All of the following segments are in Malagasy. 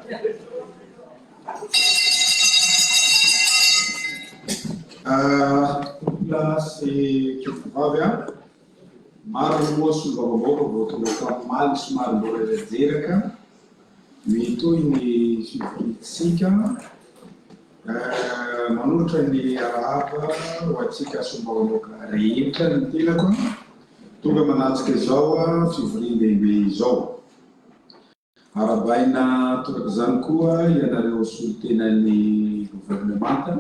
Tompokolahy sy tompokovavy a! Maro moa solombavambahoaka vao tonga tamin'ny omaly somary mbola reraka. Mitohy ny fivoriantsika. Manolotra ny arahaba ho antsika solombavambahoaka rehetra ny tenako tonga manatrika izao fivorian-dehibe izao. Arahabaina torak'izany koa ianareo solontenan'ny governemanta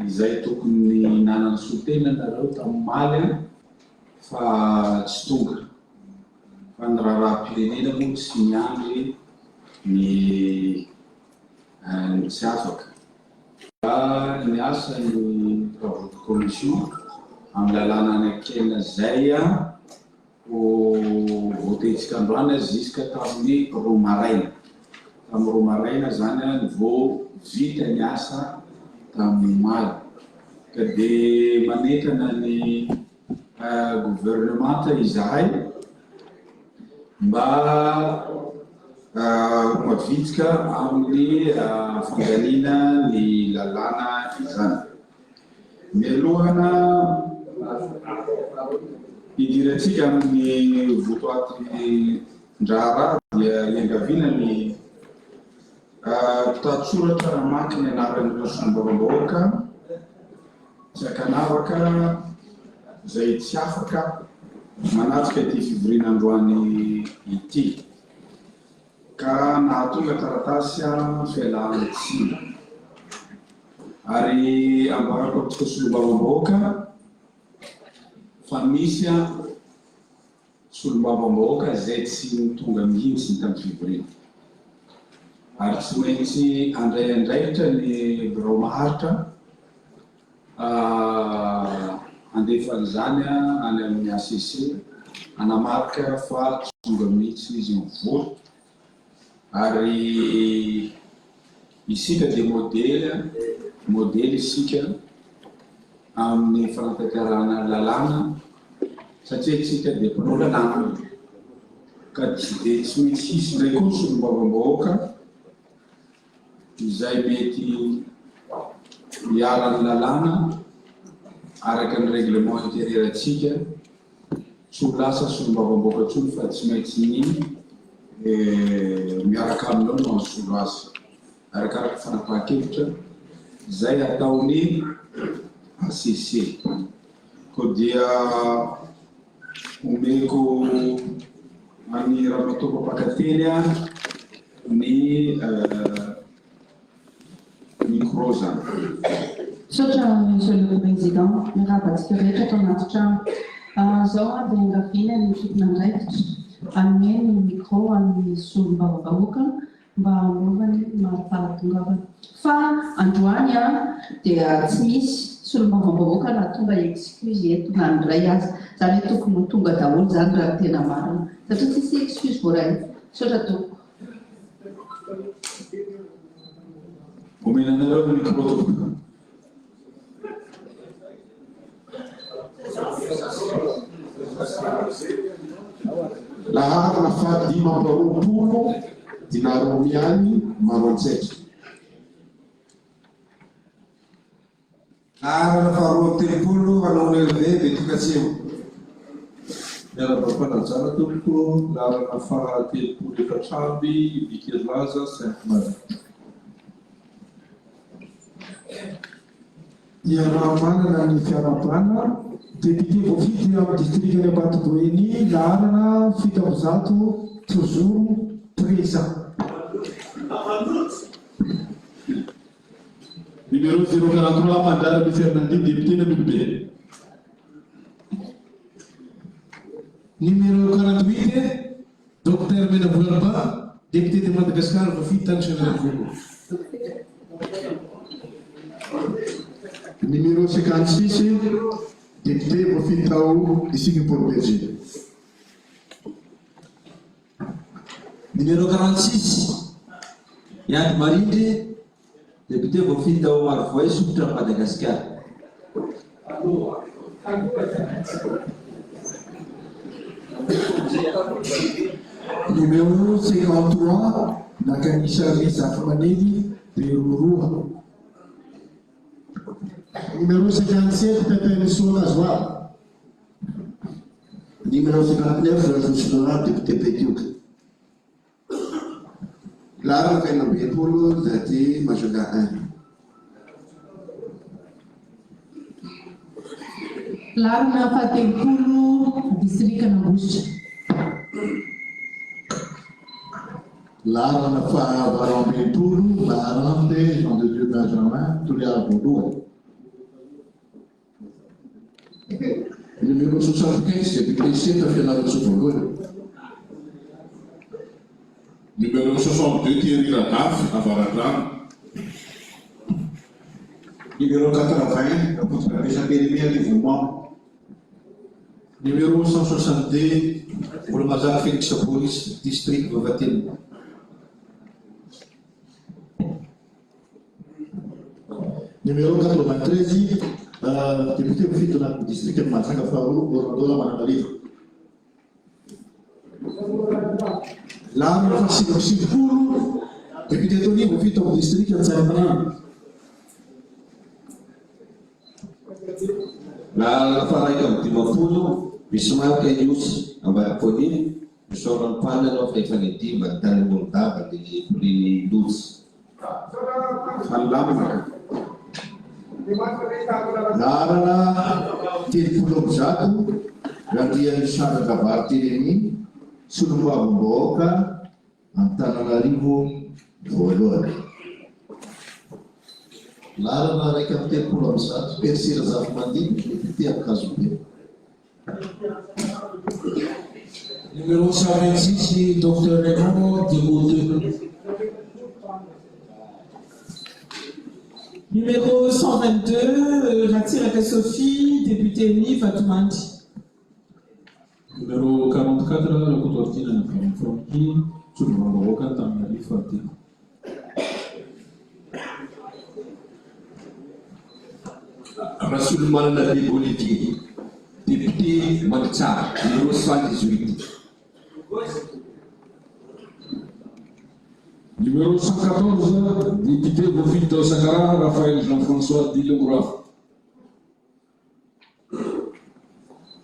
izay tokony nanana solontena nareo tamin'ny omaly fa tsy tonga. Fa ny raharaham-pirenena moa tsy miandry ny ny tsy afaka. Ny asan'ny travaux de commission amin'ny lalàna anekena izay. Ho votentsika androany jusque tamin'ny roa maraina. Tamin'ny roa maraina izany no vao vita ny asa tamin'ny omaly. Ka dia manentana ny gouvernemanta izahay mba ho mavitrika amin'ny fandaniana ny lalàna izany. Mialohana hidirantsika amin'ny votoatin-draharaha dia iangaviana ny mpitantsoratra hamaky ny anaran'ireo solombavambahoaka tsy ankanavaka izay tsy afaka manatrika ity fivoriana androany ity ka nahatonga taratasy fialan-tsiny. Ary ambarako amintsika solombavambahoaka fa misy solombavambahoaka izay tsy tonga mihitsy tamin'ny fivoriana. Ary tsy maintsy handray andraikitra ny birao maharitra handefa an'izany any amin'ny HCC hanamarika fa tsy tonga mihitsy izy nivory. Ary isika dia modely, modely isika amin'ny fanatanterahana ny lalàna satria isika dia mpanao lalàna. Ka tsy dia tsy maintsy hisy indray koa ny solombavambahoaka izay mety hiharan'ny lalàna araka ny règlement intérieur-ntsika. Tsy ho lasa solombavambahoaka intsony fa tsy maintsy ny miaraka aminy ao no hanisolo azy. Arakaraka fanapahan-kevitra izay ataon'ny HCC. Koa dia omeko an'i Ramatoa Mpampakateny ny Micro zany. Misaotra Monsieur le Président, miarahaba antsika rehetra ato anaty trano. Izao aho dia iangaviana ny tompon'andraikitra hanome ny micro an'ny solombavambahoaka mba hanaovany mari-pahatongavana. Fa androany dia tsy misy solombavambahoaka nahatonga excuse eto na ny iray aza. Izany hoe tokony ho tonga daholo izany raha ny tena marina. Satria tsisy excuse voaray. Misaotra tompoko. Omena anareo ny micro tompoko. Laharana faha 25 Dinaromiany Maroantsetra. Laharana faha 32 Ranaony Hervé Betokatsimo. Miarahaba am-panajana tompoko, laharana faha 34 Ibikerilaza Sainte Marie. Iaraha-manana ny fiarahabana, Député voafidy amin'ny distrikan'i Ambatoboeny, laharana 107, toujours présent. Numéro 043, Mandrara Louis Fernandi, député Namibe. Numéro 48, Docteur Mena Volalba, député de Madagascar voafidy tany Soanierana. Numéro 56, député voafidy tao District Port Bergé. Numéro 46, Iandy Marindry, député voafidy tao Marovoay, Sokitra, Madagasikara. Numéro 53, Nakanisa Zafimanely, Beroroha. Numéro 57, Pepenisoa Lajoie. Numéro 59, Rajoelina Laurent, député Betioky. Laharana faha-66, Zady Majunga I. Laharana faha-30, Distrikan'Ambositra. Laharana faha-68, Maharante Jean de Dieu Benjamin, Toliara voalohany. Numéro 75, député Seta Fianarantsoa voalohany. Numéro 62, Thierry Radafy, Avaradrano. Numéro 80, Rakotorabe Périmé Arivomamo. Numéro 162, Volomazary Félix Boris, district Vavatenina. Numéro 93, député voafidy tao anatin'ny distrikan'i Mahajanga faharoa, Orlando Ramananarivo. Laharana faha-99, député Tony voafidy tao amin'ny distrikan'i Tsaratanàna. Laharana faha-51, Bismarck Ihosy, Ambanipoly, Misaora ny Mpany ianao fa efa nidimba ny tany Morondava ny prix Loja. Milamina ka. Laharana 130, Randrianisandra Barthélémy, solombavambahoaka Antananarivo voalohany. Laharana 131, Percy Razafimandimby, député Ankazobe. Numéro 126, Dr Raymond Diego 2. Numéro 122, Ratsiraka Sophie, député Uni Vatomandry. Numéro 44, Rakotoaritiana Navarone Francky, solombavambahoaka Antananarivo fahatelo. Rasolomanana Bebo Olivier, député Mandritsara, numéro 78. Numéro 114, député voafidy tao Sakaraha, Raphaël Jean-François Dilongorafa.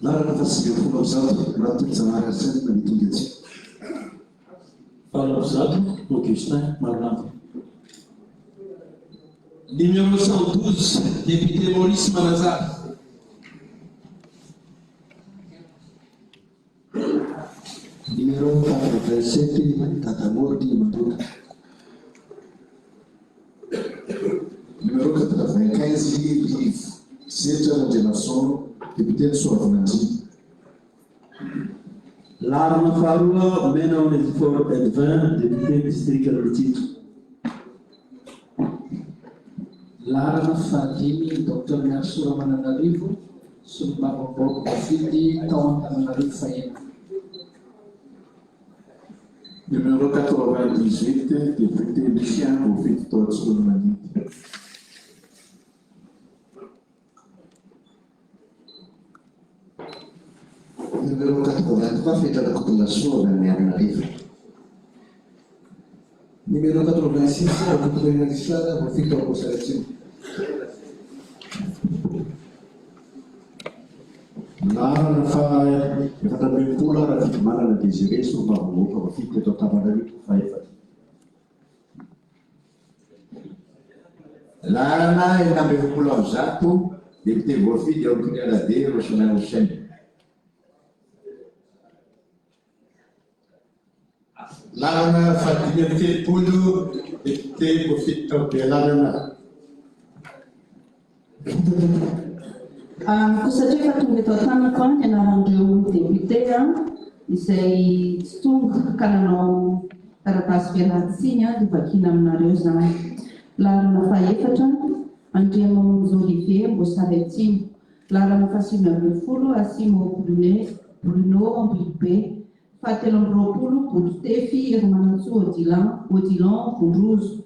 Laharana faha-190, Ratolojanahary Arsène Mitongatsy. 108, Augustin Marolambo. Numéro 112, député Maurice Manazary. Numéro 87, Dadamordy Mandoka. Numéro 95, Rivo Setra Randrianarison, député de Soavinandriana. Laharana faharoa, Mena Onésiphore Edvin, député district Anosizato. Laharana fahadimy, Dr Miarisoa Ramananarivo, solombavambahoaka voafidy tao Antananarivo fahenina. Numéro 98, député Lucien voafidy tao Tsiroanomandidy. Numéro 83, Fetra Rakotolasoa avy any Miarinarivo. Numéro 86, Rakotonirina Richard, voafidy tao Amboasary Atsimo. Laharana faha-64, Rafidimanana Désiré, solombavambahoaka voafidy teto Antananarivo fahaefatra. Laharana 146, député voafidy ao Toliara D, Rochelain Houssen. Laharana faha-35, député voafidy tao Bealanana. Koa satria efa tonga eto an-tanako ny anaran'ireo député izay tsy tonga ka nanao taratasy fialan-tsiny dia vakiana aminareo izany. Laharana fahaefatra, Andriamamonjy Olivier Amboasary Atsimo. Laharana faha-19, Asimo Brunet Bruno Ambilobe. Fahatelo amby roapolo, Bototefy Herimanantsoa Odilon Odilon Vondrozo.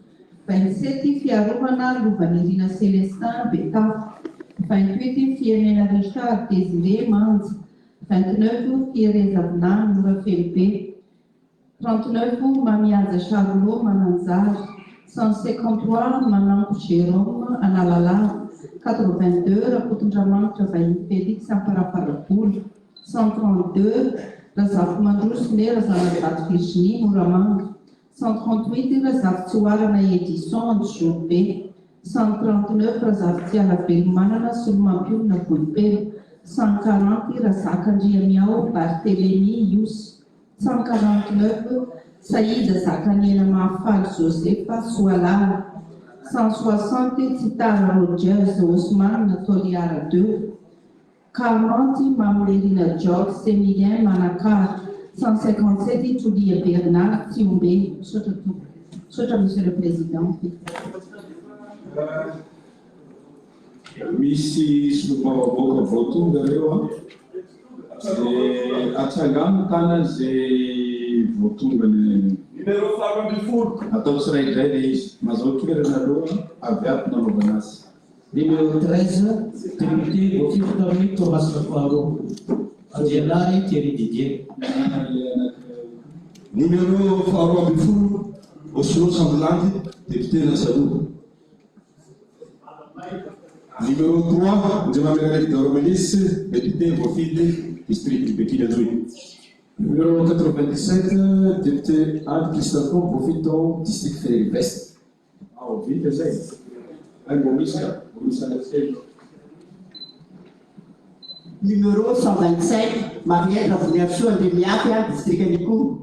27, Fiarovana Lovanirina Célestin Betafo. 28, Firenena Richard Désiré Manja. 29, Fiereza Vinany Mora Fenobe. 39 Mamihaja Charlot, Mananjary. 153 Manampo Jérôme, Analalava. 82 Rakotondramanitra Vahiny Félix, Amparafaravola. 132 Razafimandroso Né Razanadrato Virginie, Moramanga. 138 Razafitsihoarana Edison, Anjozorobe. 139 Razafitsiala Velomanana, Solomampionona, Vohipeno. 140 Razaka Andriamiao Barthélémy, Ihosy. 149 Saïd Zakaniaina Mahafaly Joseph, Soalala. 160 Tsitara Rogers Osman, Toliara 2. 40 Maminirina George Semilien, Manakara. 157 Tolia Bernard, Tsihombe. Misaotra tompoko. Misaotra Monsieur le Président. Misy solombavambahoaka vao tonga reo an! Dia atsangano ny tanany izay vao tonga ny. Numéro 18. Atao tsiraidray ilay izy. Mazao toerana aloha avy ato nanaovana azy. Numéro 13, député voafidy tamin'ny Toamasina faharoa, Andrianary Thierry Didier. Numéro 12, Oslo Sambolandy, député Nasaloha. Numéro 3, Ndriamamela Isidore Melis, député voafidy district Bekily Androy. Numéro 97, député Andy Christophe voafidy tao district Fenerive-Est. Ao vita zay. Ay mbô misy ka, mbô misy anatrehiko. Numéro 125, Mariette Ravoniarisoa Andriamiafy, distrikan'Ikomy.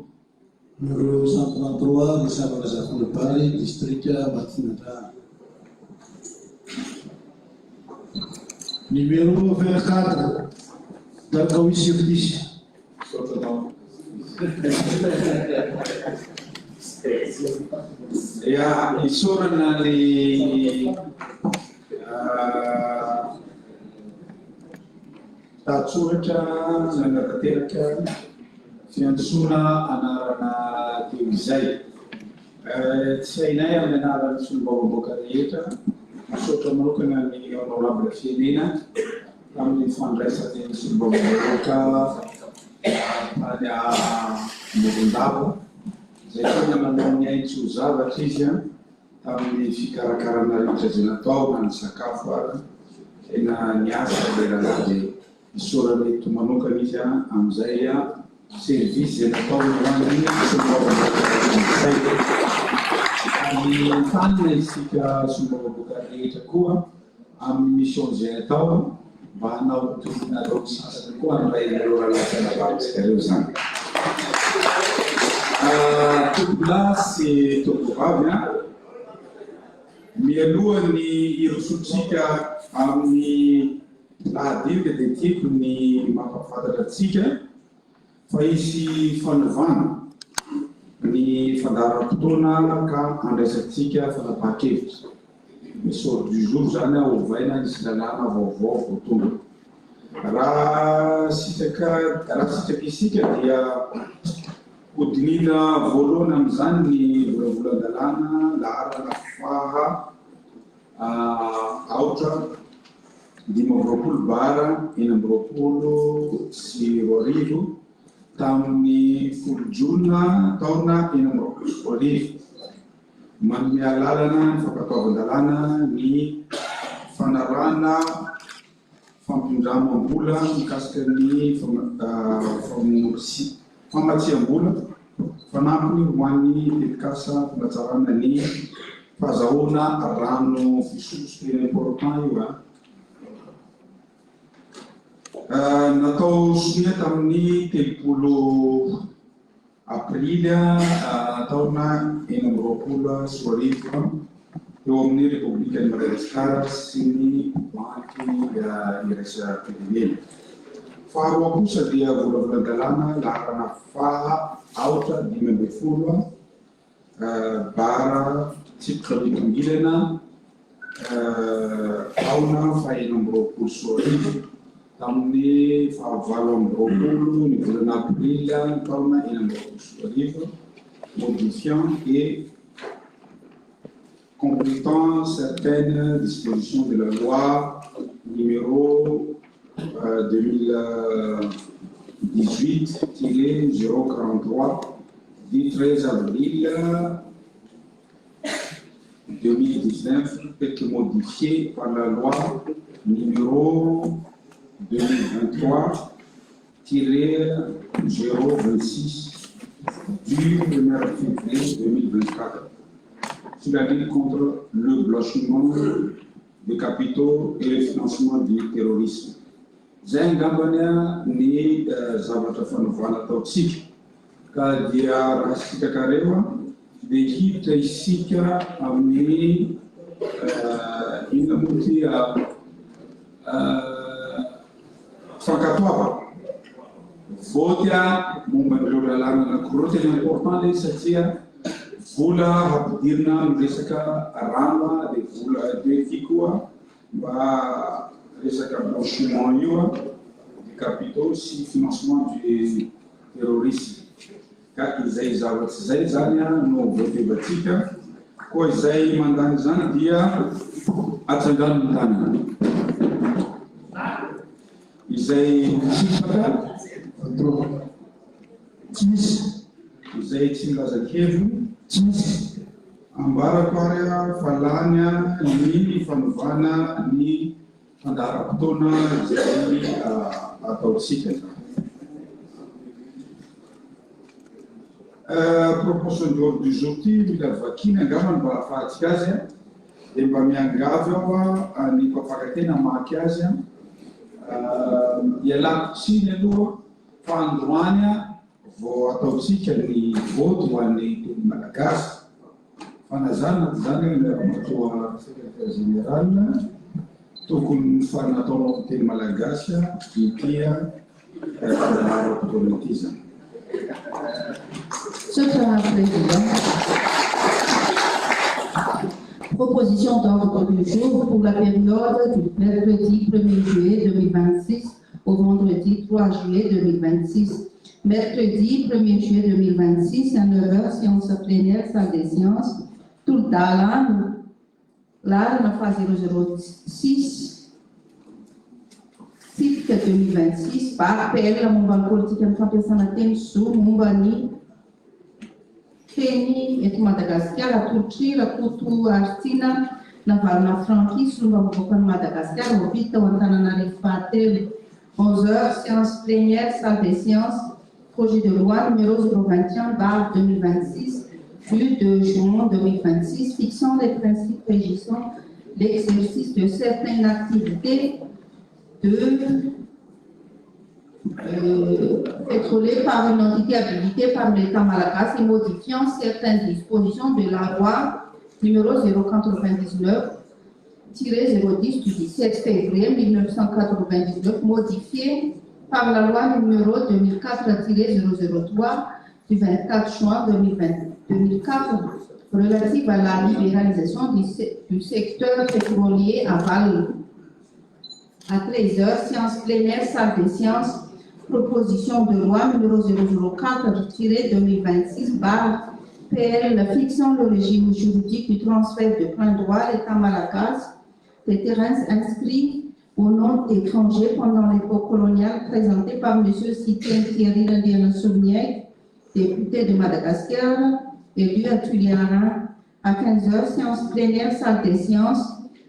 Numéro 133, Nisaba Razafindrabary, distrika Matinandrana. Numéro 24, Darkaoui Sirtisy. Misaotra anao. Ya, isaorana ny lahatsoratra nanatanteraka fiantsoana anarana teo izay. Tsy hainay amin'ny anaran'ny solombavambahoaka rehetra. Misaotra manokana ny Honorable Firenena tamin'ny fandraisany ny solombavambahoaka tany Morondava, izay tena nanao ny ainy tsy ho zavatra izy tamin'ny fikarakarana rehetra izay natao na ny sakafo ary. Tena niasa ilay rahalahy dia isaorana eto manokana izy amin'izay service izay nataony ho an'ny solombavambahoaka izay. Ary entanina isika solombavambahoaka rehetra koa amin'ny mission izay atao mba hanao toy ny nataon'ny sasany koa handray an'ireo rahalahy sy anabavintsika ireo izany. Tompolahy sy tompovavy an, mialoha ny hirosoantsika amin'ny lahadinika dia tiako ny mampahafantatra antsika fa hisy fanovana ny fandaharam-potoana ka handraisantsika fanapahan-kevitra. Misy ordre du jour izany ovaina hisy lalàna vaovao vao tonga. Raha sitraka raha sitraka isika dia hodinihina voalohany amin'izany ny volavolan-dalàna laharana faha aotra 25 bara 2026 tamin'ny 10 jona taona 2026. Manome alalana ny fankatoavan-dalàna ny fanarahana fampindramam-bola mikasika ny famatsiam-bola fanampiny ho an'ny tetikasa fanatsarana ny fahazahoana rano fisotro tena important io an. Natao sonia tamin'ny 30 Aprily taona 2026 teo amin'ny Repoblikan'i Madagasikara sy ny Banky Iraisam-pirenena. Faharoa kosa dia volavolan-dalàna laharana faha aotra 15 bara tsipika mitongilana taona faha 2026 tamin'ny faha 28 ny volana aprily taona 2026 modifiant et complétant certaines dispositions de la loi numéro 2018-043. du 13 avril 2019 tel que modifié par la loi numéro 2023-026 du 1er février 2024 sur la lutte contre le blanchiment de capitaux et le financement du terrorisme. Zay angambany a ny zavatra fanovana ataontsika ka dia raha sitrakareo a dia hiditra isika amin'ny inona moa ty fankatoavana voty a momba an'ireo lalàna anankiroa. Tena important le satria vola hampidirina amin'ny resaka rano a dia vola dia koa mba resaka blanchiment io a de capitaux sy financement du terrorisme. Ka izay zavatsy zay zany a no votevantsika. Koa izay mandany zany dia atsangano ny tanana, izay mitsipaka? Tsy misy. Izay tsy milaza heviny? Tsy misy. Ambarako ary a fa lany a ny fanovana ny fandaharam-potoana izay ataontsika zany. Proposition d'ordre du jour ty mila vakina angambany mba ahafahantsika azy a dia mba miangavy aho a ny mpampakatena mamaky azy a. Ialako tsiny aloha fa androany a vao ataontsika ny vote ho an'ny teny malagasy. Fanazana zany, miara-matoa secrétaire général, tokony fa nataonao amin'ny teny malagasy ity fandaharam-potoana ity zany. Misaotra, Président. Proposition d'ordre du jour pour la période du mercredi 1er juillet 2026 au vendredi 3 juillet 2026. Mercredi 1er juillet 2026 à 9h, séance plénière, salle des sciences, Tolo-dalàna, laharana faha 006 tsipika 2026 barre PL momba ny politika ny fampiasana teny zo momba ny teny eto Madagasikara, atolotry Rakoto Artina Navalona Francky, solombavambahoakan'i Madagasikara voafidy tao Antananarivo fahatelo. 11 heures, séance plénière, salle des sciences, projet de loi numéro 021 barre 2026 du 2 juin 2026 fixant les principes régissant l'exercice de certaines activités de pétrolier par une entité habilitée par l'État malagasy et modifiant certaines dispositions de la loi numéro 099-010 du 17 février 1999, modifiée par la loi numéro 2004-003 du 24 juin 2020 2004 relative à la libéralisation du secteur pétrolier aval. À 13h, séance plénière, salle des sciences, proposition de loi numéro 004-2026 barre PL fixant le régime juridique du transfert de plein droit à l'État malagasy des terrains inscrits au nom d'étrangers pendant l'époque coloniale, présenté par M. Siteny Thierry Randrianasoloniaiko, député de Madagascar, élu à Tuléar. À 15h, séance plénière, salle des sciences,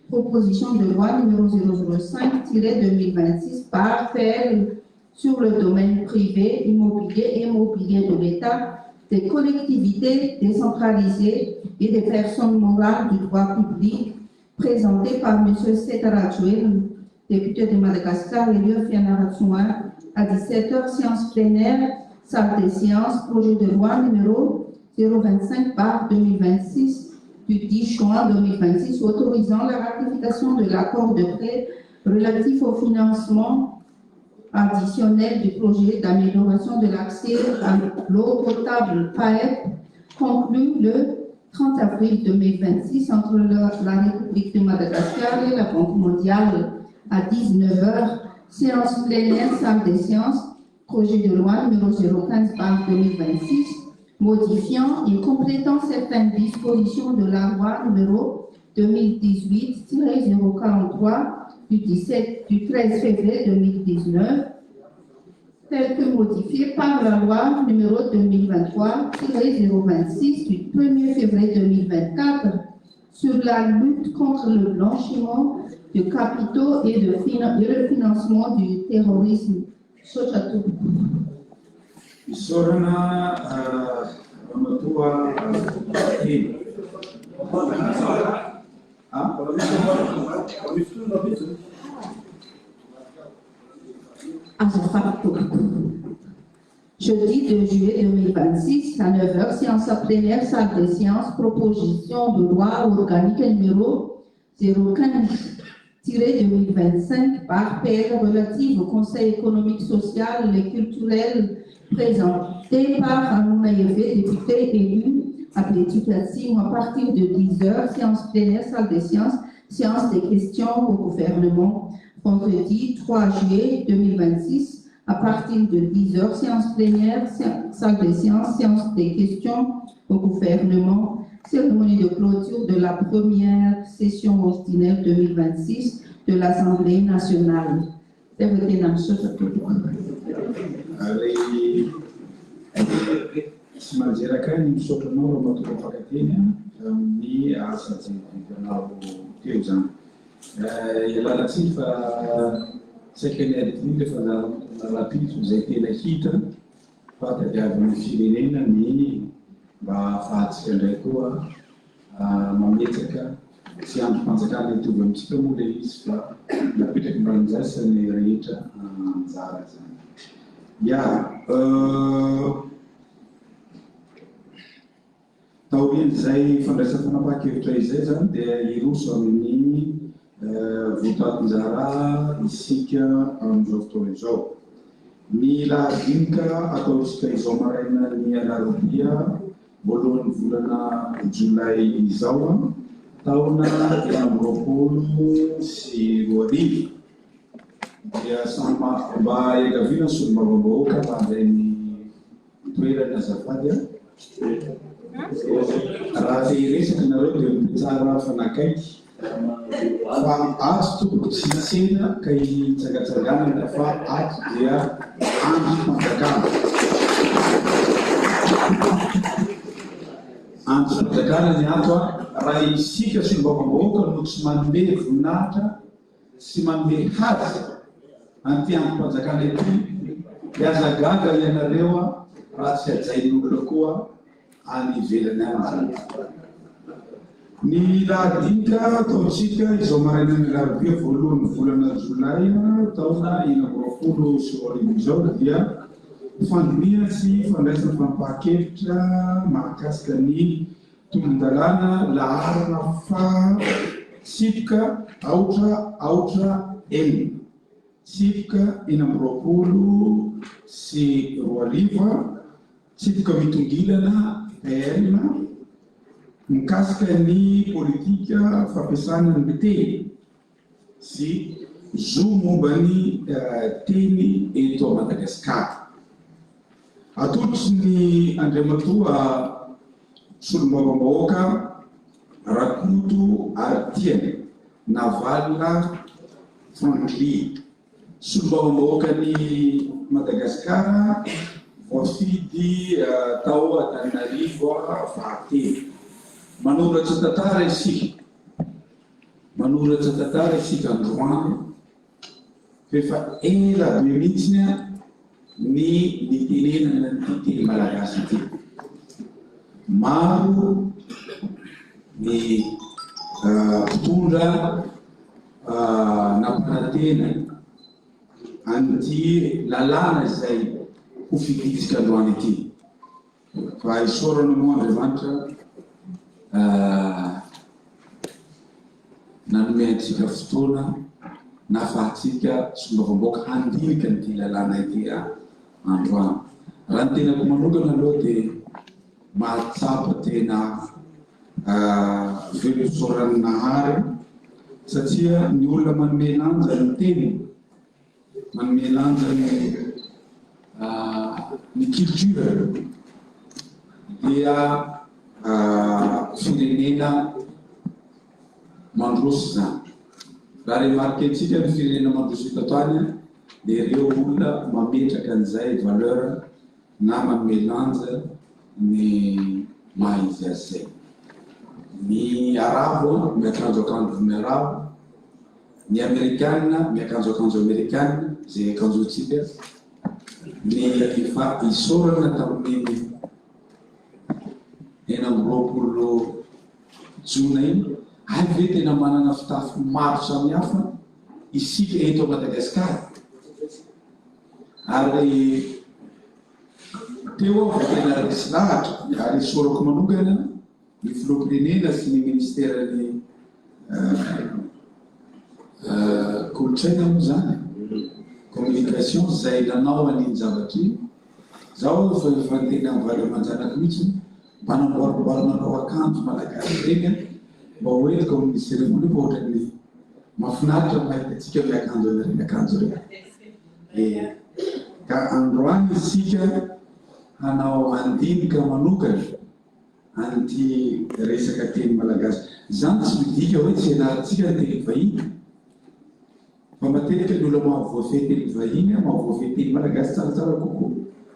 proposition de loi numéro 005-2026 barre PL sur le domaine privé, immobilier et mobilier de l'État, des collectivités décentralisées et des personnes morales du droit public, présenté par M. Seta Rajoelina, député de Madagascar, élu à Fianarantsoa. À 17h, séance plénière, salle des sciences, projet de loi numéro 025 barre 2026 du 10 juin 2026 autorisant la ratification de l'accord de prêt relatif au financement additionnel du projet d'amélioration de l'accès à l'eau potable PAEP conclu le 30 avril 2026 entre la République de Madagascar et la Banque mondiale. À 19h, séance plénière, salle des sciences, projet de loi numéro 015 2026 modifiant et complétant certaines dispositions de la loi numéro 2018-043 du 17, du 13 février 2019. tel que modifié par la loi numéro 2023-026 du 1er février 2024 sur la lutte contre le blanchiment de capitaux et, de et le financement du terrorisme. Misaotra tompoko. Isaorana ramatoa teny. Ah? Azafady tompoko. Jeudi 2 juillet 2026 à 9h, séance plénière, salle des séances, proposition de loi organique numéro 015-2025 par PL relative au Conseil économique, social et culturel présenté par Hanouna Hervé, député élu à Betroka Atsimo à partir de 10h, séance plénière, salle des séances, séance des questions au gouvernement. Vendredi 3 juillet 2026, à partir de 10h, séance plénière, salle des séances, séance des questions au gouvernement, cérémonie de clôture de la première session ordinaire 2026 de l'Assemblée nationale. Zay vao tena misaotra tompoko. Ary tsy manjeraka ahy ny misaotra anao Ramatoa Mpampakateny amin'ny asa izay vitanao teo izany. Ialana tsiny fa saika ny adino ilay fandaharam-potoana rahampitso izay tena hita fa tadiavin'ny firenena ny mba hahafahantsika indray koa mametraka tsy andrim-panjakana hitovy amintsika moa ilay izy fa napetraky mba handraisan'ny rehetra anjara izany. Ya. Taorian'izay fandraisam-panapahan-kevitra izay izany dia hiroso amin'ny votoatin-draharaha isika amin'izao fotoana izao. Ny lahadinika ataontsika izao marainan'ny alarobia voalohan'ny volana jolay izao, taona 2026, dia samy mba iangaviana ny solombavambahoaka mba handray ny Toerana azafady a. Raha te hiresaka nareo dia mipetsara fanakaiky fa ato tompoko tsy tsena ka hitsangatsanganana fa ato dia andrim-panjakana. Andrim-panjakana ny ato a. Raha isika solombavambahoaka no tsy manome voninahitra sy manome haja an'ity andrim-panjakana ity dia aza gaga ianareo raha tsy hajain'olona koa any ivelany any izany. Ny lahadinika ataontsika izao marainan'ny alarobia voalohan'ny volana jolay taona 2026 izao dia fandinihana sy fandraisana fanapahan-kevitra mahakasika ny Tolon-dalàna laharana faha tsipika aotra aotra enina, tsipika 2026, tsipika mitongilana PL, mikasika ny politika fampiasana ny teny sy zo momba ny teny eto Madagasikara. Atolotry ny Andriamatoa Solombavambahoaka Rakoto Aritiana Navalona Francklin, Solombavambahoakan'i Madagasikara voafidy tao Antananarivo fahatelo. Manoratra tantara isika. Manoratra tantara isika androany fa efa ela be mihitsy ny nitenenana an'ity teny malagasy ity. Maro ny mpitondra nampanantena an'ity lalàna izay ho fidintsika androany ity. Fa isaorana moa Andriamanitra nanome antsika fotoana nahafahantsika solombavambahoaka handinika an'ity lalàna ity androany. Raha ny tenako manokana aloha dia mahatsapa tena velom-pisaoran'ny Nahary satria ny olona manome lanja ny teniny Manome lanja ny ny culture dia firenena mandroso izany. Raha remarquer-tsika ny firenena mandroso eto an-tany. dia ireo olona mametraka an'izay valeur na manome lanja ny maha izy azy izay. Ny arabo miakanjo akanjon'ny arabo, ny amerikana miakanjo akanjo amerikana izay akanjoantsika, ny fa isaorana tamin'iny 26 jona iny, hay ve tena manana fitafy maro samihafa isika eto Madagasikara? Ary teo aho vao tena resy lahatra ary isaorako manokana ny filoham-pirenena sy ny ministeran'ny kolontsaina moa izany, communication, izay nanao an'iny zavatra iny. Zaho efa efa niteny amin'ny vady aman-janako mihitsy hoe mba namboarimboarinareo akanjo malagasy ireny an, mba ho entiko amin'ny cérémonie fa ohatran'ny mahafinaritra ny mahita antsika miakanjo an'ireny akanjo ireny. E, ka androany isika hanao andinika manokana an'ity resaka teny malagasy. Izany tsy midika hoe tsy ianarantsika ny teny vahiny. Fa matetika ny olona mahavoafehy teny vahiny mahavoafehy teny malagasy tsaratsara kokoa.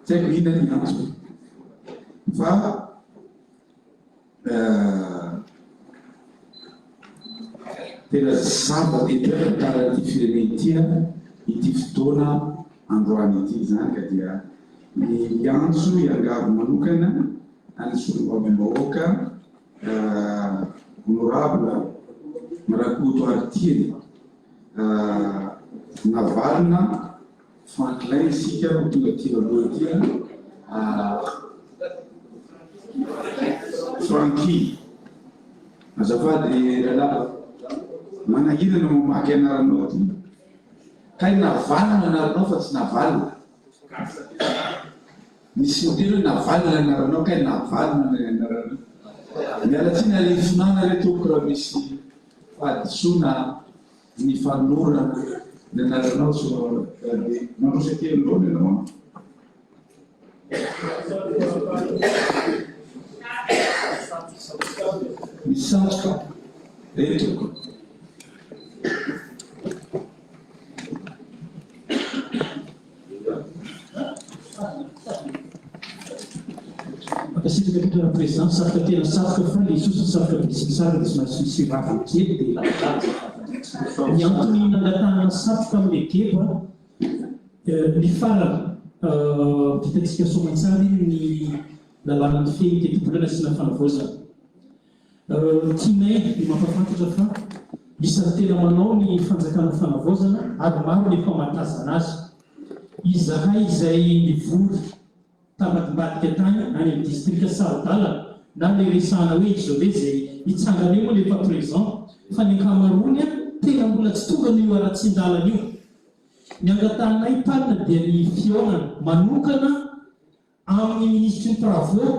Tsy haiko inona ny antony. Fa tena zava-dehibe amin'ny tantaran'ity firenena ity ity fotoana androany ity izany ka dia ny hiantso hiangavy manokana an'ny solombavambahoaka Honorable Rakoto Aritiana Navalona Franklin isika no tonga aty aloha aty Francky azafady rahalahy manahirana mamaky anaranao aty kay Navalona anaranao fa tsy Navalona Misy miteny hoe Navalona ny anaranao kay Navalona ny anaranao. Miala tsiny ary ifonana re tompoko raha misy fahadisoana ny fanolorana ny anaranao so dia mandroso aty anoloana ianao an. Misy satroka re tompoko. Mankasitraka indrindra Président, satroka tena satroka fa le sosa satroka be sy ny sariny dia somary misy raviny kely dia lavalava azafady indrindra. Ny antony nangatahana satroka amin'ilay geba ny farany vitantsika soamantsara iny ny lalàna mifehy ny tetibola nasiana fanavaozana. Tianay ny mampahafantatra fa isan'ny tena manao ny fanjakana fanavaozana ary maro ny efa mahatazana azy. Izahay izay nivory tambadimbadika tany any amin'ny distrika saro-dalana na ilay resahana hoe isolé izay hitsangana eo moa ilay efa présent fa ny ankamaroany tena mbola tsy tonga noho io haratsian-dalana io. Ny angatahanay PAN dia ny fihaonana manokana amin'ny minisitry ny Travaux,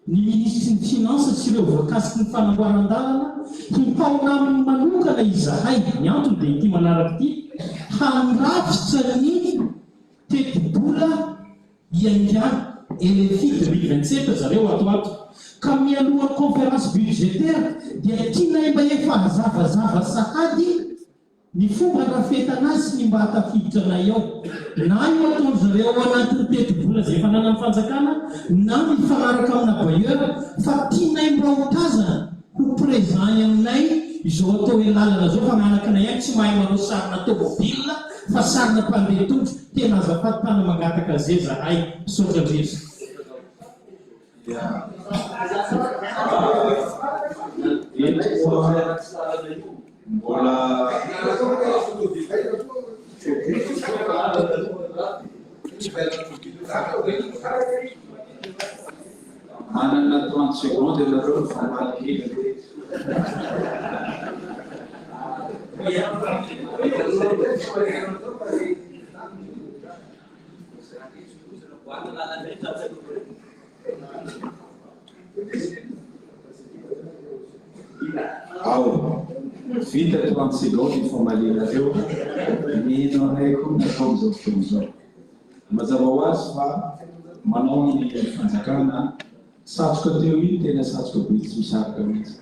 ny minisitry ny Finances sy ireo voakasiky ny fanamboaran-dalana, hihaona aminy manokana izahay, ny antony dia ity manaraka ity, handrafitra ny tetibola hiaingàna, LFI 2027 zareo ato ato, ka mialohan'ny conférence budgétaire dia tianay mba efa hazavazava sahady, Ny fomba andrafetana azy sy ny mba hahatafiditra anay ao. Na io ataon-dry zareo ao anatin'ny tetibola izay efa ananan'ny fanjakana na mifanaraka amina bailleur fa tianay mba ho tazana, ho présent any aminay izao atao hoe lalana izao fa anakinay any tsy mahay manao sarina tomobile fa sarina mpandeha tongotra. Tena azafady tana mangataka ze zahay. Misaotra indrindra. Dia eto koa mbola manana 30 secondes ianareo mifamaly kely. Ao, vita 30 secondes ny famalianareo, mino anay koa ny atao amin'izao fotoana izao. Mazava ho azy fa manao ny fanjakana satroka teo iny tena satroka be tsy misarika mihitsy.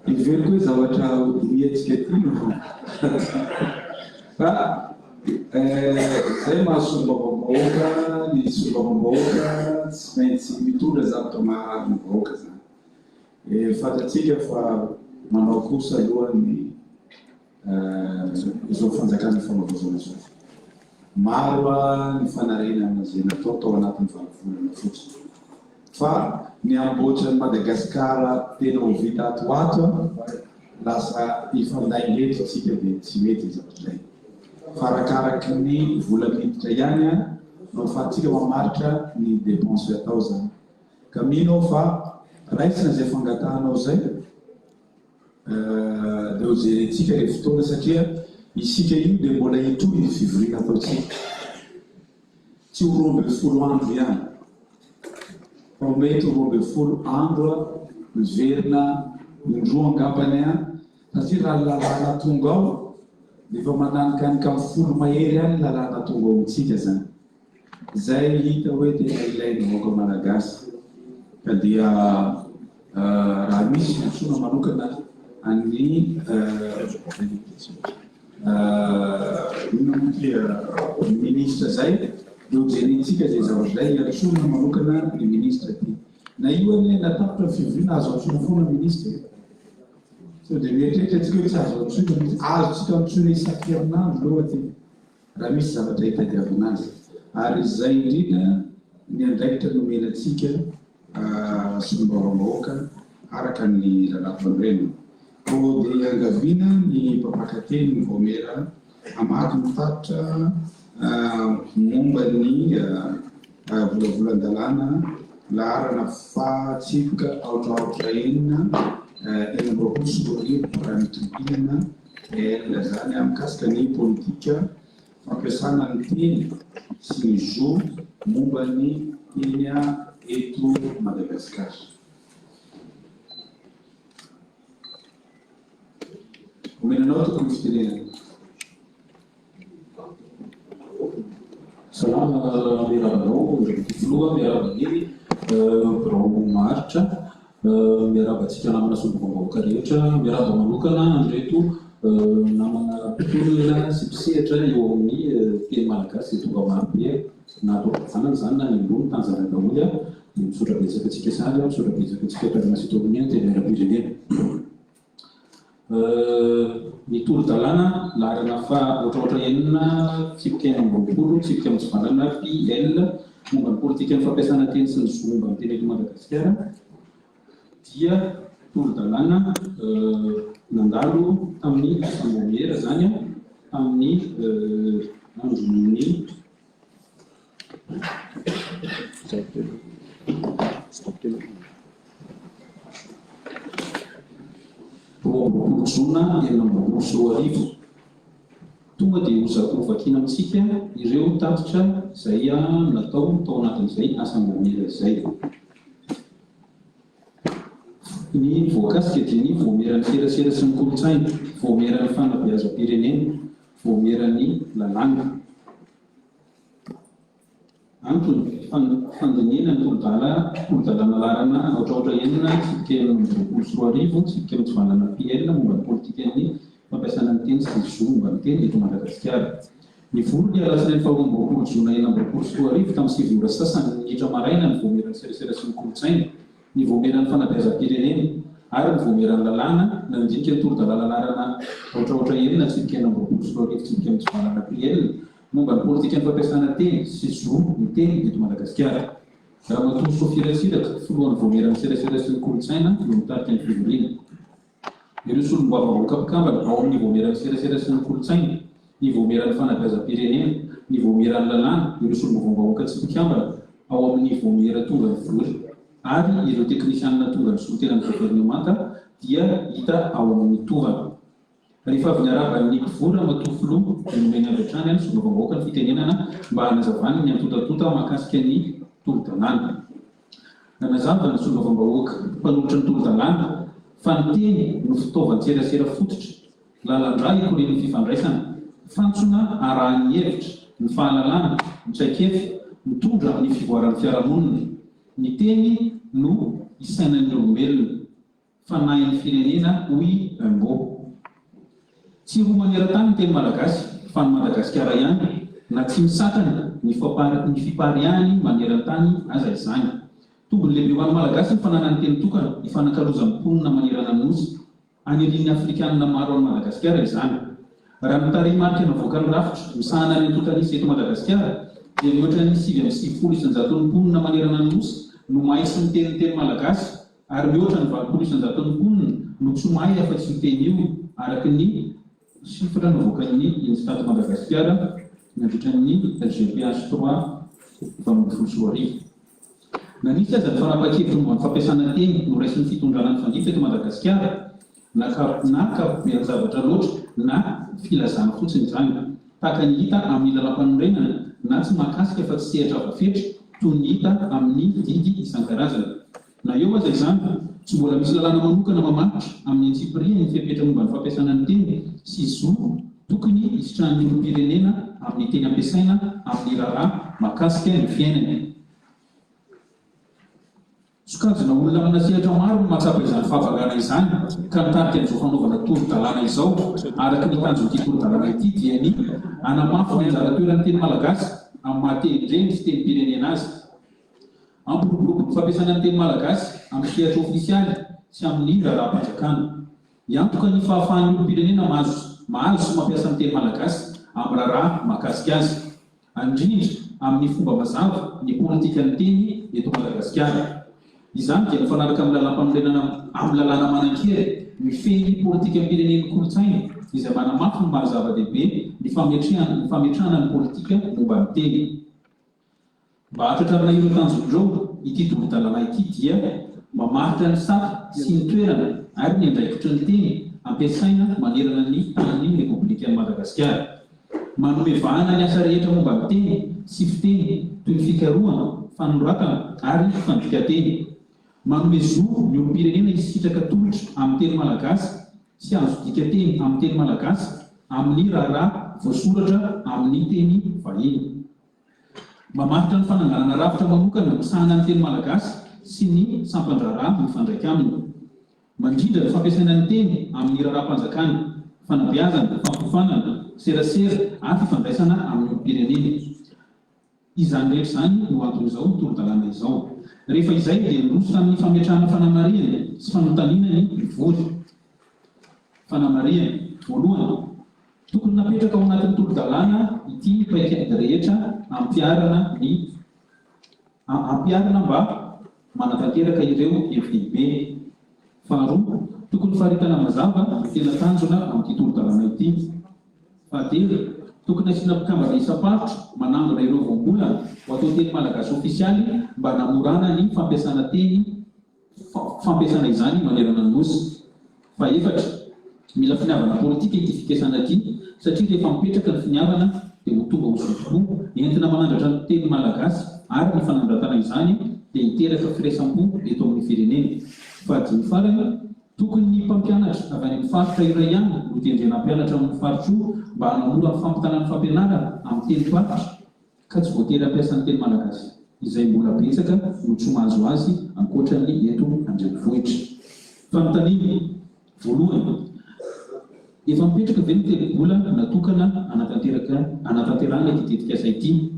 Heveriko hoe zavatra hodinihantsika aty no fa. Izay maha solombavambahoaka ny solombavambahoaka tsy maintsy mitondra zavatra maharary ny vahoaka izany. Fantatsika fa manao kosa aloha ny izao fanjakana fanavaozana izao. Maro ny fanarenana izay natao tao anatin'ny valo volana fotsiny. Fa ny hamboatra an'i Madagasikara tena ho vita ato ho ato, lasa hifandainga eto isika dia tsy mety ny zavatra izay. Fa arakaraky ny vola miditra ihany no ahafahantsika mamaritra ny dépense atao izany. Ka mino aho fa raisina izay fangatahanao izay. Dia ho jerentsika ilay fotoana satria isika io dia mbola hitohy ny fivoriana ataontsika. Tsy ho 12 andro ihany fa ho mety ho 12 andro miverina indroa angambany satria raha ny lalàna tonga ao dia efa mananikanika amin'ny folo mahery any ny lalàna tonga ao amintsika izany. Izay hita hoe tena ilain'ny vahoaka malagasy ka dia raha misy fiantsoana manokana an'ny inona moa ity minisitra izay dia ho jerentsika izay zavatra izay hiantsoana manokana ny minisitra ity. Na io anie na tapitra ny fivoriana azo antsoina foana ny minisitra e. Sao dia mieritreritra antsika hoe tsy azo antsoina mihitsy. Azontsika antsoina isan-kerinandro aloha aty. Raha misy zavatra hitadiavana azy. Ary izay indrindra ny andraikitra nomena antsika solombavambahoaka araka ny lalàmpanorenana. Koa dia iangaviana ny mpampakateny ny vaomiera hamaky ny tatitra momba ny volavolan-dalàna laharana faha tsipika aotra aotra enina 2026 raha mitombinana PL izany mikasika ny politika fampiasana ny teny sy ny zo momba ny teny eto Madagasikara. Omena anao tompoko ny fitenenana. Salama, miarahaba anao Andriamatoa Filoha, miarahaba ny birao maharitra, miarahaba antsika namana solombavambahoaka rehetra, miarahaba manokana an'ireto namana mpitolona sy mpisehatra eo amin'ny teny malagasy izay tonga maro be na ato am-pihavanana izany na any ambony tanjana daholo dia misaotra betsaka antsika sary, misaotra betsaka antsika mpiara-miasa eto amin'ny Antenimierampirenena. Ny tolo-dalàna laharana faha aotra aotra enina tsipika 26 tsipika mitsivalana PL momba ny politikan'ny fampiasana teny sy ny zo momba ny teny eto Madagasikara dia tolo-dalàna nandalo tamin'ny asam-baomiera izany tamin'ny andron'ny 22 jona 2026. Tonga dia ho vakiana amintsika ireo tatitra izay natao tao anatin'izay asam-baomiera izay. Ny voakasika dia ny Vaomieran'ny Serasera sy ny Kolontsaina, Vaomieran'ny Fanabeazam-pirenena, Vaomieran'ny Lalàna. Antony, Fandinihana ny tolo-dalàna tolo-dalàna laharana aotraotra enina tsipika 2026 tsipika mitsivalana PL momba ny politikan'ny fampiasana ny teny sy ny zo momba ny teny eto Madagasikara. Nivory ny alatsinainy faha 22 jona 2026 tamin'ny sivy ora sy sasany minitra maraina ny Vaomieran'ny Serasera sy ny Kolontsaina, ny Vaomieran'ny Fanabeazam-pirenena ary ny Vaomieran'ny Lalàna nandinika ny tolo-dalàna laharana aotraotra enina tsipika 2026 tsipika mitsivalana PL Momba ny politikan'ny fampiasana teny sy zo ny teny eto Madagasikara. Ramatoa Sophie Ratsiraka, filohan'ny Vaomieran'ny Serasera sy ny Kolontsaina no nitarika ny fivoriana. Ireo solombavambahoaka mpikambana ao amin'ny Vaomieran'ny Serasera sy ny Kolontsaina, ny Vaomieran'ny Fanabeazam-pirenena, ny Vaomieran'ny Lalàna, ireo solombavambahoaka tsy mpikambana ao amin'ny Vaomiera tonga nivory ary ireo teknisianina tonga nisolo tena ny governemanta dia hita ao amin'ny tovana. Rehefa avy niarahaba ny mpivory Ramatoa Filoha dia nomeny avy hatrany ny solombavambahoaka ny fitenenana mba hanazavany ny antontantonta mahakasika ny tolo-dalàna. Nanazava ny solombavambahoaka mpanolotra ny tolo-dalàna fa ny teny no fitaovan-tserasera fototra, lalan-drà ikorian'ny fifandraisana, fantsona arahan'ny hevitra, ny fahalalana, ny traikefa, mitondra amin'ny fivoaran'ny fiarahamonina. Ny teny no isainan'ny olombelona. Fanahin'ny firenena hoy Rimbaud. Tsy roa maneran-tany ny teny malagasy. fa ny Madagasikara ihany, na tsy misakana ny ny fipariahany maneran-tany aza izany. Tombony lehibe ho an'ny Malagasy ny fananany teny tokana ifanakalozan'ny mponina manerana ny Nosy. Anirian'ny Afrikanina maro an'i Madagasikara izany. Raha ny tarehimarika navoakan'ny rafitra misahana ny antontan'isa eto Madagasikara dia mihoatra ny 99 isan-jaton'ny mponina manerana ny Nosy no mahay sy miteny ny teny malagasy ary mihoatra ny 80 isan-jaton'ny mponina no tsy mahay afa-tsy io teny io araka ny chiffre navoakan'ny Instat Madagasikara nandritra ny LGPH trois 2018. Na nisy aza ny fanapahan-kevitra momba ny fampiasana teny noraisin'ny fitondrana nifandimby teto Madagasikara, na na ankapobean-javatra loatra na filazana fotsiny izany, tahaka ny hita amin'ny lalàmpanorenana na tsy mahakasika afa-tsy sehatra voafetra toy ny hita amin'ny didy isan-karazany. Na eo aza izany, tsy mbola misy lalàna manokana mamaritra amin'ny antsipiriany ny fepetra momba ny fampiasana ny teny sy zo tokony hisitrahan'ny olom-pirenena amin'ny teny ampiasaina amin'ny raharaha mahakasika ny fiainany. Sokajina olona amina sehatra maro no mahatsapa izany fahavagana izany ka nitarika an'izao fanaovana tolo-dalàna izao. Araka ny tanjon'ity tolo-dalàna ity dia ny hanamafy ny anjara toeran'ny teny malagasy amin'ny maha tenin-dreny sy tenim-pirenena azy. Hampiroborobo ny fampiasana ny teny malagasy amin'ny sehatra ofisialy sy amin'ny raharaham-panjakana. Hiantoka ny fahafahan'ny olom-pirenena mahazo mahazo sy mampiasa ny teny malagasy amin'ny raharaha mahakasika azy, indrindra amin'ny fomba mazava ny politikan'ny teny eto Madagasikara. Izany dia mifanaraka amin'ny lalàmpanorenana amin'ny lalàna manan-kery mifehy ny politikam-pirenen'ny kolontsaina izay manamafy ny maha zava-dehibe ny fametrehana ny fametrahana ny politika momba ny teny. Mba hahatratrarana ireo tanjona ireo, ity tolo-dalàna ity dia mamaritra ny sata sy ny toerana ary ny andraikitry ny teny ampiasaina manerana ny tanin'ny Repoblikan'i Madagasikara. Manome vahana ny asa rehetra momba ny teny sy fiteny toy ny fikarohana, fanoratana ary fandikan-teny. Manome zo ny olom-pirenena hisitraka tolotra amin'ny teny malagasy sy hahazo dika-teny amin'ny teny malagasy amin'ny raharaha voasoratra amin'ny teny vahiny. Mamaritra ny fananganana rafitra manokana misahana ny teny malagasy sy ny sampan-draharaha mifandraika aminy. Mandrindra ny fampiasaina ny teny amin'ny raharaham-panjakana, fanabeazana, fampiofanana, serasera ary fifandraisana amin'ny olom-pirenena. Izany rehetra izany no anton'izao tolo-dalàna izao. Rehefa izay dia niroso tamin'ny fametrahana fanamarihana sy fanontaniana ny mpivory. Fanamarihana, voalohany, Tokony napetraka ao anatin'ny tolo-dalàna ity paikady rehetra ampiharana ny ampiharina mba manatanteraka ireo hevi-dehibe. Faharoa, tokony faritana mazava ny tena tanjona amin'ity tolo-dalàna ity. Fahatelo, tokony asiana mpikambana isam-paritra manangona ireo voambolana ho atao teny malagasy ofisialy mba hanamorana ny fampiasana teny fampiasana izany manerana ny Nosy. Fahefatra, mila finiavana politika ity fikasana ity satria rehefa mipetraka ny finiavana dia ho tonga ho zotom-po entina manandratra ny teny malagasy ary ny fanandratana izany dia hiteraka firaisam-po eto amin'ny firenena. Fahadimy farany, tokony ny mpampianatra avy any amin'ny faritra iray ihany no tendrena hampianatra amin'io faritra io mba hanamora ny fampitana ny fampianarana amin'ny tenim-paritra. ka tsy voatery hampiasa ny teny malagasy izay mbola betsaka no tsy mahazo azy ankoatra ny eto an-drenivohitra. Fanontaniana, Voalohany, efa mipetraka ve ny tetibola natokana hanatanteraka hanatanterahana ity tetikasa ity?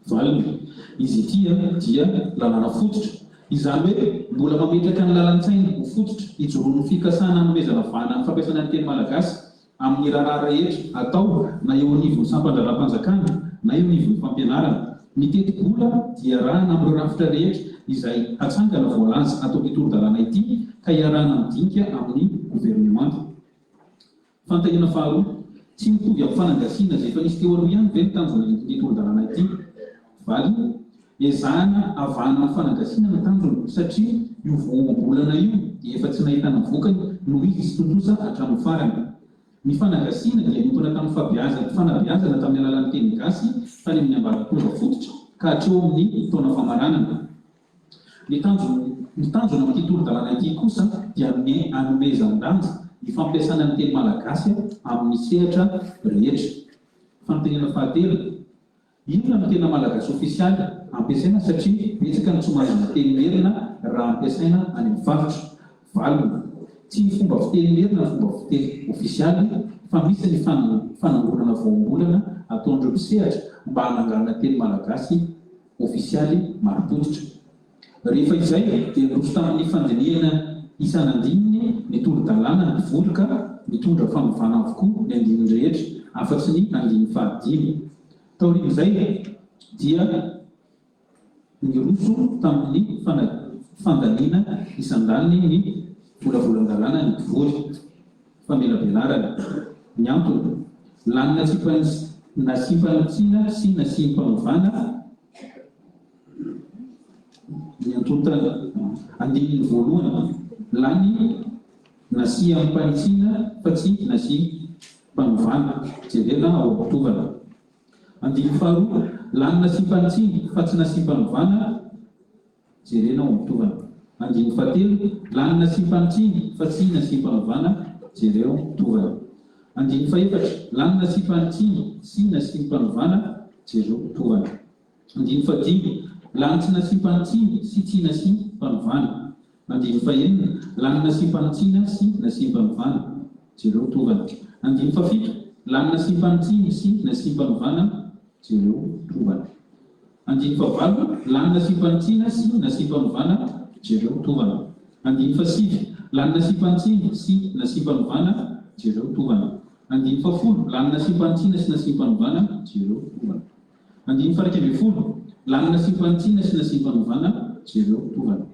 Valiny, Izy ity dia lalàna fototra, izany hoe mbola mametraka ny lalan-tsaina ho fototra ijoroan'ny fikasana hanomezana vahana ny fampiasana ny teny malagasy amin'ny raharaha rehetra atao na eo anivon'ny sampan-draharaham-panjakana na eo anivon'ny fampianarana. Ny tetibola dia iarahana amin'ireo rafitra rehetra izay hatsangana voalaza ato amin'ity tolo-dalàna ity ka iarahana midinika amin'ny governemanta. Fanontaniana faharoa, tsy mitovy amin'ny fanagasiana izay efa nisy teo aloha ihany ve ny tanjona entin'ity tolo-dalàna ity? Valiny, Ezahana avahana amin'ny fanagasiana ny tanjona satria io voambolana io dia efa tsy nahitana vokany noho izy tsy tontosa hatramin'ny farany. Ny fanagasiana dia niompana tamin'ny fabeazana fanabeazana tamin'ny alalan'ny teny gasy tany amin'ny ambaratonga fototra ka hatreo amin'ny taona famaranana. Ny tanjona ny tanjona amin'ity tolo-dalàna ity kosa dia ny hanomezan-danja ny fampiasana ny teny malagasy amin'ny sehatra rehetra. Fanontaniana fahatelo, Inona no tena malagasy ofisialy ampiasaina satria betsaka ny tsy mahazo miteny merina raha ampiasaina any amin'ny faritra? Valiny, Tsy ny fomba fiteny merina ny fomba fiteny ofisialy fa misy ny fanangonana voambolana ataon'ireo mpisehatra mba hananganana teny malagasy ofisialy marim-pototra. Rehefa izay dia niroso tamin'ny fandinihana isan'andininy ny tolo-dalàna ny mpivory ka nitondra fanovana avokoa ny andininy rehetra afa-tsy ny andininy fahadimy. Taorian'izay dia niroso tamin'ny fandaniana isan-daniny ny volavolan-dalàna ny mpivory. Famelabelarana. Ny antony, lany nasiam-panitsiana sy nasiam-panovana ny antontan' andininy voalohany, lany nasiam-panitsiana fa tsy nasiam-panovana, jerena ao am-pitovana. Andininy faharoa, lany nasiam-panitsiana fa tsy nasiam-panovana, jerena ao am-pitovana. Andininy fahatelo, lany nasiam-panitsiana fa tsy nasiam-panovana, jereo tovana. Andininy fahefatra, lany nasiam-panitsiana sy nasiam-panovana, jereo tovana. Andininy fahadimy, lany tsy nasiam-panitsiana sy tsy nasiam-panovana. Andininy fahenina, lany nasiam-panitsiana sy nasiam-panovana. Jereo tovana. Andininy fahafito, lany nasiam-panitsiana sy nasiam-panovana. Jereo tovana. Andininy fahavalo, lany nasiam-panitsiana sy nasiam-panovana. Jereo tovana. Andininy fahasivy, lany nasiam-panitsiana sy nasiam-panovana. Jereo tovana. Andininy fahafolo, lany nasiam-panitsiana sy nasiam-panovana. Jereo tovana. Andininy faha-11, Lany nasiam-panitsiana sy nasiam-panovana, jereo tovana.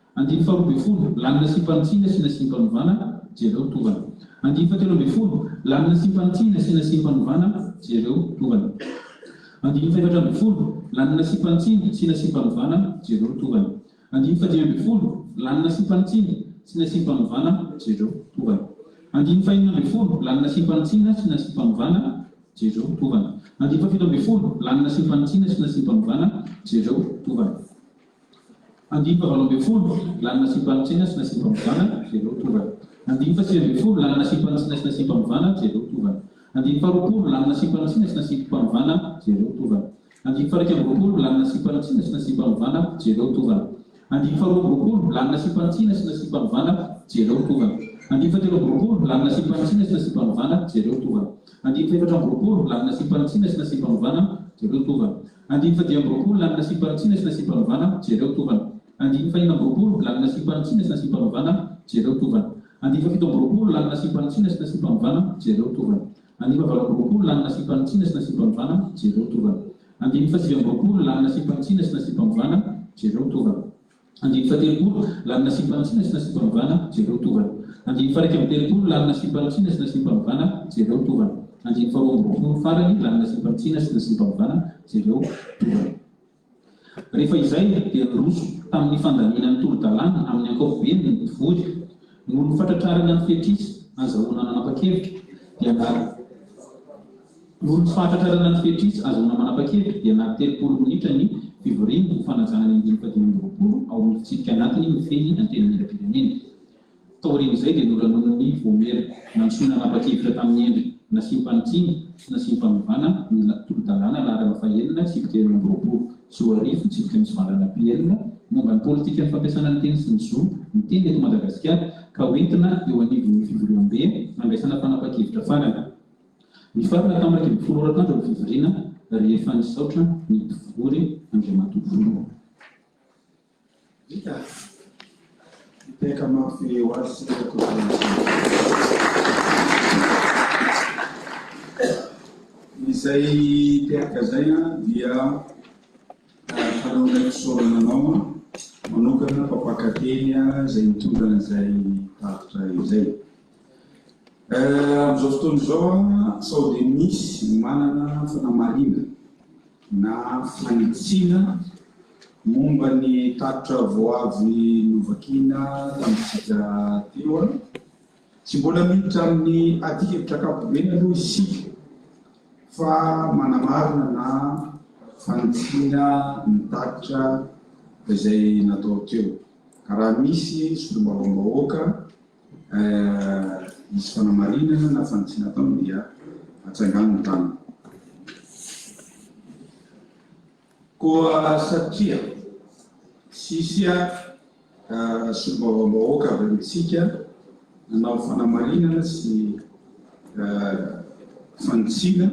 Andininy faha-12, Lany nasiam-panitsiana sy nasiam-panovana, jereo tovana. Andininy faha-13, Lany nasiam-panitsiana sy nasiam-panovana, jereo tovana. Andininy faha-14, Lany nasiam-panitsiana sy nasiam-panovana, jereo tovana. Andininy faha-15, Lany nasiam-panitsiana sy nasiam-panovana, jereo tovana. Andininy faha-16, Lany nasiam-panitsiana sy nasiam-panovana, Jereo, tovana. Andininy faha-17, Lany nasiam-panitsiana sy nasiam-panovana, jereo, tovana. Andininy faha-18, Lany nasiam-panitsiana sy nasiam-panovana, jereo, tovana. Andininy faha-19, Lany nasiam-panitsiana sy nasiam-panovana, jereo, tovana. Andininy faha-20, Lany nasiam-panitsiana sy nasiam-panovana, jereo, tovana. Andininy faha-21, Lany nasiam-panitsiana sy nasiam-panovana, jereo, tovana. Andininy faha-22, Lany nasiam-panitsiana sy nasiam-panovana, jereo, tovana. Andininy faha-23, Lany nasiam-panitsiana sy nasiam-panovana, jereo, tovana. Andininy faha-24, Lany nasiam-panitsiana sy nasiam-panovana, jereo, tovana. Andininy faha-25, Lany nasiam-panitsiana sy nasiam-panovana, jereo, tovana. Andininy faha-26, Lany nasiam-panitsiana sy nasiam-panovana, jereo, tovana. Andininy faha-27, Lany nasiam-panitsiana sy nasiam-panovana, jereo, tovana. Andininy faha-28, Lany nasiam-panitsiana sy nasiam-panovana, jereo, tovana. Andininy faha-29, Lany nasiam-panitsiana sy nasiam-panovana, jereo, tovana. Andininy faha-30, Lany nasiam-panitsiana sy nasiam-panovana, jereo, tovana. Andininy faha-31, Lany nasiam-panitsiana sy nasiam-panovana, jereo, tovana. Andininy faha-22 farany, Lany nasiam-panitsiana sy nasiam-panovana, jereo, tovana. Rehefa izay dia niroso tamin'ny fandaniana ny tolo-dalàna amin'ny ankaopobeny ny mpivory. Noho ny fatratrarana ny fetr'isa azahoana nanapa-kevitra dia na Noho ny tsy fahatratrarana ny fetr'isa azahoana manapa-kevitra dia na 30 minitra ny fivoriana ho fanajana ny andininy fahadimy 25 ao amin'ny fitsipika anatiny mifehy ny Antenimierampirenena. Taorian'izay dia nolanonin'ny Vaomiera nantsoina hanapa-kevitra tamin'ny endriny nasiam-panitsiana sy nasiam-panovana ny tolo-dalàna laharana fahenina tsipika 2026 tsipika mitsivalana PL momba ny politikan'ny fampiasana ny teny sy ny zo miteny eto Madagasikara ka hoentina eo anivon'ny fivoriambe handraisana fanapahan-kevitra farany. Nifarana tamin'ny 11 ora atoandro ny fivoriana rehefa nisaotra ny mpivory Andriamatoa Filoha. Vita. Mitehaka mafy ho azy isika Rakotoarisoa. Izay tehaka izay dia fanaonay fisaorana anao manokana mpampakateny izay nitondra an'izay tatitra izay. Amin'izao fotoana izao sao dia misy manana fanamarihana na fanitsiana momba ny tatitra vao avy novakiana tamintsika teo. Tsy mbola miditra amin'ny adihevitra ankapobeny aloha isika fa manamarina na fanitsiana ny tatitra izay natao teo. Ka raha misy solombavambahoaka misy fanamarinana na fanitsiana ataony dia atsangano ny tanana. Koa satria tsisy solombavambahoaka avy amintsika nanao fanamarinana sy. fanitsiana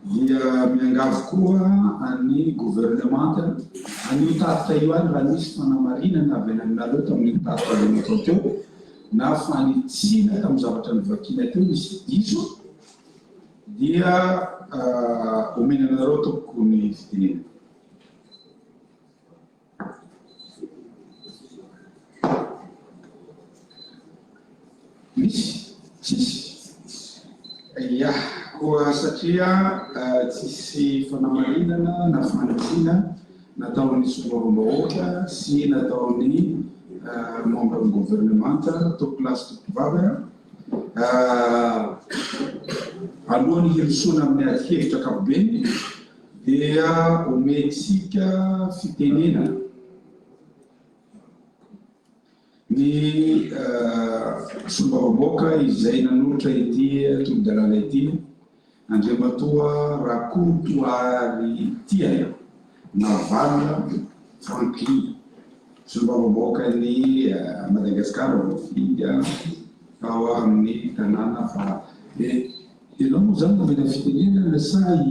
dia miangavy koa an'ny governemanta an'io tatitra io any raha nisy fanamarinana avy any aminareo tamin'io tatitra izay natao teo na fanitsiana tamin'ny zavatra novakiana teo nisy diso dia omena anareo tompoko ny fitenenana. Misy? Tsisy? Ya, koa satria tsisy fanamarinana na fanitsiana nataon'ny solombavambahoaka sy nataon'ny membre-n'ny governemanta, tompokolahy sy tompokovavy, alohan'ny hirosoana amin'ny ady hevitra ankapobeny dia omentsika fitenenana ny solombavambahoaka izay nanolotra ity tolo-dalàna ity, Andriamatoa Rakotoaritiana Navalona Franklin, solombavambahoakan'i Madagasikara voafidy tao amin'ny tanàna faha. Ianao moa izany no omena fitenenana sa i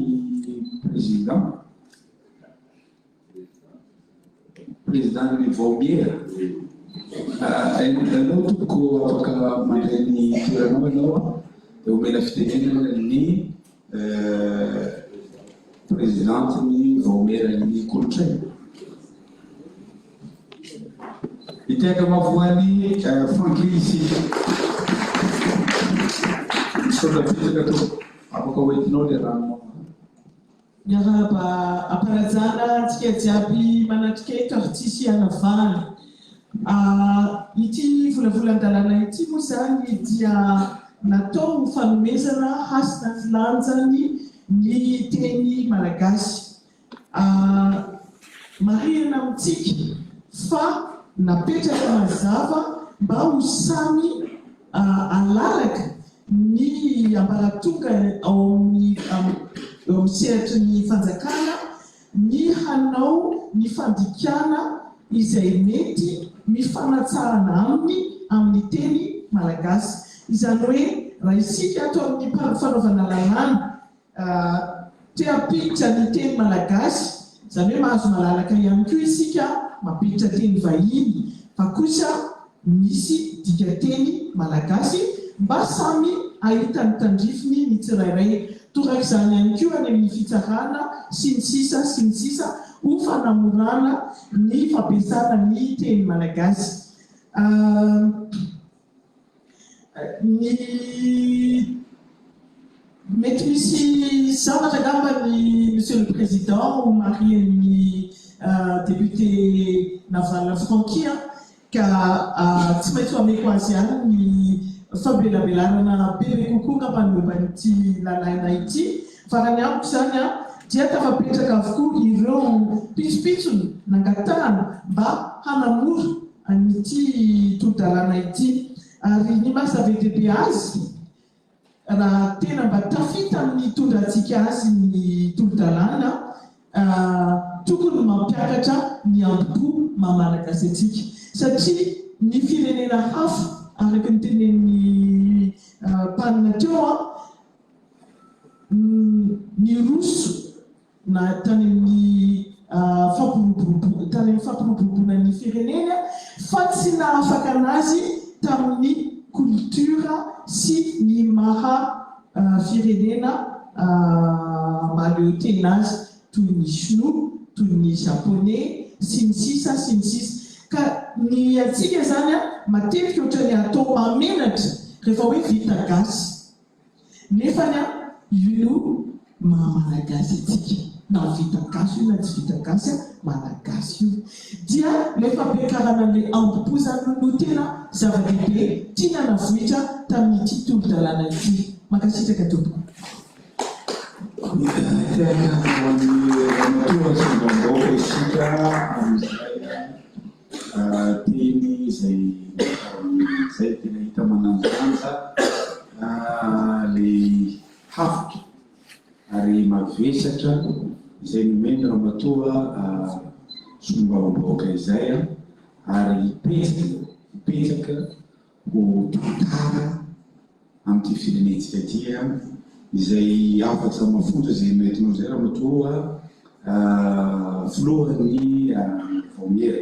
Président? Président ny vaomiera. Ianao tompoko afaka mandray ny toeranao ianao dia omena fitenenana ny Présidente ny vaomieran'ny kolontsaina. Hitehaka mafy ho an'i Franklin isika. Misaotra betsaka tompoko. Afaka hoentinao ilay ranonao. Miarahaba am-panajana antsika jiaby manatrika eto ary tsisy hanavahana. Ity volavolan-dalàna ity moa izany dia natao ho fanomezana hasina sy lanjany ny teny malagasy. Marihina amintsika fa napetraka mazava mba ho samy halalaka ny ambaratonga ao amin'ny eo amin'ny sehatry ny fanjakana ny hanao ny fandikana izay mety mifanatsarana aminy amin'ny teny malagasy. Izany hoe raha isika ato amin'ny fanaovana lalàna Te hampiditra ny teny malagasy, izany hoe mahazo malalaka ihany koa isika mampiditra teny vahiny fa kosa misy dikanteny malagasy mba samy hahita ny tandrifiny ny tsirairay. Torak'izany ihany koa any amin'ny fitsarana sy ny sisa sy ny sisa ho fanamorana ny fampiasana ny teny malagasy. Ny mety misy zavatra angamba ny Monsieur le Président ho marihin'ny député Navalona Francky an, ka tsy maintsy ho ameko azy ihany ny famelabelarana bebe kokoa angamba ny momba an'ity lalàna ity. Fa raha ny amiko izany an, dia tafapetraka avokoa ireo pitsopitsony nangatahana mba hanamora an'ity tolo-dalàna ity. Ary ny maha zava-dehibe azy, raha tena mba tafita amin'ny hitondrantsika azy ny tolo-dalàna, tokony mampiakatra ny ambo-po maha Malagasy antsika. Satria ny firenena hafa, araka ny tenenin'i Mpanina teo, niroso na tany amin'ny fampiroboroboana tany amin'ny fampiroboroboana ny firenena fa tsy nahafaka anazy tamin'ny koltiora sy ny maha firenena mahaleo tena azy toy ny sinoa, toy ny japoney sy ny sisa sy ny sisa Ka ny antsika izany matetika ohatran'ny atao mahamenatra rehefa hoe vita gasy. Nefany an, io no maha Malagasy antsika. Na vita gasy io na tsy vita gasy an, Malagasy io. Dia ilay fampiakarana an'ilay ambo-po izany no tena zava-dehibe tiana navoitra tamin'ity tolo-dalàna ity. Mankasitraka tompoko. Mitehaka ho an'ny Ramatoa Rasolombahoaka isika amin'izay teny izay izay tena hita manan-danja ilay hafatra ary mavesatra izay nomen'i Ramatoa Solombavambahoaka izay ary hipetraka hipetraka ho tantara. amin'ity firenentsika ity izay hafatra mafonja izay noentinao izay Ramatoa Filohan'ny Vaomiera.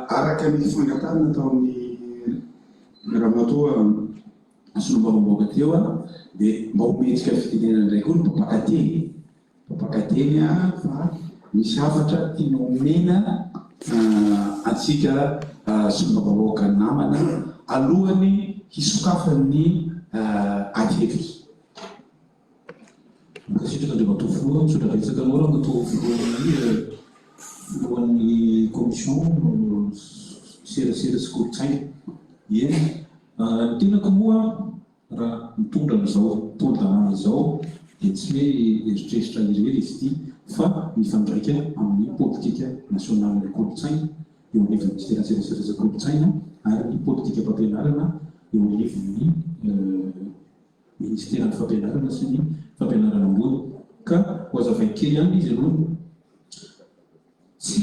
Araka ny fangatahana nataon'ny Ramatoa Solombavambahoaka teo dia mba omentsika fitenenana indray koa ny mpampakateny. Mpampakateny fa misy hafatra tiana omena antsika solombavambahoaka namana alohan'ny hisokafan'ny ady hevitra. Mankasitraka Andriamatoa Filoha, misaotra betsaka anao Ramatoa Filohan'ny Filohan'ny Commission Serasera sy Kolontsaina. Eny, ny tenako moa Raha mitondra an'izao tolo-dalàna izao dia tsy hoe eritreritra irery izy ity fa mifandraika amin'ny politika nasionalin'ny kolontsaina eo anivon'ny Minisiteran'ny Serasera sy Kolontsaina ary ny politikam-pampianarana eo anivon'ny Minisiteran'ny Fampianarana sy ny Fampianarana ambony. Ka ho hazavaiko kely ihany izy aloha. Tsy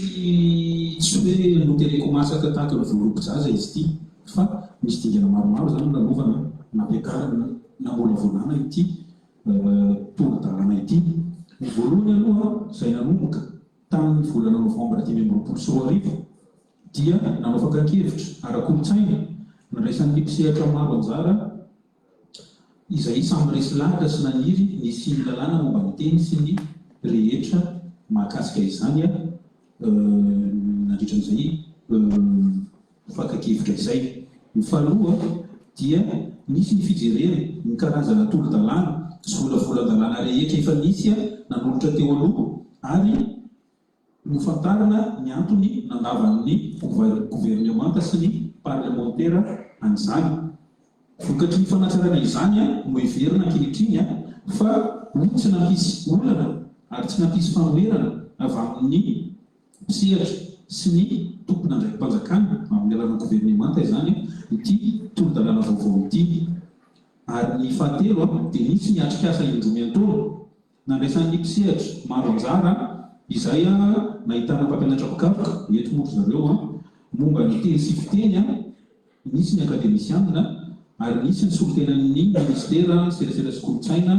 tsy hoe notereko masaka tahaka ny voalobo-jaza izy ity fa misy dingana maromaro izany nolalovana nampiakarana namolavolana ity tolo-dalàna ity. Ny voalohany aloha izay nanomboka tamin'ny volana novambra 2025 dia nanao fakan-kevitra ara-kolontsaina nandraisan'ny mpisehatra maro anjara izay samy resy lahatra sy naniry ny hisian'ny lalàna momba ny teny sy ny rehetra mahakasika izany nandritra an'izay fakan-kevitra izay. Ny faharoa dia nisy ny fijerena ny karazana tolo-dalàna sy volavolan-dalàna rehetra efa nisy nanolotra teo aloha ary Nofantarina ny antony nandavan'ny governemanta sy ny parlemantera an'izany. Vokatry ny fanatsarana izany no heverina ankehitriny fa ho tsy nampisy olana ary tsy nampisy fanoherana avy amin'ny mpisehatra sy ny tompon'andraiki-panjakana, amin'ny alalan'ny governemanta izany, ity tolo-dalàna vaovao ity. Ary ny fahatelo dia nisy ny atrikasa indroa miantaona. Nandraisan'ny mpisehatra maro anjara, izay nahitana mpampianatra mpikaroka, eto moa ry zareo, momba ny teny sy fiteny, nisy ny akademisianina, ary nisy ny solontenan'ny minisitera, serasera sy kolontsaina,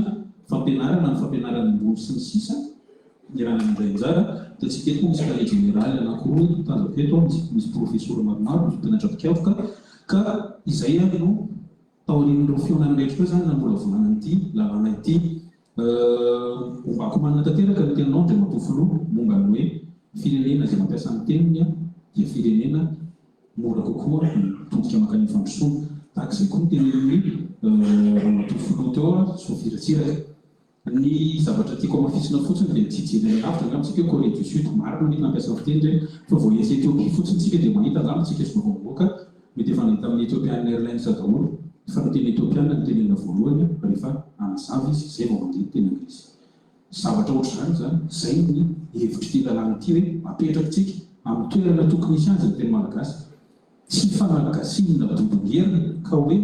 fampianarana, ny fampianarana ambony, sy ny sisa Niarahana nandray anjara. Hitantsika eto moa misy tale jeneraly anankiroa eto, tazako eto, misy profesora maromaro, misy mpianatra mpikaroka, ka izay ary no Taorian'ireo fihaonana rehetra ireo izany namolavolana an'ity lalàna ity. Ombako manina tanteraka ny teninao Andriamatoa Filoha momba ny hoe firenena izay mampiasa ny teniny dia firenena mora kokoa ny mitodika mankany amin'ny fandrosoana. Tahaka izay koa ny tenenin'i Ramatoa Filoha teo Sophie Ratsiraka. Ny zavatra tiako hamafisina fotsiny dia tsy hijery any lavitra angamba tsika hoe Corée du Sud, marina anie nampiasa fiteny ireny fa vao etsy Ethiopie fotsiny tsika dia mahita angamba tsika solombavambahoaka mety efa nahita amin'ny Ethiopian Airlines daholo fa ny teny Ethiopiana no tenenina voalohany rehefa hanazava izy izay vao mandeha ny teny anglisy. Zavatra ohatr'izany izany, izay ny hevitr'ity lalàna ity hoe apetraka tsika amin'ny toerana tokony hisy azy ny teny malagasy. Tsy fanagasiana dodongerina ka hoe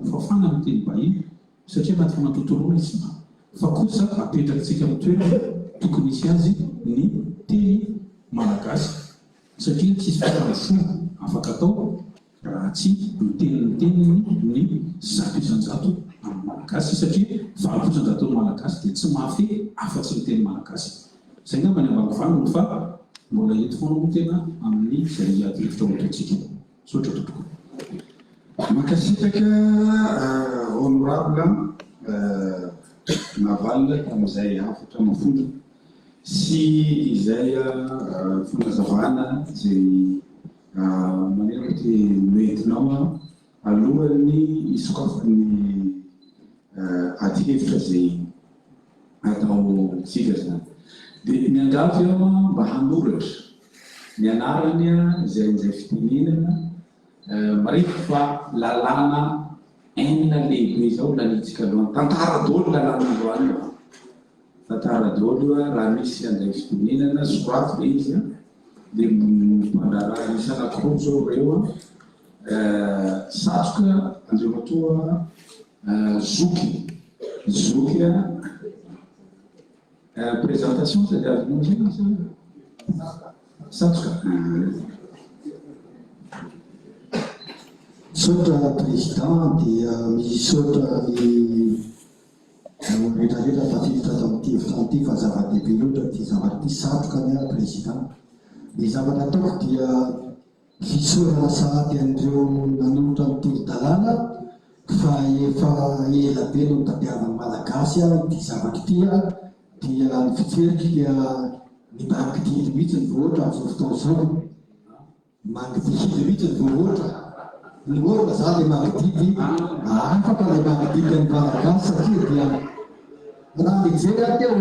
hofafana ny teny vahiny satria anaty fanatontoloana isika, fa kosa apetrakintsika amin'ny toerana tokony hisy azy ny teny malagasy satria tsisy fampandrosoana afaka atao raha tsy miteny ny teniny ny 100% amin'ny malagasy satria 80% ny malagasy dia tsy mahafehy afa-tsy ny teny malagasy. Izay angamba ny ambangovangony fa mbola eto foana moa tena amin'ny izay ady hevitra ho ataontsika. Misaotra tompoko. Mankasitraka Honorable Naval tamin'izay hafatra mafonja sy izay fanazavana izay maneho ty noentinao alohan'ny hisokafan'ny adihevitra izay ataontsika izany. Dia miangavy aho mba hanoratra ny anarany izay izay fitenenana Marihiko fa lalàna enina lehibe izao laniantsika androany. Tantara daholo lalàna androany io. Tantara daholo io raha misy handray fitenenana, soraty ilay izy dia mpandraharaha misy anankiroa izao ireo. Satroka Andriamatoa Zoky. Zoky Présentation tadiavinao zay sa satroka? Misaotra Président dia misaotra ny rehetra rehetra tafiditra ato amin'ity efitrano ity fa zava-dehibe loatra ity zavatra ity satroka ny ahy Président. Ny zavatra ataoko dia fisaorana sahady an'ireo nanolotra ny tolo-dalàna fa efa ela be no nitadiavan'ny Malagasy ity zavatra ity dia ny fijeriko dia ny mangidihidy mihitsy ny voahoatra amin'izao fotoana izao. Mangidihidy mihitsy ny voahoatra. Ny orona zany le mangididy, afaka le mangididy an'ny Malagasy satria dia raha nijery aho teo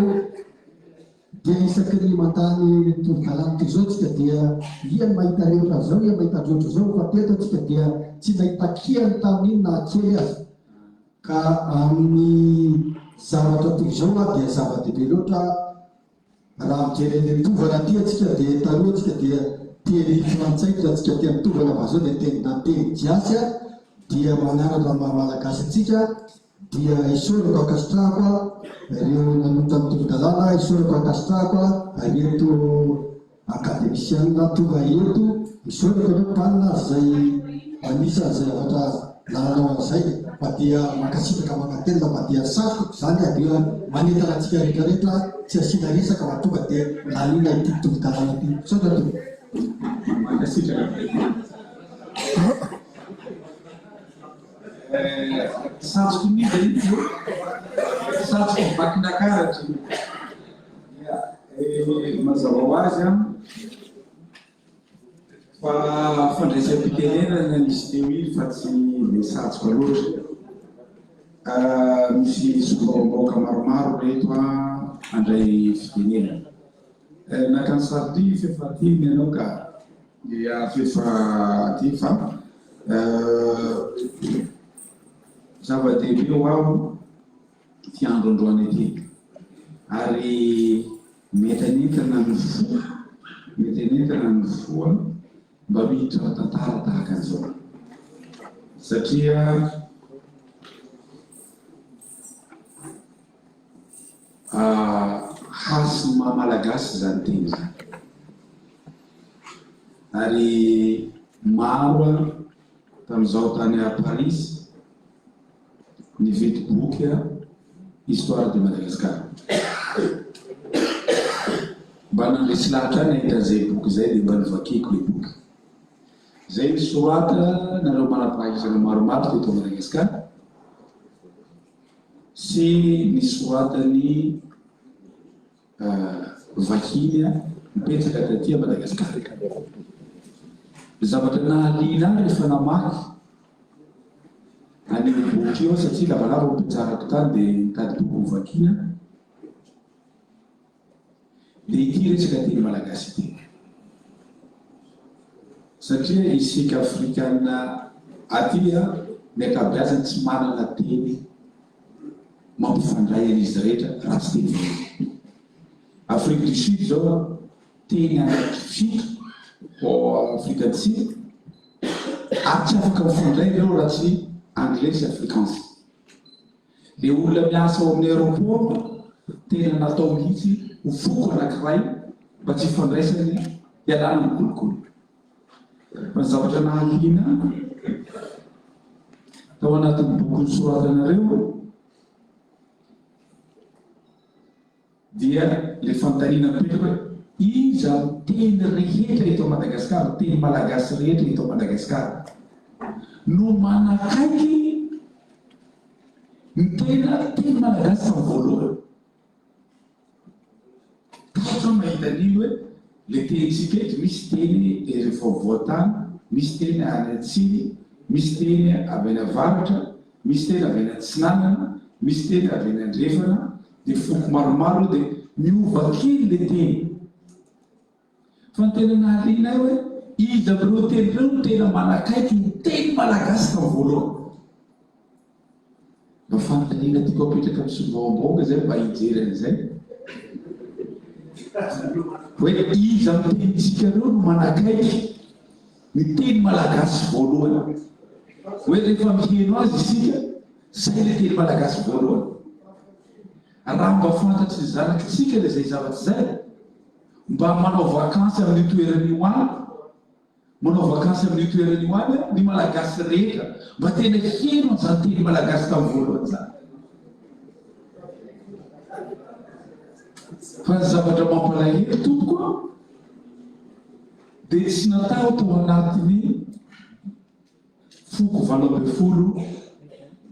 dia isaky ny mandany tolo-dalàna toy izao tsika dia ia ny mahita reotra an'izao, ia mahita andreotra izao fa teto tsika dia tsy nahita kiany tamin'iny na kely aza. Ka amin'ny zavatra toy izao dia zava-dehibe loatra Raha mijery an'ilay tovana aty antsika dia taloha antsika dia teny frantsay fa antsika aty amin'ny tovana vazaha dia teny na teny giasy a dia mananatra ny maha malagasy antsika dia isaorako ankasitrahako a ireo nanolotra ny tolo-dalàna isaorako ankasitrahako a ireto Akademisianina tonga eto, isaorako anao Mpanina izay anisan'izay zavatra nananao an'izay fa dia mankasitraka mankatelina fa dia satriko izany dia manentana antsika rehetra rehetra tsy asiana resaka fa tonga dia laniana ity tolo-dalàna ity. Misaotra tompoko. Mankasitraka. Satriko mihitsy io, satriko Vakinankaratra io. Mazava ho azy an, fa fandraisam-pitenenana nisy teo iny fa tsy dia satroka loatra. Misy solombavambahoaka maromaro ireto an handray fitenenana. Naka ny sary ity f'efa aty ny anao ka. Ia f'efa aty fa zava-dehibe ho aho. ity andro androany ity ary mety hanentana ny fo, mety hanentana ny fo mba miditra amin'ny tantara tahaka an'izao satria hasin'ny maha malagasy izany teny izany ary maro tamin'izaho tany Paris Nividy boky aho, Histoire de Madagascar. Mba nandresy lahatra ahy nahita an'izay boky izay dia mba novakiako ilay boky. Izay nosoratanareo manam-pahaizana maromaro teto Madagascar sy nisoratan'ny vahiny mipetraka taty Madagascar. Ny zavatra nahaliana ahy rehefa namaky an'io boky io aho satria lavalava ny mpitsarako tany dia nitady boky hovakiana dia ity resaka teny malagasy ity. Satria isika afrikana aty ny ankabeazany tsy manana teny mampifandray an'izy rehetra raha tsy teny vahiny. Afrique du Sud izao teny anaky fito ao Afrika Atsimo ary tsy afaka mifandray ireo raha tsy anglais sy afrikaans. Le olona miasa ao amin'ny aéroport tena natao mihitsy ho foko anankiray mba tsy hifandraisany hialana amin'ny kolikoly. Fa ny zavatra nahaliana ahy tao anatin'ny boky nosoratanareo dia ilay fanontaniana mipetraka hoe iza amin'ny teny rehetra eto Madagasikara, teny malagasy rehetra eto Madagasikara no manakaiky ny tena teny malagasy tamin'ny voalohany? Taitra aho mahita an'iny hoe le tenintsika eto misy teny ery afovoan-tany, misy teny any atsimo, misy teny avy any avaratra, misy teny avy any atsinanana, misy teny avy any andrefana, dia foko maromaro eo dia miova kely le teny. Fa ny tena nahaliana ahy hoe iza amin'ireo teny ireo no tena manakaiky ny teny malagasy tamin'ny voalohany? Mba fanontaniana tiako apetraka amin'ny solombavambahoaka izay mba hijery an'izay. Hoe iza amin'ny tenintsika ireo no manakaiky ny teny malagasy voalohany? Hoe rehefa miheno azy isika, izay ilay teny malagasy voalohany. Raha mba fantatry ny zanakitsika ilay izay zavatra izay, mba manao vakansy amin'io toerana io any. Manao vakansy amin'io toerana io any ny Malagasy rehetra mba tena heno an'izany teny Malagasy tamin'ny voalohany izany. Fa ny zavatra mampalahelo tompoko a, dia tsy natao tao anatin'ny foko 18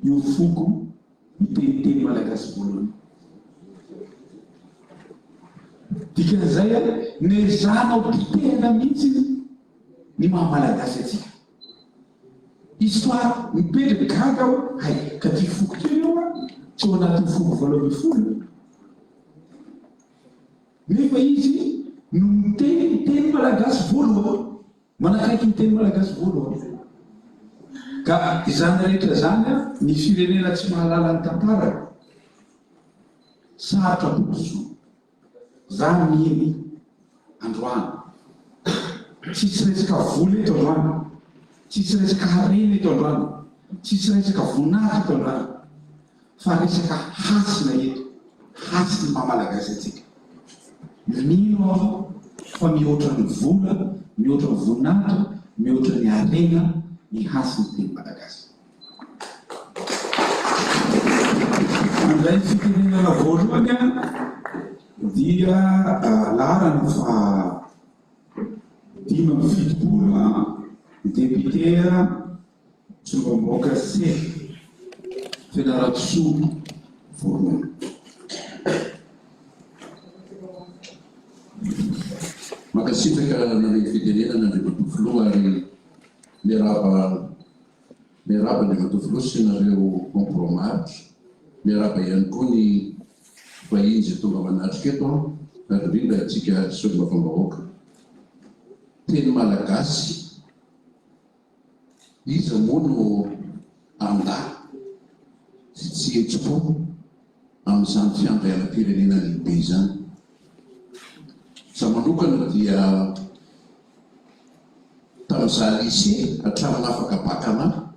io foko miteny teny Malagasy voalohany io. Dikan'izay, nezahana ho potehina mihitsy ny maha Malagasy antsika. Histoire mipetraka, gaga aho, hay ka ty foko ty eo an, tsy ao anatin'ny foko 18 io. Nefa izy no miteny ny teny Malagasy voalohany. Manakaiky ny teny malagasy voalohany. Ka izany rehetra izany, ny firenena tsy mahalala ny tantarany, sarotra ampandrosoana. Za mino androany, tsisy resaka vola eto androany, tsisy resaka harena eto androany, tsisy resaka voninahitra eto androany, fa resaka hasina eto, hasin'ny maha malagasy antsika. Mino aho fa mihoatra ny vola, mihoatra ny voninahitra, mihoatra ny harena ny hasin'ny teny malagasy. Handray fitenenana voalohany dia laharana faha 75 député Solombavambahoaka C. Fianarantsoa voalohany. Mankasitraka nanome ny fitenenana Andriamatoa Filoha ary miarahaba miarahaba Andriamatoa Filoha sy nareo Membre maharitra. Miarahaba ihany koa ny vahiny izay tonga manatrika eto ary indrindra antsika Solombavambahoaka. Teny Malagasy. Iza moa no handà sy tsy hihetsi-po amin'izany fiandrianam-pirenena lehibe izany? Izaho manokana dia tamin'izaho lycée hatramin'ny afaka bac anà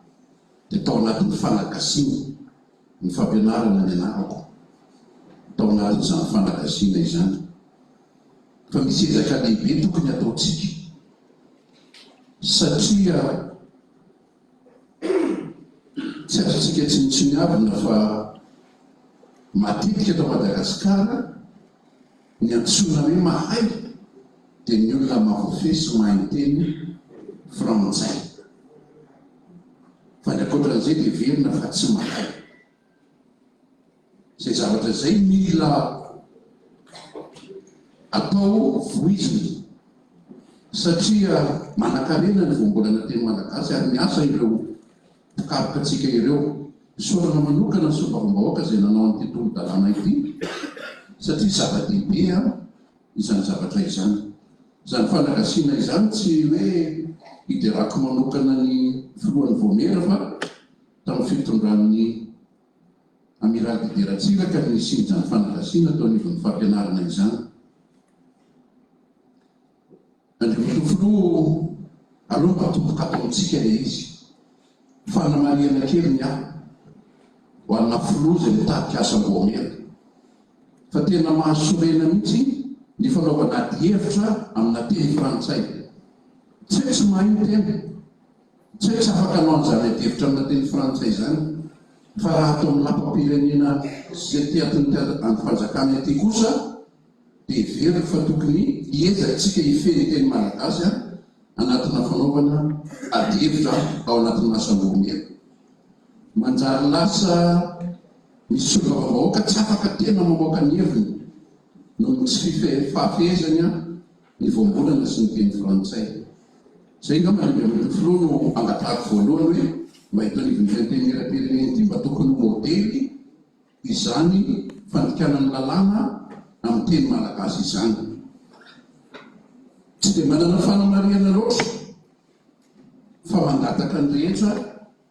dia tao anatin'ny fanagasiana ny fampianarana ny anarako tao anatin'izany fanagasiana izany. Fa misy ezaka lehibe tokony hataontsika. Satria tsy azontsika tsinontsiniavina fa matetika eto Madagasikara ny antsoina hoe mahay dia ny olona mahavoafehy sy mahay miteny frantsay. Fa ny ankoatran'izay dia heverina fa tsy mahay. Izay zavatra izay mila atao voizina satria manankarena ny voambolana teny malagasy ary miasa ireo mpikaroka antsika ireo. Isaorana manokana ny solombavambahoaka izay nanao an'ity tolo-dalàna ity satria zava-dehibe izany zavatra izany. Izany fanagasiana izany tsy hoe hiderako manokana ny filohan'ny vaomiera fa tamin'ny fitondran'ny Amiraly Didier Ratsiraka no nisian'izany fanagasiana teo anivon'ny fampianarana izany. Andriamatoa Filoha, aleo mba atomboka ato amintsika ilay izy. Fanamarihana kely ny ahy, ho anà Filoha izay mitarika asam-baomiera, fa tena mahasorena mihitsy ny fanaovana adihevitra amina teny frantsay. Tsy hoe tsy mahay ny tena. Tsy hoe tsy afaka hanao an'izany adihevitra amina teny frantsay izany, fa raha ato amin'ny lapam-pirenena sy aty atin'ity andrim-panjakana ity kosa dia heveriko fa tokony hiezaka isika hifehy ny teny malagasy anatina fanaovana adihevitra ao anatin'ny asam-baomiera. Manjary lasa misy solombavambahoaka tsy afaka tena mamoaka ny heviny noho ny tsy fahafehezany ny voambolana sy ny teny frantsay. Izay angamba ry Andriamatoa Filoha no angatahako voalohany hoe mba eto anivon'ity Antenimierampirenena ity mba tokony ho modely izany fandikana ny lalàna amin'ny teny malagasy izany. Tsy dia manana fanamarihana loatra fa mangataka ny rehetra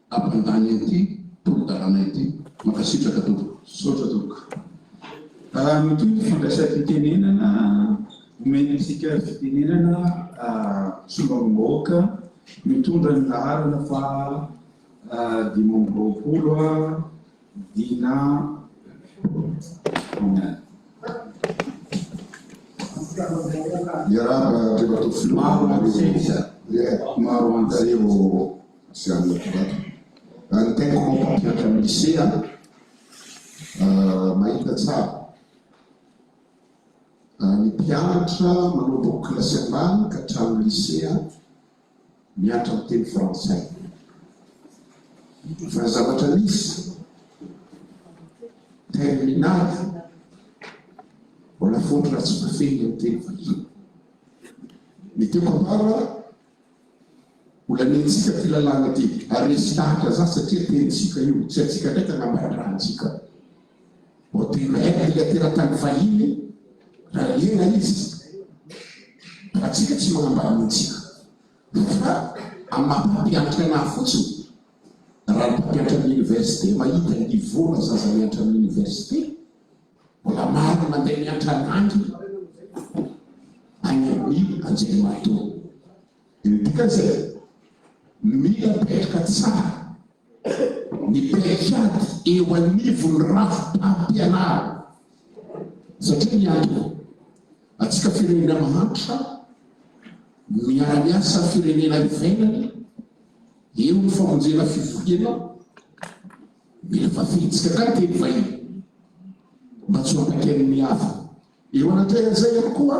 hampandany an'ity tolo-dalàna ity. Mankasitraka tompoko. Misaotra tompoko. Mitohy ny fandraisam-pitenenana, omentsika fitenenana solombavambahoaka mitondra ny laharana faha 25 Dina Omiana. Miarahaba Andriamatoa Filoha. Ie, Maro an'izay. Zay vao tsy anona tonga ato. Ny tenako moa mpampianatra amin'ny lycée an, mahita tsara ny mpianatra manomboka kilasy ambany ka hatramin'ny lycée mianatra amin'ny teny frantsay. Fa ny zavatra misy, terminale, mbola foatra raha tsy voafehy ny amin'ny teny vahiny. Ny tiako ambara, ho laniantsika ity lalàna ity, ary resy lahatra za satria tenintsika io, tsy antsika ndraiky agnambaran-drahantsika. Vao tena haiko ilay teratany vahiny raha liana izy, fa antsika tsy magnambara antsika. Fa amin'ny maha mpampianatra anahy fotsiny, raha ny mpampianatra amin'ny université mahita ny niveau-na zaza mianatra amin'ny université, mbola maro ny mandeha mianatra langue any amin'ny anjerimanontolo. Ny dikan'izay, mila mipetraka tsara ny paikady eo anivon'ny rafi-pampianarana satria ny antony, antsika firenena mahantra, miara-miasa firenena ivelany, eo ny famonjena fivoriana, mila vaventsika ka ny teny vahiny mba tsy ho ampaikain'ny hafa. Eo anatrehan'izay ihany koa,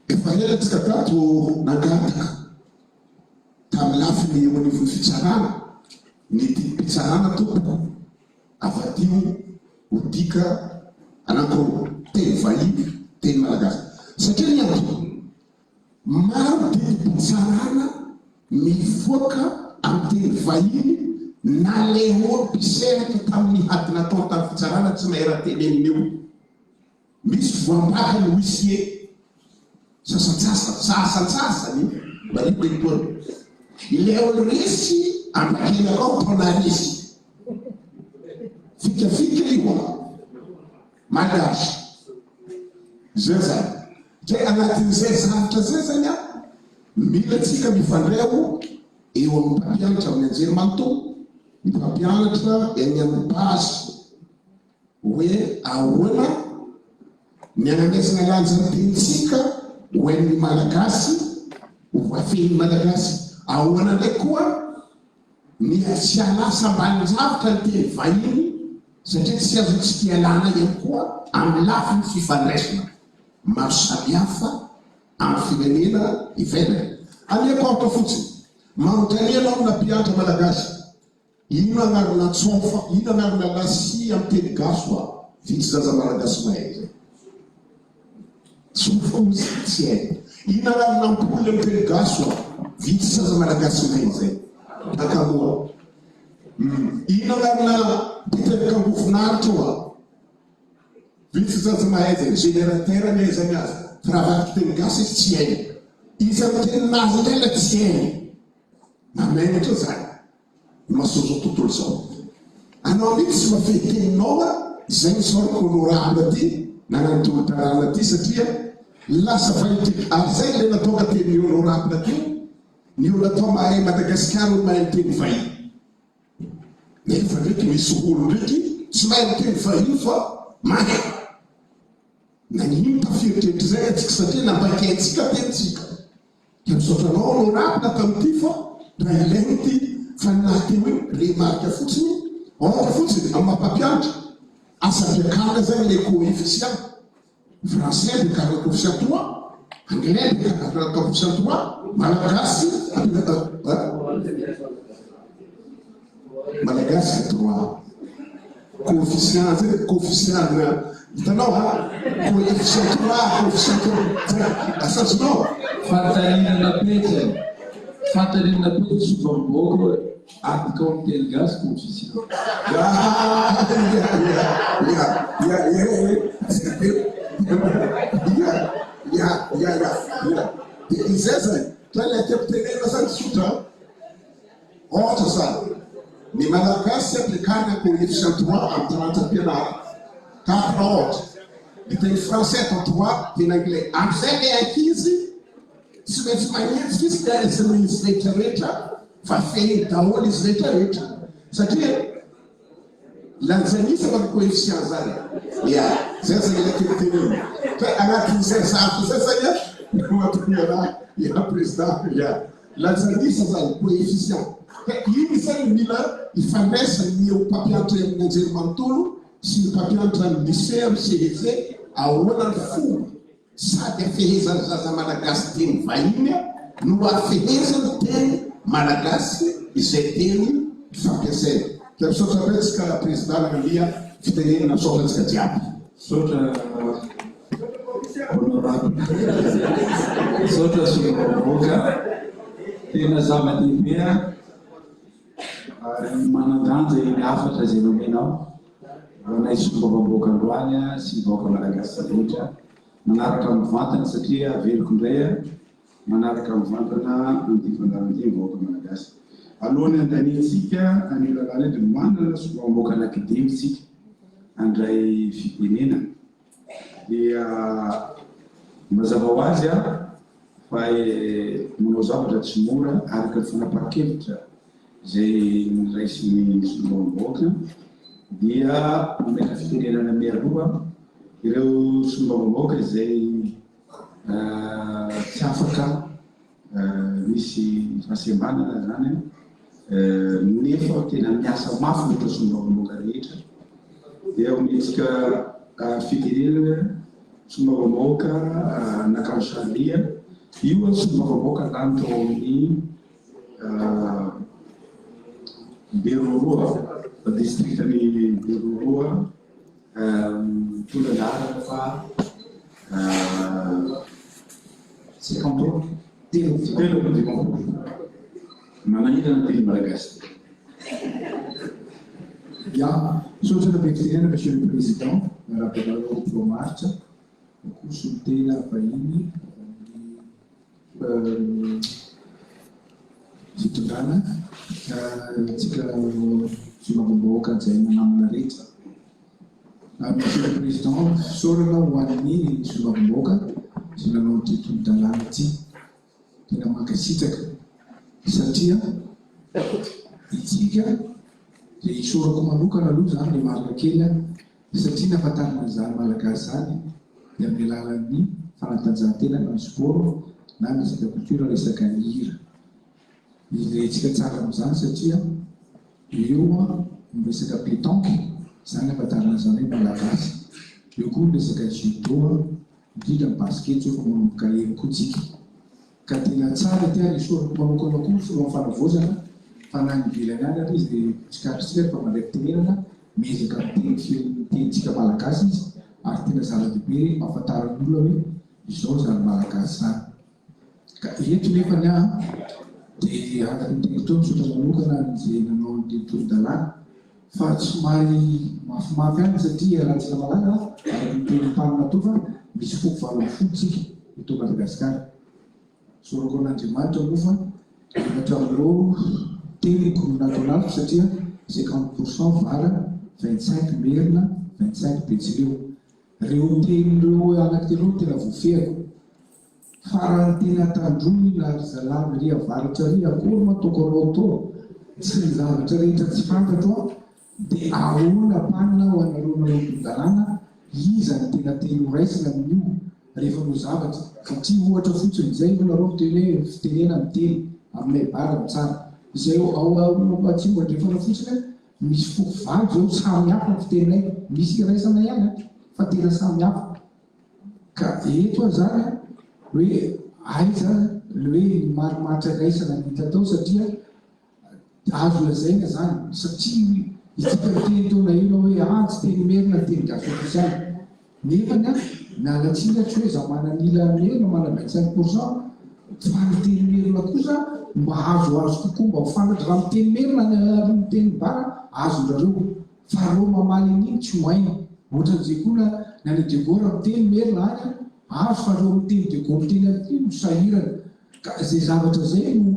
efa ela tsika tato nangataka tamin'ny lafiny eo anivon'ny fitsarana, ny didim-pitsarana tompoko, avadiho ho dika anankiroa, teny vahiny, teny malagasy. Satria ny antony, Maro didim-pitsarana mivoaka amin'ny teny vahiny naleon'ny mpisehatra tamin'ny ady natao tamin'ny fitsarana tsy mahay raha tenenina io. Misy voambaka ny huissier sasantsasany, sasantsasany, marihiko etoana. Ilay olo resy ambakelaka ao taona resy. Fikafika io an. Malgache. Zay zany. Zay anatin'izay zavatra zay zany an, mila tsika mifandray ao eo amin'ny mpampianatra amin'ny anjerimanontolo, ny mpampianatra eny amin'ny base hoe ahoana ny anamesana lanja ny tenintsika ho hain'ny Malagasy, ho voafehin'ny Malagasy. Ahoana ndray koa Ny tsy hanasa ambanin-javatra ny teny vahiny satria tsy azontsika ialana ihany koa amin'ny lafiny fifandraisana maro samihafa amin'ny firenena ivelany. Aleoko aoka fotsiny. Manontania ianao amina mpiantra malagasy, inona anarana tsôfa, inona anarana lasia amin'ny teny gasy hoa? Vitsy zaza malagasy mahay izay. Tsofa ozy tsy haiko. Inona anarana ampoule amin'ny teny gasy oa? Vitsy zaza malagasy mahay izay. Takamoa. Hum. Inona anarana mpiteraka angofon'aritra oa? Vitsy zaza mahay izay. Générateur ny ahaizany azy. Fa raha avadika teny gasy izy tsy hainy. Izy amin'ny tenin'azy indray ilay tsy hainy. Mahamenatra izany. Imason'izao tontolo izao. Anao mihitsy tsy mafehy teninao a, izay ny isaorako honorable ty nanano tolo-dalàna ty satria lasa vahiny ary zay ilay nataoka tenin'i honorable teo, ny olona atao mahay Madagasikara olo mahay miteny vahiny. Nefa ndreky misy olo ndreky tsy mahay miteny vahiny fa mahay. Nagnino tafieritreritry zay antsika satria nambaikaintsika tenintsika. Dia misaotra anao honorable tamin'ity fa raha ilaina ity fa ny naha te hoe remarque fotsiny, ohatra fotsiny amin'ny maha mpampianatra, asa ampiakarina zany ilay coefficient, français ampiakarina coefficient trois, anglais ampiakarina coefficient trois, malagasy ampiakarina Malagasy droit. Coefficient zay coefficient na hitanao ha? Coefficient 3, coefficient 3 asazonao. Fanontaniana napetrany, fanontaniana napetrany solombavambahoaka hoe adikao amin'ny teny gasy coefficient. Ya ya ya ya ya ya ya ya ya ya dia izay zany, fa ilay tiako tenenina zany tsotra. Ohatra izany, ny Malagasy ampiakarina coefficient trois amin'ny taranja-pianarana. Quatre ohatra. Ny teny français atao trois, teny anglais. Amin'izay ilay ankizy tsy maintsy manenjika izy ka aizin'ny izy rehetra rehetra fa fehiny daholo izy rehetra rehetra. Satria lanjan'isa fa ny coefficient zany. Ya, zay zany ilay tiako tenenina. Ka anatin'izay zavatra izay zany an. No mahatonga raha ya président ya lanjan'isa zany coefficient. Ka iny zany mila ifandraisan'ny eo mpampianatra eo amin'ny anjerimanontolo sy ny mpampianatra ny lycée amin'ny CEG ahoana ny fomba Sady afehezan'ny zaza malagasy teny vahiny no afehezany teny malagasy izay teny fampiasaina. Ka misaotra betsaka Président Nandria fitenenana misaotra antsika jiaby. Misaotra Honorable. Misaotra Solombavambahoaka. Tena zava-dehibe ary manan-danja iny hafatra izay nomenao ho anay Solombavambahoaka androany sy ny vahoaka Malagasy rehetra. Manaraka mivantana satria averiko indray manaraka mivantana an'ity fandaharana ity ny vahoaka Malagasy. Alohan'ny handaniantsika an'io lalàna io dia manana solombavambahoaka anankidimy isika handray fitenenana. Dia mazava ho azy fa manao zavatra tsy mora araka ny fanapahan-kevitra izay noraisin'ny solombavambahoaka dia omena fitenenana mialoha ireo solombavambahoaka izay tsy afaka misy fahasembanana izany nefa tena miasa mafy loatra solombavambahoaka rehetra dia omentsika fitenenana solombavambahoaka Nakano Charlie io solombavambahoaka lany tao amin'ny Beroroha, distrikan'i Beroroha, mitondra laharana faha 53. Manahirana ny teny malagasy. Ya, misaotra be fitenenana Monsieur le Président, miarahaba anareo voamaritra, koa solontena vahiny avy amin'ny fitondrana, antsika solombavambahoaka hajaina namana rehetra. Monsieur le Président, fisaorana ho an'ny solombavambahoaka izay nanao ity tolo-dalàna ity. Tena mankasitraka satria itsika dia isaorako manokana aloha izany remarque kely an, satria ny ahafantarana an'izany Malagasy izany dia amin'ny alalan'ny fanatanjahantena na ny sport na ny resaka culture resaka hira. Irehintsika tsara amin'izany satria eo ny resaka pétanque izany ahafantarana an'izany hoe Malagasy, eo koa ny resaka judo, indrindra ny basket zao fa manomboka eny koa tsika. Ka tena tsara ity ary esoriko manokana koa ny filohan'ny fanavaozana fa na any ivelany any ary izy dia tsikaritsika ary fa mandray fitenenana, miezaka miteny feon'ny tenintsika malagasy izy ary tena zava-dehibe mba ahafantaran'ny olona hoe izao izany malagasy izany. Ka eto nefa ny ahy dia araka ny teniko teo misaotra manokana an'izay nanao an'ity tolo-dalàna fa somary mafimafy ihany satria iarahantsika malala araka ny tenin'i Mpanina teo fa misy foko 18 tsika eto Madagasikara. Isaorako an'Andriamanitra moa fa 24 teniko no nataon'afo satria 50 pour cent vara, 25 merina, 25 betsileo. Reo teny reo anaky reo tena voafehako. Fa raha ny tena tandrohina ry zalahy ry avaratra ry akory ma ataoko anao tô tsy ny zavatra rehetra tsy fantatro an de ahoana panina ho anareo nanao tolo-dalàna iza ny tena teny ho raisina amin'io rehefa anao zavatra satria ohatra fotsiny izay io nareo miteny hoe fitenena miteny aminay bara no tsara izay ao ao atsimo andrefana fotsiny an misy foko valo zao samy hafa ny fiteninay misy iraisana ihany an fa tena samy hafa Ka eto aho zany an, hoe aiza le hoe ny marimaritra iraisana ny hita tao satria azo lazaina zany satria isika niteny teo naheno aho hoe ah tsy teny merina ny teny gasy ofisialy nefany an miala tsiny aho tsy hoe za mananila merina manana 25 pour cent fa ny teny merina kosa mba azoazo kokoa mba ho fantatra raha miteny merina ary miteny bara azondrareo Fa reo mamaly an'iny tsy ho hainy. Ohatran'izay koa na ny any Diego raha miteny merina any an, azo fa reo miteny Diego miteny aty no sahirana. Ka zay zavatra zay no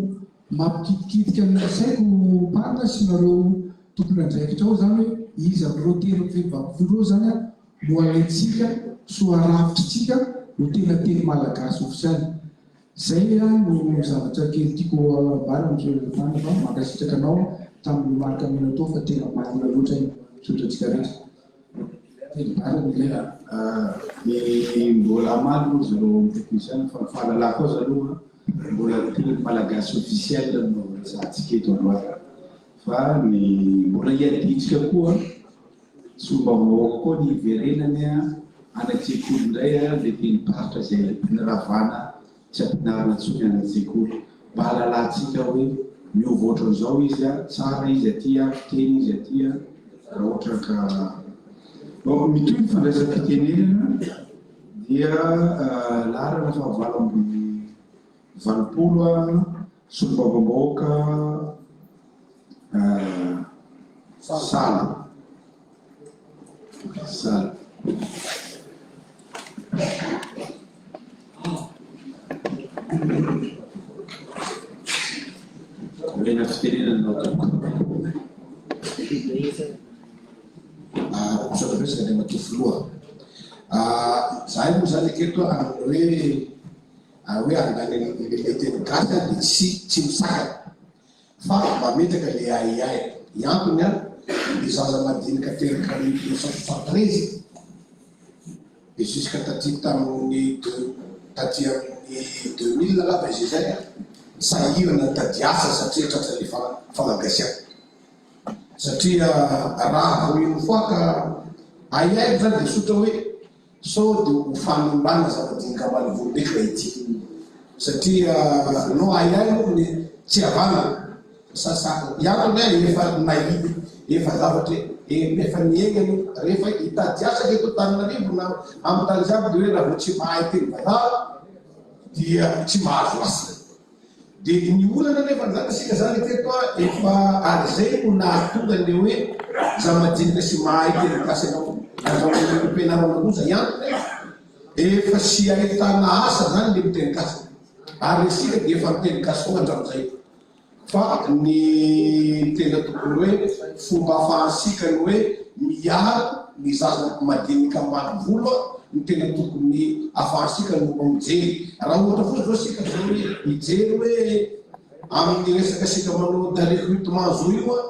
mampikitikitika ny saiko Mpanina sy nareo tompon'andraikitra ao zany hoe iza amin'ireo teny vehivavy ireo zany an no alaintsika sy ho arafitritsika ho tena teny malagasy ofisialy. Zay no zavatra kely tiako ambara Monsieur le Président fa mankasitraka anao tamin'ny remarque nomenao teo fa tena marina loatra iny. Misaotra antsika rehetra. Teny Ny mbola hamaly moa ry zareo amin'ny technicien fa ny fahalalako azy aloha mbola teny malagasy officiel no resahantsika eto androany fa ny mbola hiadintsika koa solombavambahoaka koa ny hiverenany any an-tsekoly indray ilay tenim-paritra izay niravana Tsy ampianarina intsony any an-tsekoly. Mba hahalalantsika hoe miova ohatran'izao izy a, tsara izy aty a, fiteny izy aty a, raha ohatra ka. Bon, mitohy ny fandraisam-pitenenana dia laharana fahavalo 88 a, solombavambahoaka Sala. Sala. Omena fitenenana anao tompoko. Misaotra betsaka Andriamatoa Filoha. Izahay moa izany aketo amin'ny hoe hoe handany an'ilay teny gasy dia tsy tsy misakana. Fa mametraka le ahiahy. Ny antony an, le zaza madinika teraka ny 1973 de jusqu'à taty tamin'ny deux taty amin'ny 2000 angamba izy izay an, sahirana nitady asa satria tratran'ny fanagasiana. Satria raha vao une fois ka ahiahiko zany de tsotra hoe Sao dia ho fanimbana zava-dinika ambanivolo be kay ity. Satria no ahiahy moa ny tsy havanana. Sa ny antony an efa nahita efa zavatra efa niainana rehefa hitady asa eto Antananarivo na amin'ny tany jiaby dia hoe raha vao tsy mahay teny vazaha dia tsy mahazo asa. Dia ny olana anefa zany isika zany teto a efa ary zay no nahatonga le hoe za madinika sy mahay teny gasy anao andrahoina any am-pianarana loza ihany efa sy ahitana asa zany le miteny gasy ary isika dia efa miteny gasy foana hatramin'izay fa ny tena tokony hoe fomba afahantsika ny hoe miaro ny zaza madinika ambanivolo no tena tokony afahantsika no mijery. Raha ohatra fotsiny zao isika zao hoe hijery hoe amin'ny resaka isika manao de recrutement zao io an,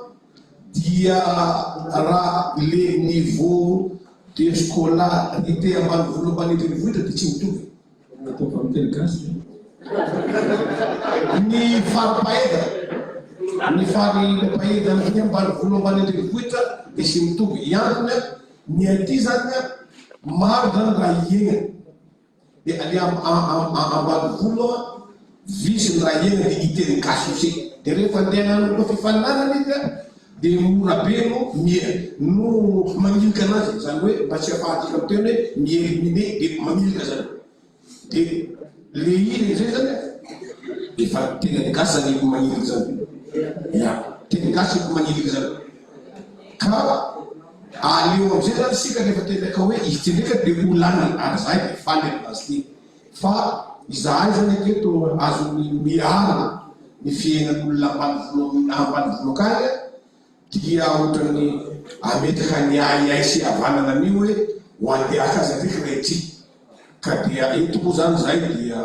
dia raha le niveau de scolarité ambanivolo ambany an-drenivohitra dia tsy mitovy. Ataovy amin'ny teny gasy ve? Ny fari-pahaizana, ny fari-pahaizana aty ambanivolo ambany an-drenivohitra dia tsy mitovy. Ny antony an, ny aty zany an, maro zany raha iainana. Dia le ambanivolo an, visy ny raha iainana dia hiteny gasy io se. Dia rehefa andeha hanomboka fifaninanana izy an, dia mora be no no manilika anazy, izany hoe mba tsy afahantsika miteny hoe mi-eliminer dia manilika zany. Dia le hira izay zany an, efa tena gasy zany efa manilika zany. Ya, teny gasy efa manilika zany. Ka aleo amizay zany isika rehefa tena ka hoe izy ty ndraika dia ho lany ary zahay dia faly aminazy ty. Fa izahay zany aketo azon'ny miaro ny fiainan'olona ambanivolo ambanivolo akany dia ohatran'ny ametraka ny ahiahy sy havanana an'io hoe ho andeha haka aza ndreky ilay ity. Ka dia eto moa zany izahay dia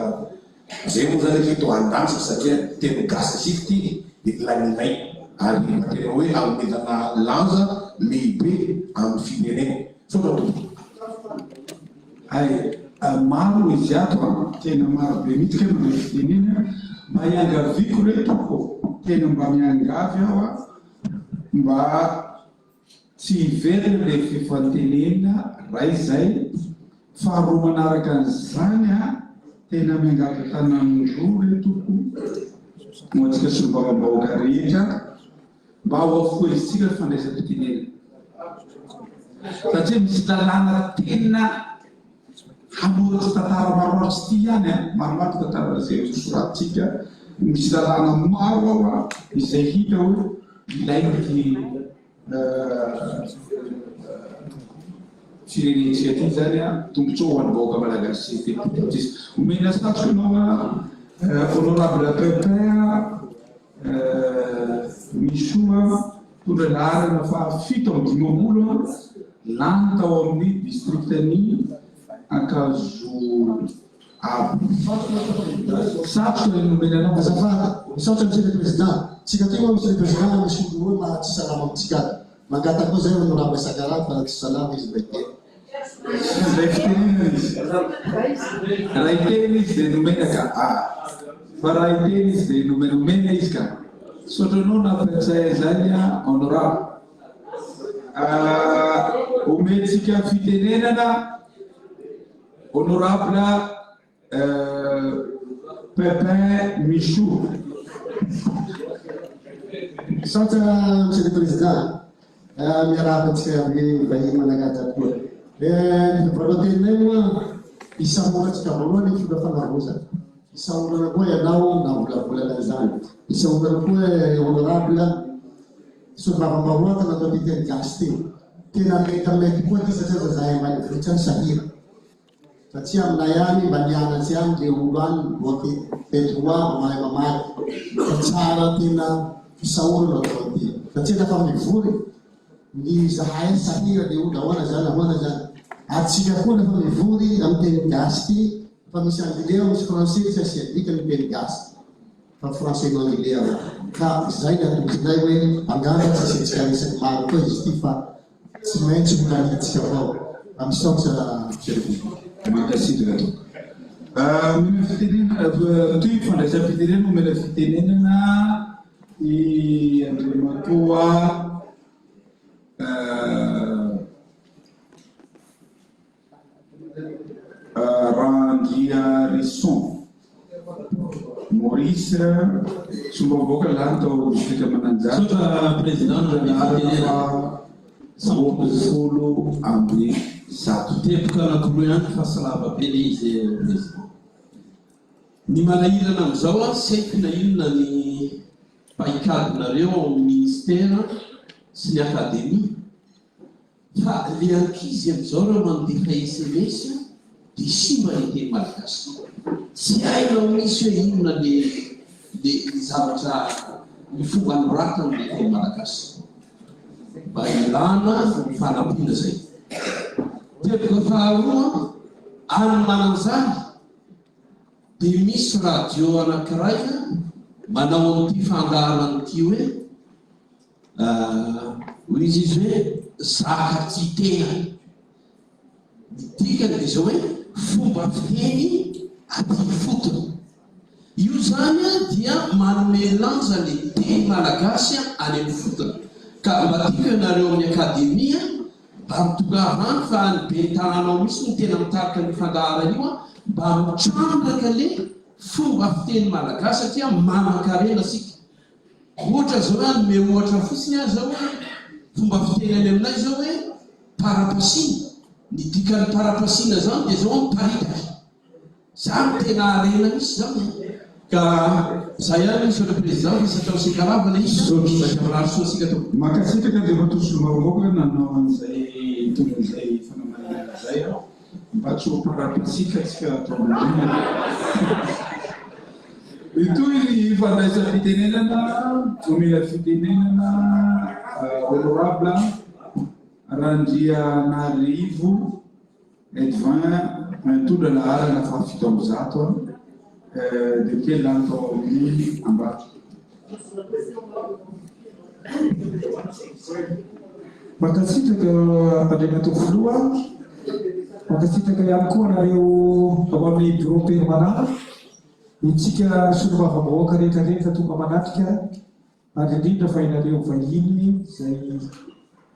zay moa zany aketo andanjaka satria teny gasy ziko ty dia laninay ary mba tena hoe anomezana lanja lehibe amin'ny firenena. Misaotra tompoko. Hay, maro izy ato an, tena maro be mihitsy kay mandray fitenena, mba iangaviako re tompoko, tena mba miangavy aho an, mba tsy hiverina le fifantenena ray zay, faharoa manaraka an'izany an, tena miangavy an-tanan'roa re tompoko, ho antsika solombavambahoaka rehetra, Mba ho afohezintsika ny fandraisam-pitenenana. Satria misy lalàna tena hanoratra tantara maromaro, tsy ity ihany an, maromaro ny tantara izay hosoratintsika, misy lalàna maro ao an, izay hita hoe ilain'ity firenentsika ity izany an, tombontsoa ho an'ny vahoaka malagasy sy ny tenim-pirenena. Omena satroka ianao an, honorable Pepin an. Misoa mpitondra laharana faha 57 lany tao amin'ny distrikan'i Ankazoabo. Satroka ny nomena anao. Azafady, misaotra Monsieur le Président. Tsika aty moa Monsieur le Président misy olona roa maha tsy salama amintsika ato. Mangataka koa zay Honorable Sakaraha fa tsy salama izy mba hiteny. Nandray fitenenana izy. Raha hiteny izy dia nomena ka. Ah. Fa raha hiteny izy dia nomena omena izy ka. Misaotra anao nampiantsay izany honorable. Ah, omentsika fitenenana honorable Pepin Michou. Misaotra Monsieur le Président. Miarahaba antsika avy vahiny managaja koa. Ny voalohan-teninay moa isaorantsika voalohany ny filoha fanavaozana. Isaorana koa ianao namolavolana izany. Isaorana koa honorable solombavambahoaka natao ity teny gasy ity. Tena mety aminay tokoa ity satria zazahay ambanivohitra any sahirana. Satria aminay any mba nianatse any le olo any miboake teto ho avy mahay mamaky fa tsara tena fisaorana atao aty satria lafa mivory ny zahay sahira le olo ahoana zany ahoana zany ary tsika koa lafa mivory amy teny gasy ty fa misy anglais ao misy français tsy asia dikany teny gasy fa français no anglais ao ka zay ny atolotrinay hoe angamba tsy asiantsika resaky maro koa izy ty fa Tsy maintsy ho laniantsika avao. A Misaotra Monsieur le Président. Mankasitraka tompoko. Omena fitenenana, mitohy ny fandraisam-pitenenana, omena fitenenana i Andriamatoa Randriarison Maurice, solombavambahoaka lany tao distrika Mananjary. Misaotra Président nanome fitenenana. 112. Teboka anankiroa ihany fa tsy lava be le izy Président. Ny manahirana amin'izao an, tsy haiko na inona ny paikadinareo ao amin'ny ministera sy ny akademia, Fa le ankizy amizao raha mandefa sms de simba le teny malagasy. Tsy hainao mihitsy hoe inona le le zavatra ny fomba anoratany le teny malagasy. Mba ilana fanampiana zay. Teboka faharoa, any Mananjary de misy radio anakiray manao an'ity fandaharana ity hoe Hoy izy izy hoe, zaka tia tena. Ny dikany dia izao hoe, fomba fiteny aty ifotony. Io izany dia manome lanja ny teny malagasy any amin'ny fotony. Ka mba tiako ianareo amin'ny akademia mba mitongava any fa ny ben'ny tanàna ao mihitsy no tena mitarika an'io fandaharana io mba mitrandraka le fomba fiteny malagasy satria manan-karena isika. Ohatra izao hoe hanome ohatra fotsiny aho izao hoe fomba fiteny any aminay izao hoe parapasina. Ny dikan'ny parapasina izany dia izao hoe miparitaka. Izany tena harena mihitsy izany an. Ka izay ihany Monsieur le Président fa tsy atao sekalava ilay izy. Misaotra. Mirary soa antsika tompoko. Mankasitraka Andriamatoa Solombavambahoaka nanao an'izay nitondra an'izay fanamarinana izay aho. Mba tsy ho parapasika tsika ato ambony. Mitohy ny fandraisam-pitenenana, omena fitenenana Honorable Randrianarivo Edvin mitondra laharana faha 107, député lany tao amin'ny Ambato. Mankasitraka Andriamatoa Filoha, mankasitraka ihany koa anareo ao amin'ny bureau permanent, itsika solombavambahoaka rehetra rehetra tonga manatrika ary indrindra fa ianareo vahiny izay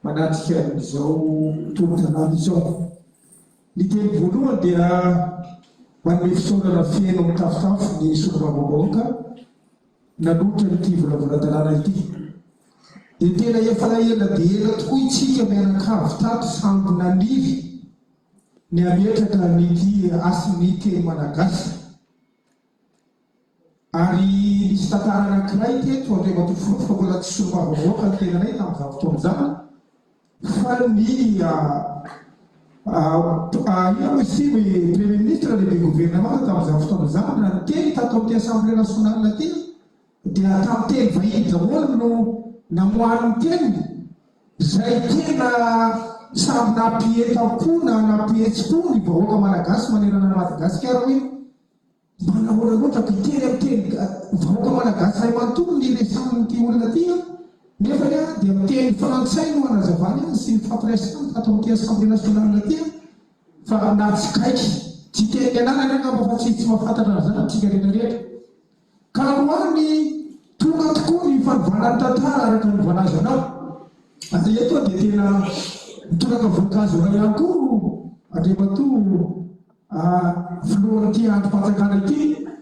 manatrika an'izao tolo-dalàna izao. Ny teny voalohany dia manome fisaorana feno mitafotafo ny solombavambahoaka nanolotra an'ity volavolan-dalàna ity. Dia tena efa ela dia ela tokoa itsika mianakavy tato sambo naniry ny hametraka an'ity hasin'ny teny malagasy. Ary nisy tantara anankiray teto Andriamatoa Filoha fa mbola tsy solombavambahoaka ny tenanay tamin'izany fotoana izany fa ny inona moa izy ity Premier Ministre lehibe governemanta tamin'izany fotoana izany raha niteny tato amin'ity Assemblée nationale ity dia tamin'ny teny vahiny daholo no namoahany ny teniny izay tena samy nampientam-po na nampihetsi-po ny vahoaka malagasy manerana an'i Madagasikara hoe Manahoana loatra mpiteny amin'ny teny vahoaka malagasy iray manontolo ny resahan'ity olona ity an! Nefany an dia miteny frantsay no anazavany azy sy ny fampiresahany tato amin'ity assemblée nationale ity an! fa nahatsikaiky, tsy hiteny ny anarany angamba fa tsy tsy mahafantatra an'izany antsika rehetra rehetra. Ka androany tonga tokoa ny fanovana ny tantara araka ny voalazanao. Ary eto dia tena mitoraka voninkazo iray ihany koa Andriamatoa Filohan'ity andrim-panjakana ity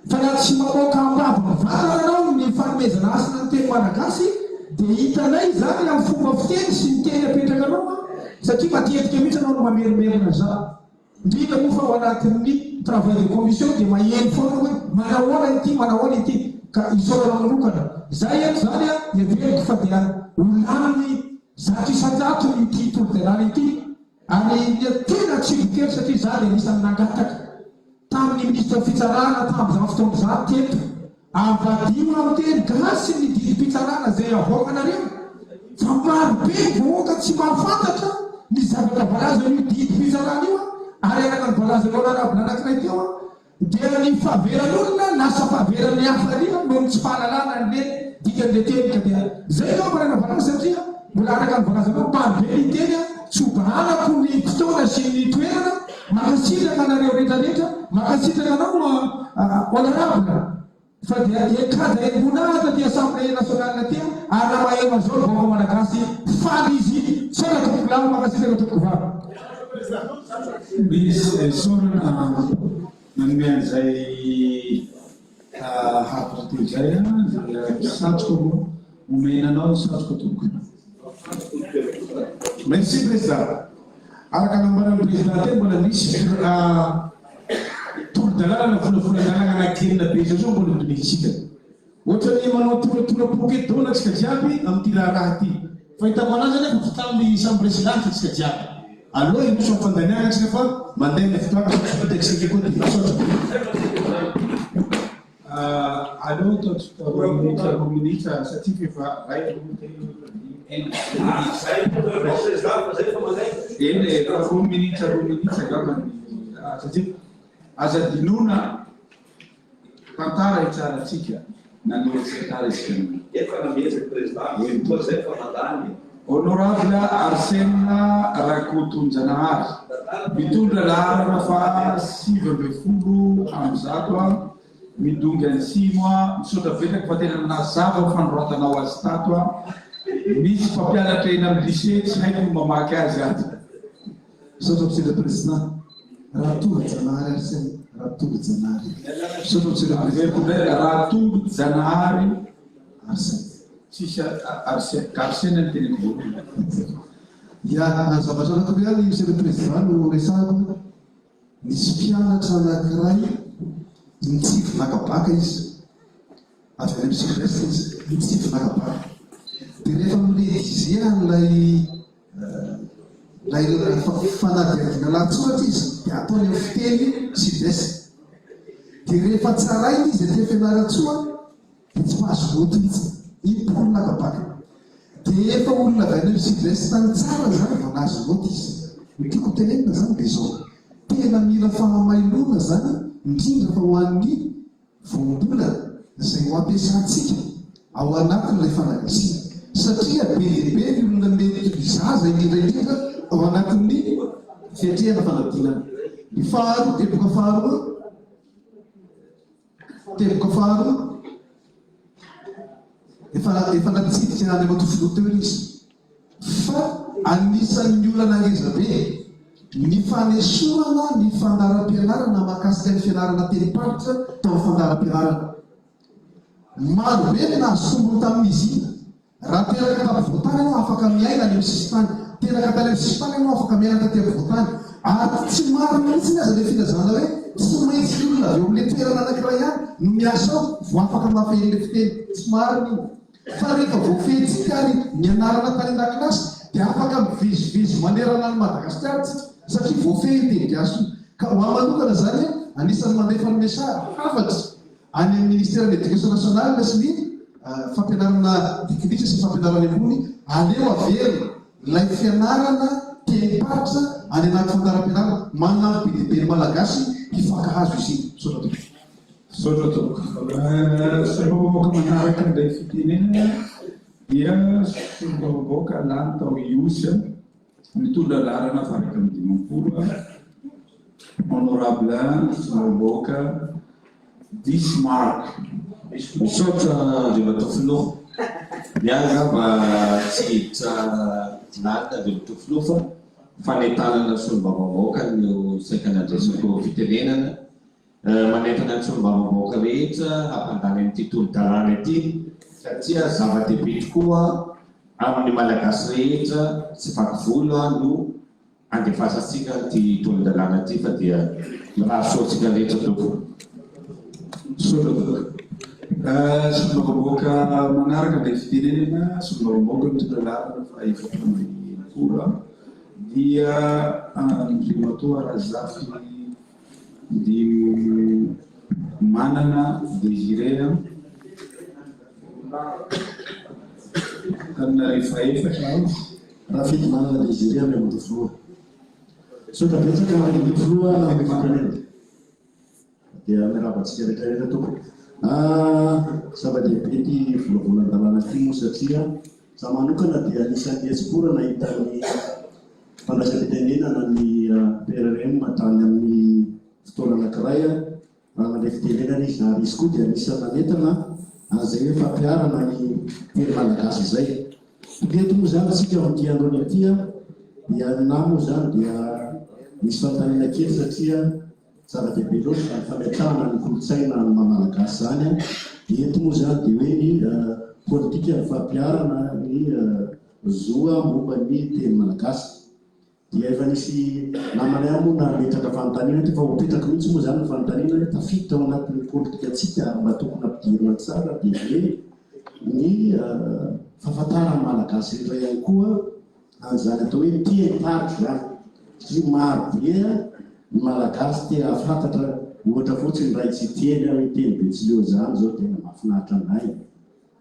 fa na tsy mamoaka am-bava mivantana anao ny fanomezana hasina ny teny malagasy dia hitanay izany amin'ny fomba fiteny sy ny teny apetrakanao satria matetika mihitsy ianao no mamerimerina izany. Indrindra moa fa ao anatin'ny travail de commission dia maheno foana hoe manahoana ity, manahoana ity ka isaorana manokana. Izay eto izany heveriko fa dia ho lany 100% ity tolo-dalàna ity ary ny tena tsiko kely satria izaho dia anisan'ny nangataka tamin'ny minisitry ny fitsarana tamin'izany fotoana izany teto Avadiho amin'ny teny gasy ny didim-pitsarana izay avoakanareo fa maro be ny vahoaka tsy mahafantatra ny zavatra voalazan'io didim-pitsarana io ary araka ny voalazan'ny honorable anankiray teo dia ny fahaveran'olona lasa fahaveran'ny hafa aoriana noho ny tsy fahalalana an'le dikan'le teny ka dia zay angamba no anaovana azy satria mbola araka ny voalazanao maro be ny teny tsy ho bahanako ny fotoana sy ny toerana Mankasitraka anareo rehetra rehetra, mankasitraka anao honorable fa dia ekaja embonahitra aty assemblée nationale aty ary raha maheno an'izao ny vahoaka malagasy faly izy, misaotra tompoko lahy, mankasitraka tompoko vavy. Misy isaorana nanome an'izay hafatra teo izay dia satroka moa omena anao ny satroka tompoko. Merci Président. Araka ny nambaran'ny Président teo mbola misy tolo-dalàna na volavolan-dalàna anaky enina be izao zao mbola hodinihintsika. Ohatran'ny manao toratora-poke daholo antsika jiaby amin'ity raharaha ity. Fahitako anazy anefa fa tamin'ny samy resy lahatra antsika jiaby. Aleo hiroso amin'ny fandaniana antsika fa mandeha ny fotoana fa tsy vita isika koa dia misaotra. Aleo ataontsika roa minitra roa minitra satria fa efa ray roa telo efatra dimy enina eny e, efa roa minitra roa minitra angamba ny satria aza adinoina tantara hitsarantsika nanoratra tantara isika nanao. Efa nametraka président, toa zay fa nandany e. Honorable Arsène Rakotonjanahary, mitondra laharana faha 119, midongy antsimo, misaotra betsaka fa tena nanazava ny fanoratanao azy tato, misy mpampianatra eny amin'ny lycée tsy haiko ny mamaky azy ato. Misaotra Monsieur le Président. Ratolojanahary Arsène, Ratolojanahary. Misaotra Monsieur le Président. Ratolojanahary Arsène. Tsisy Arsène, Arsène no teneniko voalohany. Ya, zavatra anankiroa ihany Monsieur le Président no resahako. Nisy mpianatra anankiray nitsivy naka baka izy. Avy any amin'ny sud-est izy, nitsivy naka baka. Dia rehefa mi-rédiger an'ilay ilay fanadihadiana lahatsoratra izy dia ataony amin'ny fiteny sud-est. Dia rehefa tsaraina izy aty Fianarantsoa Dia tsy mahazo vote mihitsy. Impolo naka bac. Dia efa olona avy any amin'ny sud est any tsara izany vao nahazo vote izy. Ny tiako ho tenenina izany dia izao. Tena mila fahamailoana izany indrindra fa ho an'ny voambolana izay ho ampiasantsika ao anatin'ilay fanagasiana. Satria be dia be ny olona mety ho zaza indrindra indrindra ao anatin'ny fiatrehana fanadinana. Ny faharoa, teboka faharoa, Teboka faharoa, efa efa natsidika Andriamatoa Filoha teo izy fa anisan'ny olana ngeza be ny fanesorana ny fandaharam-pianarana mahakasika ny fianarana tenim-paritra tao amin'ny fandaharam-pianarana. Maro be ny nahazo tombony tamin'izy iny. Raha teraka tampovoantany ianao afaka miaina any amin'ny sisintany. Teraka tany amin'ny sisintany ianao afaka miaina taty ampovoantany. Ary tsy marina mihitsy aza ilay filazana hoe tsy maintsy ny olona avy eo amin'ilay toerana anankiray ihany no miasa ao vao afaka mahafehy an'ilay fiteny. Tsy marina io. Fa rehefa voafehintsika ary nianarana tany an-dakilasy dia afaka mivezivezy manerana an'i Madagasikara tsika satria voafehy io teny gasy io. Ka ho ahy manokana izany anisan'ny mandefa ny message, hafatra, Any amin'ny Ministeran'ny Education Nationale sy ny Fampianarana Teknika sy ny Fampianarana Ambony, aleo averina ilay fianarana tenim-paritra any anaty fandaharam-pianarana. Manampy be dia be ny Malagasy hifankahazo izy iny. Misaotra tompoko. Misaotra tompoko. Solombavambahoaka manaraka indray fitenenana dia solombavambahoaka lany tao Ihosy, mitondra laharana faha 51. Honorable Solombavambahoaka Dismark. Misaotra Andriamatoa Filoha. Ny ahy angamba tsy hiditra lalina Andriamatoa Filoha fa fanentanana Solombavambahoaka no saika nandraisako fitenenana. Manentana ny Solombavambahoaka rehetra hampandany an'ity tolo-dalàna ity satria zava-dehibe tokoa amin'ny Malagasy rehetra tsy vaky volo no Andefasantsika ity tolon-dalàna ity fa dia mirary soa antsika rehetra tompoko. Misaotra tompoko. Solombavambahoaka manaraka ilay fitenenana, solombavambahoaka mitondra laharana faha 64 dia Andriamatoa Razafy Manana Désiré Antananarivo fahefatra aho. Rafidimanana Désiré Andriamatoa Filoha. Misaotra betsaka Andriamatoa Filoha amin'ny fitenenana. Dia miarahaba antsika rehetra rehetra tompoko. Zava-dehibe ity volavolan-dalàna ity moa satria za manokana dia anisan'ny hetsi-po nahita ny fandraisam-pitenenana ny PRRM tany amin'ny fotoana anankiray raha nandray fitenenana izy ary izy koa dia anisan'ny nanentana an'izay hoe fampiharana ny teny malagasy izay. Tonga eto moa izany isika amin'ity androany ity dia ny nahy moa izany dia misy fanontaniana kely satria zava-dehibe loatra izany fametrahana ny kolontsaina ny maha malagasy izany dia eto moa izany dia hoe ny politikan'ny fampiharana ny zo momba ny teny malagasy. Dia efa nisy namana ihany moa nametraka fanontaniana teo fa ho apetrako mihitsy moa izany ny fanontaniana hoe tafiditra ao anatin'ny politikantsika ary mba tokony ampidirina tsara dia hoe ny fahafantaran'ny Malagasy rehetra ihany koa an'izany atao hoe teny-paritra izany satria maro be ny Malagasy te hahafantatra ohatra fotsiny raha tsy hiteny aho hoe teny Betsileo izany izao tena mahafinaritra anay.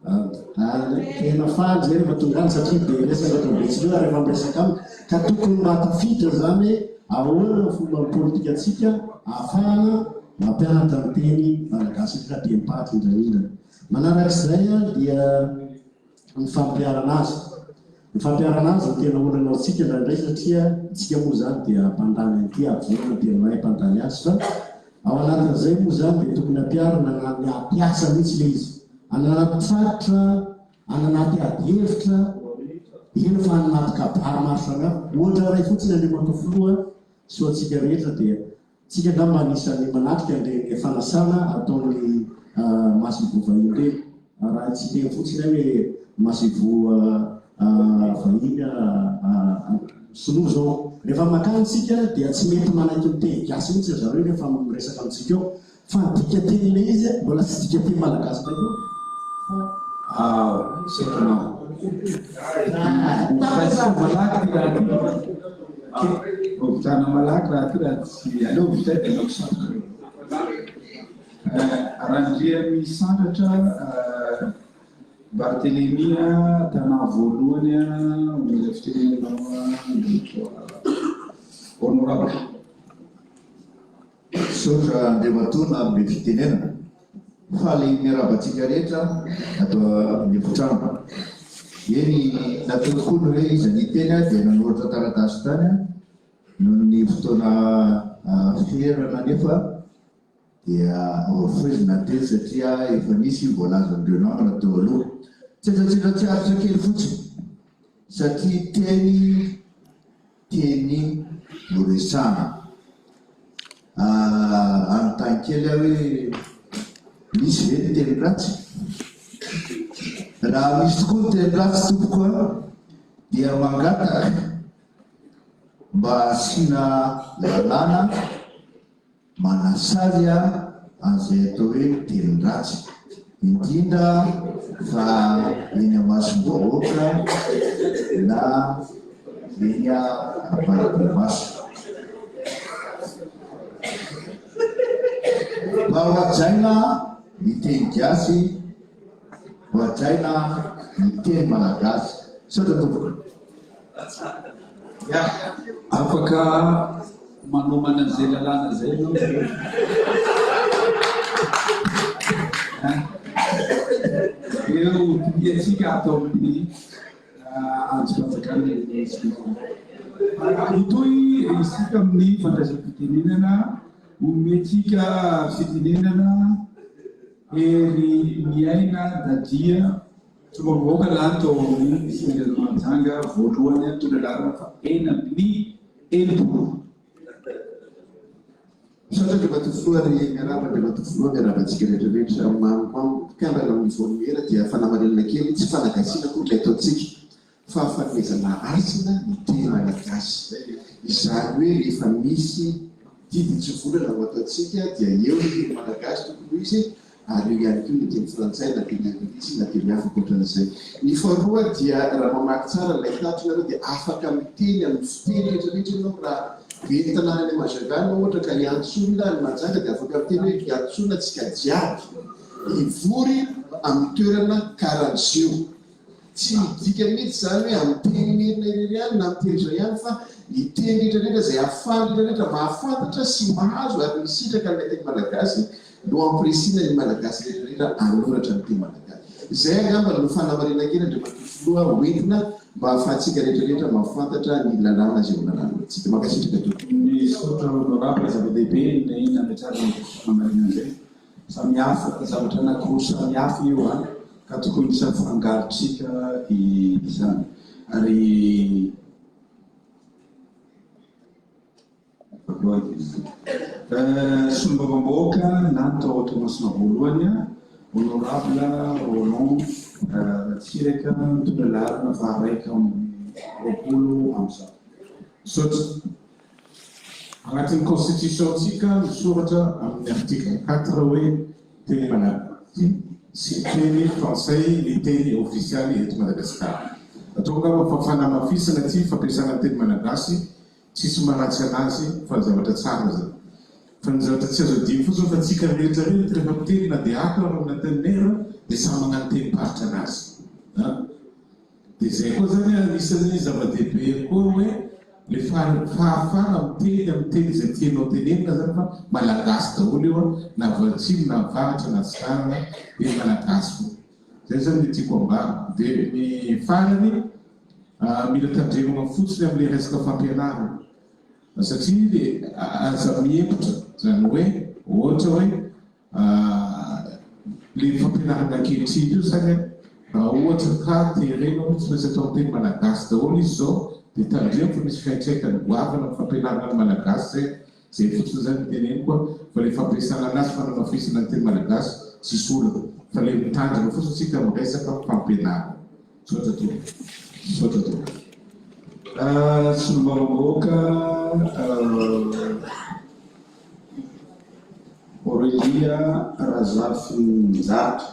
Ary tena faly zay rehefa tonga any satria be resaka ohatran'ny Betsileo ary efa miresaka aminy ka tokony mba tafiditra zany hoe ahoana ny fomba politikantsika ahafahana mampianatra ny teny malagasy indrindra tenim-paritra indrindra. Manarak'izay dia ny fampiharana azy. Ny fampiharana azy no tena olana ho antsika indraindray satria isika moa izany dia mpandany an'ity ary vonona ny tenanay hampandany azy fa ao anatin'izay moa izany dia tokony hampiharina na ny hampiasa mihitsy ilay izy any anaty faritra, any anaty adihevitra, eny fa any anaty kabary maro samihafa. Ohatra iray fotsiny Andriamatoa Filoha sy ho antsika rehetra dia Tsika angamba anisan'ny manatrika an'ireny fanasana ataon'ny masoivoho vahiny ireny. Raha tsy hiteny fotsiny aho hoe masoivoho vahiny sinoa izao. Rehefa mankany isika dia tsy mety manaiky miteny gasy mihitsy ry zareo rehefa miresaka amintsika eo. Fa ny dikanteny ilay izy mbola tsy dikanteny malagasy indray koa fa. Ah, misaotra anao. Hovaisiko malaky ty raha ty. Hovitana malaky raha ty raha tsy aleo vita dia ataoko satroka reo. Randriamisandratra Barthélémy Tanà voalohany omena fitenenana anao Honorable. Misaotra Andriamatoa nanome fitenenana. Faly miarahaba antsika rehetra ato amin'ny efitrano. Eny, natao tokoa ny hoe iza niteny aho dia nanoratra taratasy tany aho. Noho ny fotoana ferana anefa dia voafohezina ny teny satria efa nisy voalazan'ireo namana teo aloha. Tsetsatsetra tsy aritra kely fotsiny satria teny Teny no resahana. Hanontany kely aho hoe misy ve ny teny ratsy? Raha misy tokoa ny teny ratsy tompoko a, dia mangataka mba hasiana lalàna Manasazy an'izay atao hoe teny ratsy, indrindra fa eny amasom-bahoaka na eny ampahibemaso. Mba ho hajaina ny teny gasy, ho hajaina ny teny malagasy. Misaotra tompoko. Ya, afaka manomana an'izay lalàna izay ianao ve? Eo dinihantsika ato amin'ny andrim-panjakana ny Hitohy. isika amin'ny fandraisam-pitenenana, omentsika fitenenana Hery Miaina Dadia, solombavambahoaka lany tao amin'ny distrikan'i Mahajanga voalohany nitondra laharana faha 66. Misaotra Andriamatoa Filoha ary miarahaba Andriamatoa Filoha, miarahaba antsika rehetra rehetra. Mpikambana amin'ny vaomiera dia fanamarinana kely, tsy fanagasiana akory ilay ataontsika fa fanomezana hasina ny teny malagasy. Izany hoe rehefa misy didy hitsivolana ho ataontsika dia eo ny teny malagasy tokony ho izy ary eo ihany koa ny teny frantsay na teny anglisy na teny hafa ankoatran'izay. Ny faharoa dia raha mamaky tsara ilay tatitra nareo dia afaka miteny amin'ny fiteny rehetra rehetra ianao raha ben'ny tanàna any Majunga ianao ohatra ka hiantso olona any Mahajanga dia afaka miteny hoe hiantsoana antsika jiaby hivory amin'ny toerana karan'izeo. Tsy midika mihitsy izany hoe amin'ny teny merina irery ihany na amin'ny teny izao ihany fa ny teny rehetra rehetra izay ahafahan'ny rehetra rehetra mahafantatra sy mahazo ary misitraka an'ilay teny malagasy no ampirisihina ny Malagasy rehetra rehetra hanoratra ny teny malagasy. Izay angamba no fanamarihana kely Andriamatoa Filoha ho entina mba ahafahantsika rehetra rehetra mahafantatra ny lalàna izay ho lalàna antsika. Mankasitraka tompoko. Misaotra Honorable, zava-dehibe ny nametrahana an'izay fanamarihana izay. Samihafa, zavatra anankiroa samihafa io an, ka tokony tsy afangarontsika izany. Ary Solombavambahoaka lany tao Toamasina voalohany, Honorable Roland Ratsiraka mitondra laharana faha 121. Misaotra. Agnatin'ny constitution-tsika misoratra amin'ny article quatre hoe teny malagasy sy teny frantsay ny teny ofisialy eto Madagasikara. Atao angamba fa fanamafisana ity fampiasana ny teny malagasy tsisy maharatsy anazy fa zavatra tsara zay. Fa ny zavatra tsy azo adino fotsiny fa tsika rehetra rehetra rehefa miteny na dia ato ary amin'ny antenimiera dia samy magnano tenim-paritra anazy an! Dia izay koa zany anisan'ny zava-dehibe koa hoe le fahafahana miteny amin'ny teny izay tianao tenenina zany fa malagasy daholo io an, na avy atsimo na avaratra na atsinanana dia malagasy foana. Zay zany ny tiako ambara. Dia ny farany mila tandremana fotsiny amin'ilay resaka fampianarana satria le aza mihemotra zany hoe ohatra hoe Le fampianarana ankehitriny io zany an, raha ohatra ka terena hoe tsy maintsy atao amin'ny teny malagasy daholo izy izao dia tandremo fa misy fiantraikany goavana amin'ny fampianarana ny malagasy zay an, zay fotsiny zany no teneniko an, fa le fampiasana anazy fanamafisana ny teny malagasy tsisy olana, fa le mitandrina fotsiny tsika amin'ny resaka fampianarana. Misaotra tompoko. Misaotra tompoko. Solombavambahoaka Aurelia Razafinjato,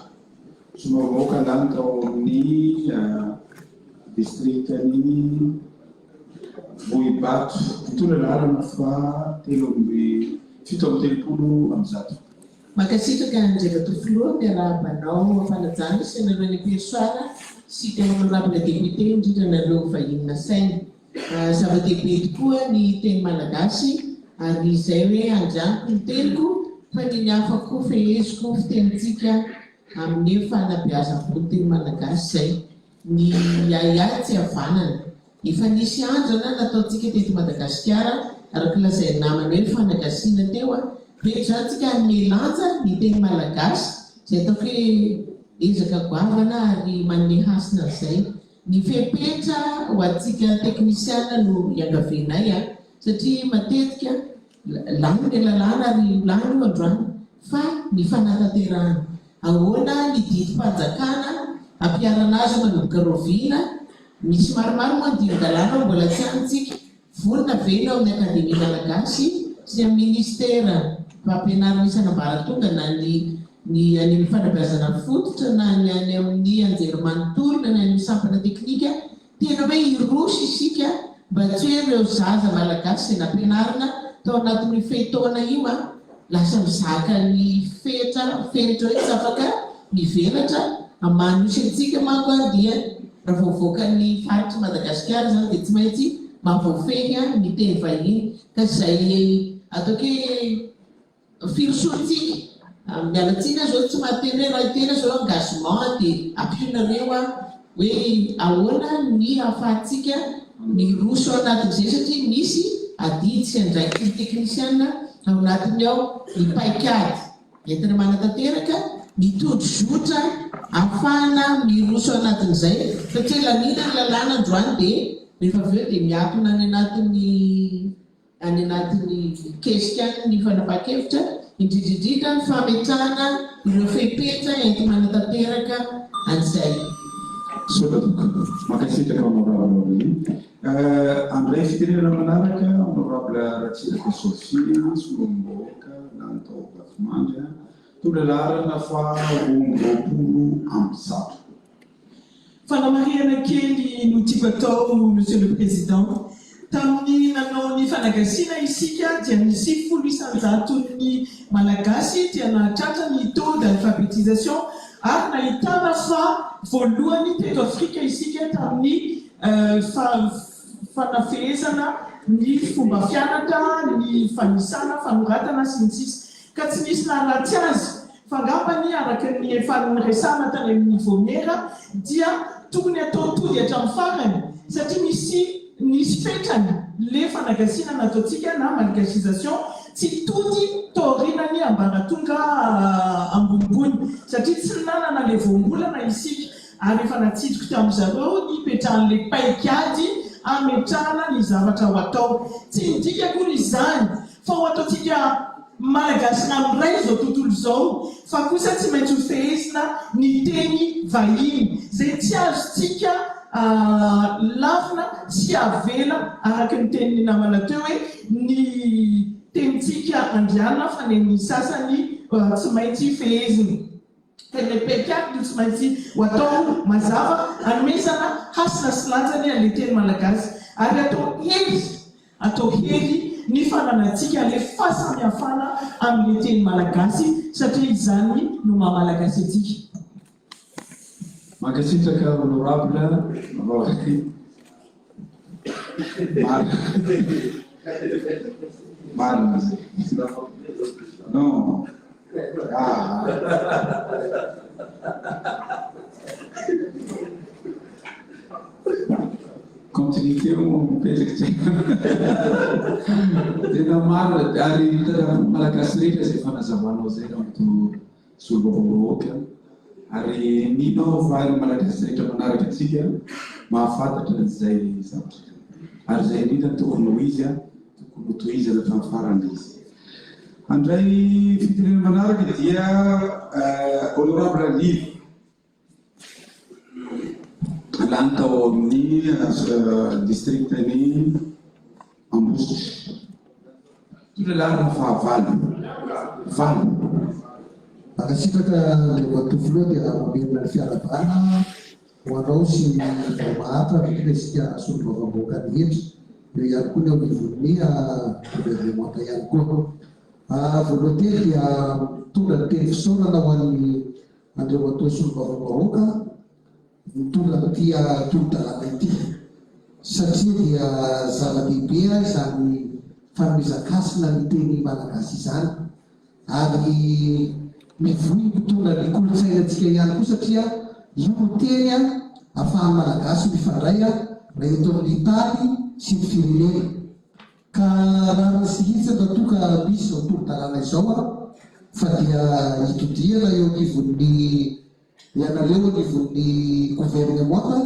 solombavambahoaka lany tao amin'ny distrikan'i Vohibato, nitondra laharana faha 137. Mankasitraka Andriamatoa Filoha, miarahaba anao am-panajana sy anareo any am-pihasoana sy ireo Honorable Député indrindra anareo vahiny nasaina. Zava-dehibe tokoa ny teny malagasy ary izay hoe andrianiko ny teniko fa ny ny hafa koa feheziko fitenintsika amin'ny fanabeazam-boho ny teny malagasy izay. Ny ahiahy tsy havanana. Efa nisy andrana nataontsika teto Madagasikara araka lazain'ny namana hoe fanagasiana teo a! Rehetra izany tsika hanome lanja ny teny malagasy izay ataoko hoe ezaka goavana ary manome hasina an'izay. Ny fepetra ho antsika teknisiana no iangavianay a! Satria matetika lany ilay lalàna ary ho lany io androany fa ny fanatanterahana. Ahoana ny didim-panjakana ampiharana azy manomboka rahoviana? Misy maromaro moa ny dinin-dalàna ao mbola tsy any tsika. Vonona ve ny ao amin'ny Akademia Malagasy sy ny amin'ny Minisitera mpampianarina isan'ambaratonga na ny ny any amin'ny fanabeazana fototra na ny any amin'ny anjerimanontolo na ny any amin'ny sampana teknika tena hoe hiroso isika mba tsy hoe ireo zaza malagasy izay nampianarina tao anatin'io fe-taona io an lasa mizaka ny fetra fenitra hoe tsy afaka mivelatra amin'ny maha nosy antsika manko an dia raha vao mivoaka ny faritr'i Madagasikara izany dia tsy maintsy mahavoafehy ny teny vahiny ka izay ataoko hoe Firosoantsika, miala tsiny aho zao tsy mahateny hoe raha hiteny aho zao engagement dia ampionareo aho hoe ahoana ny ahafahantsika miroso ao anatin'izay satria misy. adidy sy andraikitry ny teknisiana ao anatin'ny ao ny paikady entina manatanteraka ny tondrozotra ahafahana miroso anatin'izay satria laniana ny lalàna androany dia rehefa avy eo dia miatona any anatin'ny any anatin'ny kesika any ny fanapahan-kevitra, indrindra indrindra ny fametrahana ireo fepetra enti-manatanteraka an'izay. Misaotra tompoko. Mankasitraka Honorable Aurélie. Handray fitenenana manaraka Honorable Ratsiraka Sophie, Solombavambahoaka lany tao Vatomandry, tondra laharana faha 122. Fanamarihana kely no tiako atao Monsieur le Président. Tamin'ny nanao ny fanagasiana isika dia ny 90 isan-jaton'ny Malagasy dia nahatratra ny taux d'alphabétisation ary nahitana fa voalohany teto Afrika isika tamin'ny fanafehezana ny fomba fianatra, ny fanisana, fanoratana sy ny sisa Ka tsy nisy naharatsy azy Fa angambany araka ny efa niresahana tany amin'ny vaomiera dia tokony atao tody hatramin'ny farany satria misy nisy fetrany le fanagasiana nataontsika na malgachisation tsy tody taorianany ambaratonga ambonimbony satria tsy nanana le voambolana isika ary efa natsidiko tamin zareo ny hipetrahan'le paik'ady hametrahana ny zavatra ho atao. Tsy midika akory izany fa ho ataontsika Malagasy ranoray izao tontolo izao fa kosa tsy maintsy ho fehezina ny teny vahiny izay tsy azontsika lavina sy avela araka ny tenin'ny namana teo hoe ny tenintsika andriana fa nen'ny sasany tsy maintsy fehezina. Ka ilay paikady no tsy maintsy ho atao mazava hanomezana hasina sy lanjany an'ilay teny malagasy ary atao hery atao hery ny fananantsika ilay fahasamihafana amin'ilay teny malagasy satria izany no maha malagasy antsika. Mankasitraka honorable Rocky. Marina. Marina zay. Non. Ah. Continuité moa mipetraka tsy Tena marina ary tadiavin'ny Malagasy rehetra izay fanazavanao izay ramatoa Solombavambahoaka ary mino aho fa ny Malagasy rehetra manaraka antsika mahafantatra an'izay zavatra izay. Ary izay indrindra no tokony ho izy, tokony ho tohizana hatramin'ny farany ilay izy. Handray fitenenana manaraka dia Honorable Liva. Lany tao amin'ny distrikan'i Ambositra. Mitondra laharana fahavalo. Valo. Mankasitraka Andriamatoa Filoha dia mamerina ny fiarahabana ho anao sy ny vao mahantra ary indrindra isika solombavambahoaka rehetra, eo ihany koa ny eo anivon'ny governemanta ihany koa. Voalohany teny dia mitondra ny teny fisaorana ho an'ny Andriamatoa Solombavambahoaka mitondra an'ity tolo-dalàna ity satria dia zava-dehibe izany fanomezan-kasina ny teny malagasy izany ary mivoy mitondra ny kolontsainantsika ihany koa satria io no teny ahafahan'ny Malagasy mifandray raha eto amin'ny tany sy ny firenena. Ka rariny sy hitsiny raha toa ka misy izao tolo-dalàna izao an, fa dia hitodihana eo anivon'ny ianareo anivon'ny governemanta,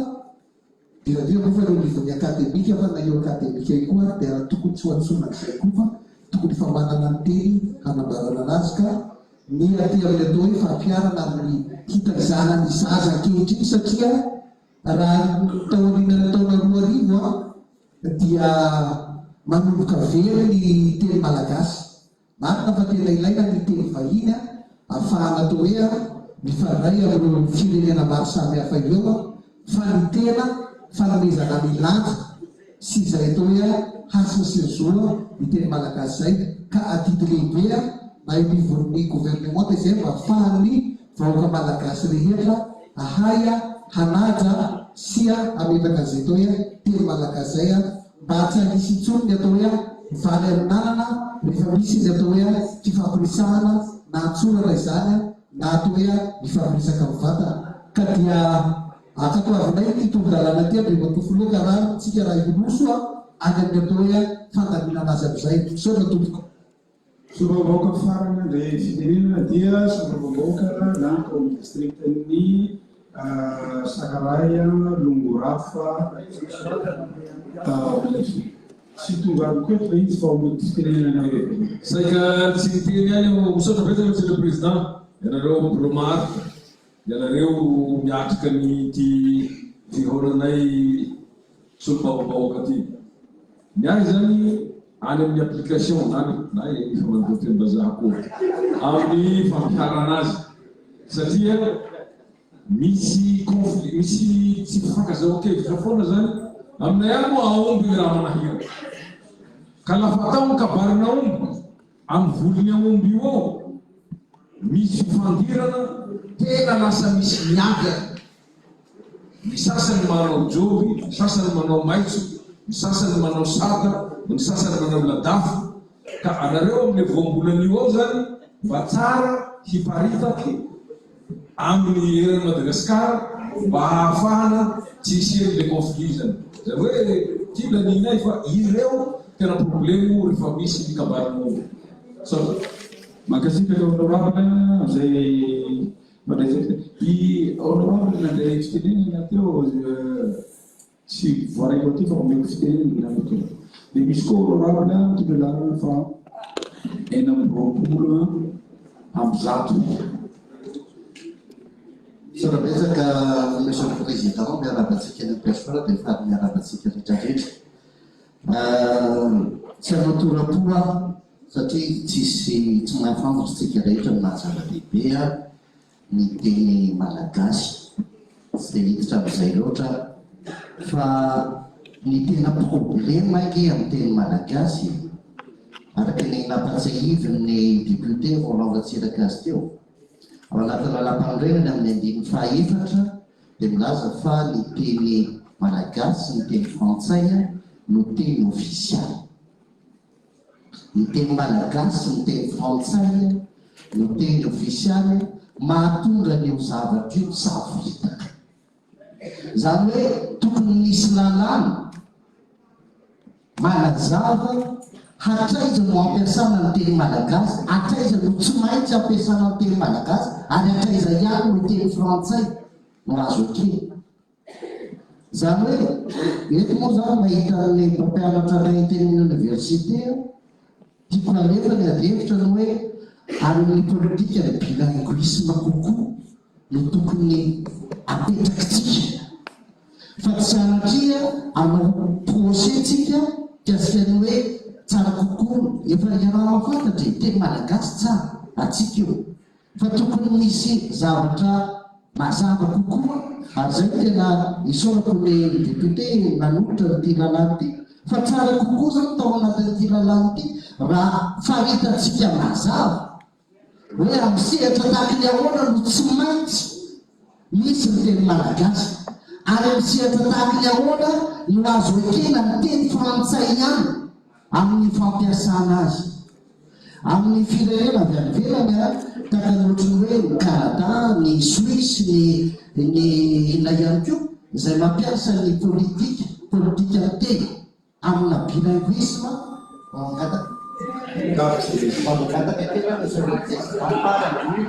diradira moa fa eo anivon'ny akademika fa na io akademika io koa ary dia tokony tsy ho antsoina an'izay koa fa tokony efa manana ny teny hanambarana anazy ka ny aty amin'ny atao hoe fampiharana amin'ny hitaizana ny zaza ankehitriny satria raha tao aorianan'ny taona 2000 an, dia manomboka very ny teny malagasy. Marina fa tena ilaina ny teny vahiny ahafahana atao hoe mifandray amin'ireo firenena maro samihafa ireo fa ny tena fanomezana ny lanja sy izay atao hoe hasina sy ny zo ny teny malagasy izay ka adidy lehibe na eo anivon'ny governemanta izay mba ahafahan'ny vahoaka malagasy rehetra ahay hanaja sy hametraka an'izay atao hoe teny malagasy izay mba tsy hanisy intsony ny atao hoe vary amin'anana rehefa misy ny atao hoe fifampiresahana na an-tsoratra izany na atao hoe mifampiresaka mivantana ka dia ankatoavinay ity tolo-dalàna ity Andriamatoa Filoha ka rariny tsika raha hiroso. any amin'ny atao hoe fandaminana azy amin'izay. Misaotra tompoko. Solombavambahoaka farany handray fitenenana dia solombavambahoaka lany tao amin'ny distrikan'i Sakarahy Longorafa Olivier. Tsy tonga any koa eto ilay izy fa omeko fitenenana anareo. Saika tsy niteny ihany aho. Misaotra betsaka Monsieur le Président, ianareo Bureau maharitra, ianareo miatrika ny ity fihaonanay solombavambahoaka ity. Ny ahy izany any amin'ny application izany na efa mandoa tenim-bazaha koa amin'ny fampiharana azy satria misy conflit misy tsy fifankazahoan-kevitra foana izany aminay any moa aomby ny raha manahirana ka lafa atao ny kabarin'aomby amin'ny volon'ny aomby io ao misy fifandirana tena lasa misy miady any Ny sasany manao joby, ny sasany manao maitso, ny sasany manao sada, ny sasany manao ladafo, ka anareo amle voambolana io ao zany mba tsara hiparitaky aminy eran'i Madagascar mba hahafahana tsy hisian'le conflit zany. Zany hoe ty laninay fa ireo tena problemo refa misy ny kabarin'omby. Misaotra. Mankasitraka honorable amzay Mandray I honorable nandray fitenenana teo tsy voaraiko aty fa omeko fitenenana ny teo. Dia misy koa honorable mitondra laharana faha 126. Misaotra betsaka Monsieur le Président, miarahaba antsika any am-piasoana dia faly miarahaba antsika rehetra rehetra. Tsy hanao tora-po aho satria tsisy tsy mahafantatra tsika rehetra ny maha zava-dehibe ny teny malagasy. Tsy dia hiditra amin'izay loatra aho fa ny tena problema ange amin'ny teny malagasy e, araka ny nampatsiahivin'ny député Roland Ratsiraka azy teo, ao anatin'ny lalàmpanorenana amin'ny andininy faha efatra dia milaza fa ny teny malagasy sy ny teny frantsay no teny ofisialy. Ny teny malagasy sy ny teny frantsay no teny ofisialy mahatonga an'io zavatra io savoritaka. Izany hoe tokony misy lalàna Manazava hatraiza no ampiasana ny teny malagasy, hatraiza no tsy maintsy ampiasana ny teny malagasy ary hatraiza ihany no teny frantsay no azo ekena. Izany hoe, eto moa izany mahita ny mpampianatra anay teny amin'ny oniversite aho, Tiako halefa ny adihevitra ny hoe any amin'ny politika ny bilinguisme kokoa no tokony apetrakitsika fa tsy sanatria hanao procès tsika mikasika ny hoe tsara kokoa efa iaraha mahafantatra e, teny malagasy tsara atsika io Fa tokony misy zavatra mazava kokoa ary izay no tena isaorako ny député nanolotra an'ity lalàna ity fa tsara kokoa izany tao anatin'ity lalàna ity raha faritantsika mazava hoe amin'ny sehatra tahaka ny ahoana no tsy maintsy misy ny teny malagasy ary amin'ny sehatra tahaka ny ahoana no azo ekena ny teny frantsay ihany amin'ny fampiasana azy. Amin'ny firenena avy any ivelany tahaka ny ohatry ny hoe ny Canada, ny Suisse, ny ny inona ihany koa, izay mampiasa ny politika, politikan'ny teny amina bilinguisme, mangataka mangataka kely aho Monsieur le Président farany.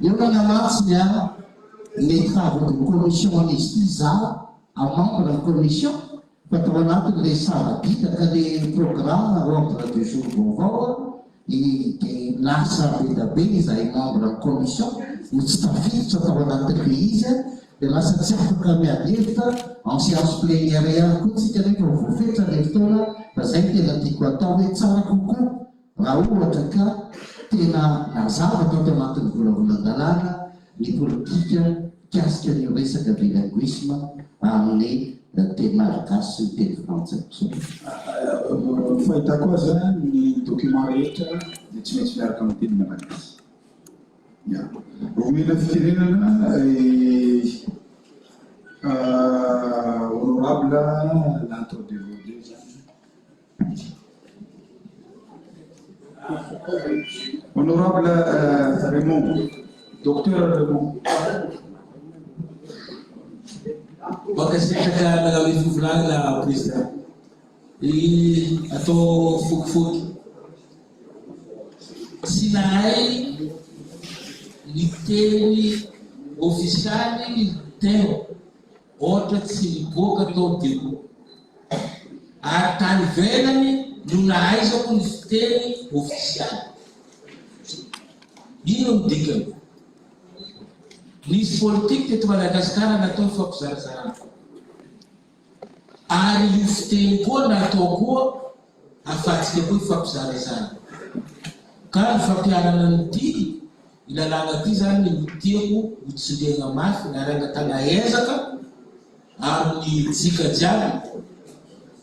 Eo nanamantsy ny ahy ny travaux de commission an'izy ity izaho en membre ny commission fa tao anatin'ilay saradidaka le programme ordre du jour vaovao i dia lasa be da be izahay membre ny commission no tsy tafiditra tao anatin'ilay izy dia lasa tsy afaka miady hevitra en séance plénière ihany koa tsika nefa voafetra ilay fotoana fa zay no tena tiako atao hoe tsara kokoa Raha ohatra ka tena nazava tato anatin'ny volavolan-dalàna ny politika mikasika an'io resaka bilinguisme amin'ny teny malagasy sy ny teny frantsay. Misaotra. Ny fahitako azy, ny document rehetra dia tsy maintsy miaraka amin'ny teny malagasy. Ya. Omena fitenenana i Honorable Lanto Devaudé zany. Honorable Raymond, Docteur Raymond. Mankasitraka nanome fivolagnana Président. I atao fokifoky. Tsy nahay ny teny ofisialy teo ohatra tsy niboaka tao Diego. Ary tany ivelany no nahaizako ny fiteny ofisialy. Inona no dikany? Nisy politique teto Madagasikara natao hifampizarazarana. Ary io fiteny koa natao koa ahafahantsika koa hifampizarazara. Ka ny fampiharana an'ity lalàna ity izany no tiako ho tsindriana mafy na rangatana ezaka amin'ny jika jiaby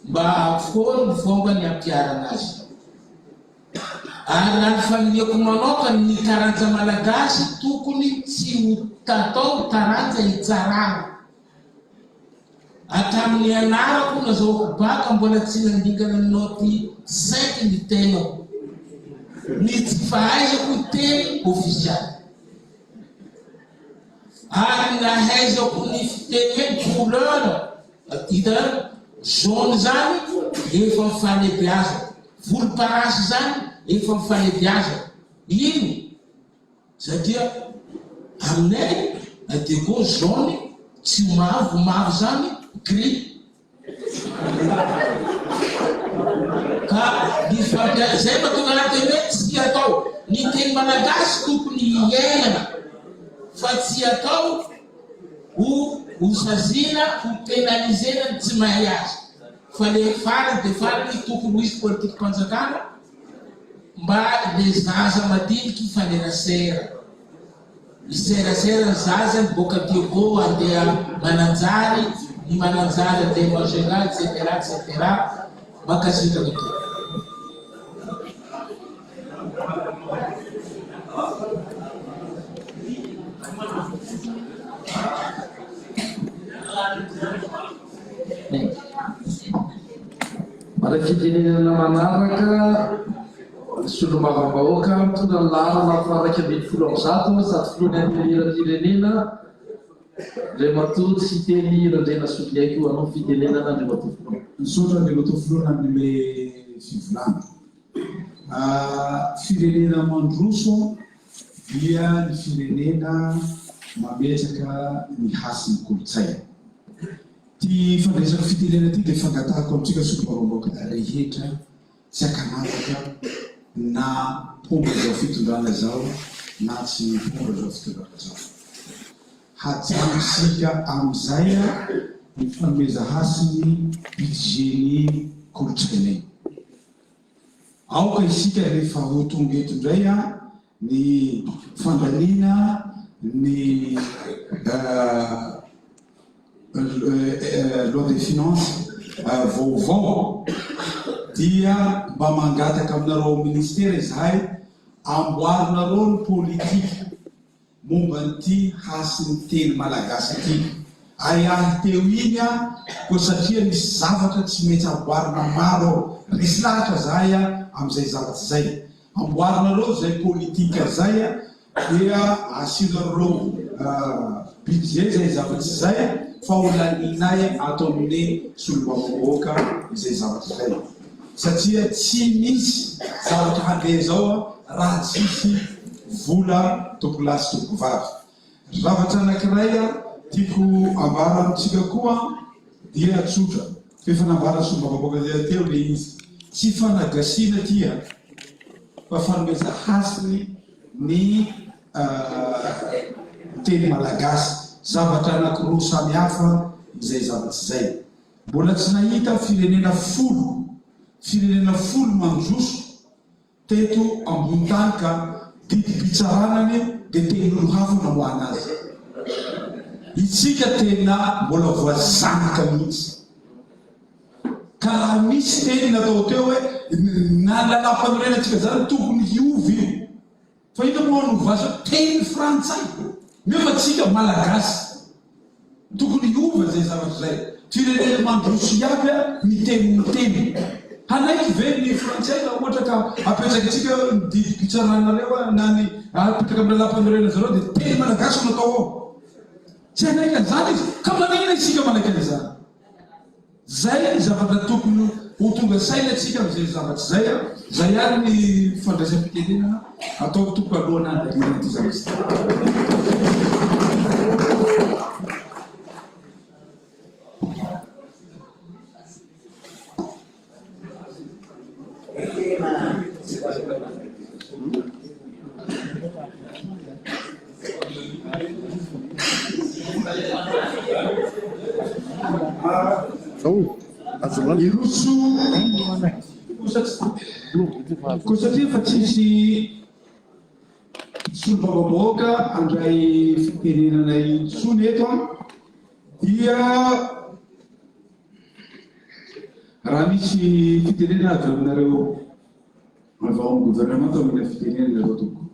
mba afoany ny fomba ny hampiharana azy. Ary raha ny faniriako manokana, ny taranja malagasy tokony tsy ho tatao taranja hitsarana. Hatramin'ny nianarako nazahoako bac mbola tsy nandingana ny naoty cinq ny tenako. Ny tsy fahaizako teny ofisialy. Ary nahaizako ny fiteny hoe couleur, hitanareo, jaune zany efa mifalebiazana, volomparasy zany efa mifalebiazana. Ino? Satria aminay aty koa jaune tsy mavo mavo zany gris ka ny fampia zay mahatonga anah teny hoe tsy atao ny teny malagasy tokony hiainana fa tsy atao ho ho saziana ho penalisena ny tsy mahay azy fa le farany de farany tokony ho hisy politikam-panjakana Mba le zaza madiniky hifanerasera. Miserasera ny zaza miboaka Diego andeha Mananjary, ny Mananjary andeha Majunga etc etc. Mankasitraka tompoko. Mandray fitenenana manaraka ny Solombavambahoaka mitondra ny laharana faha-111 sady Filohan'ny Antenimierampirenena, Andriamatoa Siteny Randrianasoloniaiko. Hanao ny fitenenana Andriamatoa Filoha. Misaotra Andriamatoa Filoha nanome fivolana. Firenena mandroso dia ny firenena mametraka ny hasin'ny kolontsaina. Ity fandraisako fitenena ity dia fangatahako amintsika solombavambahoaka rehetra tsy ankanavaka na mpomba izao fitondrana izao na tsy mpomba izao fitondrana izao. Hajano isika amin'izay ny fanomezahasiny budget-ny kolontsaina iny. Aoka isika rehefa ho tonga eto indray ny fandaniana ny loi de finance vaovao dia mba mangataka aminareo ao ministera izahay amboarinareo ny politika momba an'ity hasin'ny teny malagasy ity. Ahiahy teo iny aho koa satria misy zavatra tsy maintsy amboarina maro ao. Resy lahatra zahay amin'izay zavatra izay. Amboarinareo izay politika izay dia asianareo budget izay zavatra izay fa ho lanianay ato amin'ny solombavambahoaka izay zavatra izay. Satria tsy misy zavatra handeha izao raha tsisy vola tompolahy sy tompokovavy. Zavatra anankiray tiako ambara amintsika koa dia tsotra, f'efa nambaran'ny solombavambahoaka teo ilay izy, tsy fanagasiana ity an, fa fanomeza hasiny ny teny malagasy, zavatra anankiroa samihafa izay zavatra izay. Mbola tsy nahita firenena folo, firenena folo mandroso teto ambony tany ka didim-pitsarana anie dia tenin'olo hafa no amoahana azy. Itsika tena mbola voazanaka mihitsy. Ka raha misy teny natao teo hoe na ny lalàmpanorenantsika zany tokony hiova io. Fa inona moa no vaza teny frantsay nefa tsika malagasy. Tokony hiova izay zavatra izay. Firenena mandroso iaby a miteny ny teniny. Hanaiky ve ny frantsay raha ohatra ka apetrakintsika ny didim-pitsaranareo na ny apetraka amin'ny lalàmpanorenana zareo dia teny malagasy no atao ao. Tsy hanaiky an'izany izy. Ka maninona isika manaiky an'izany? Zay ny zavatra tokony ho tonga saina tsika amin'izay zavatra izay an! Zay ihany ny fandraisam-pitenenana ataoko tompoko alohan'ny handalina ity zavatra ity. Hiroso koa satria efa tsisy solombavambahoaka handray fitenenana intsony eto dia Raha misy fitenenana avy aminareo avy ao amin'ny gouvernemanta omena fitenenana ianareo tompoko.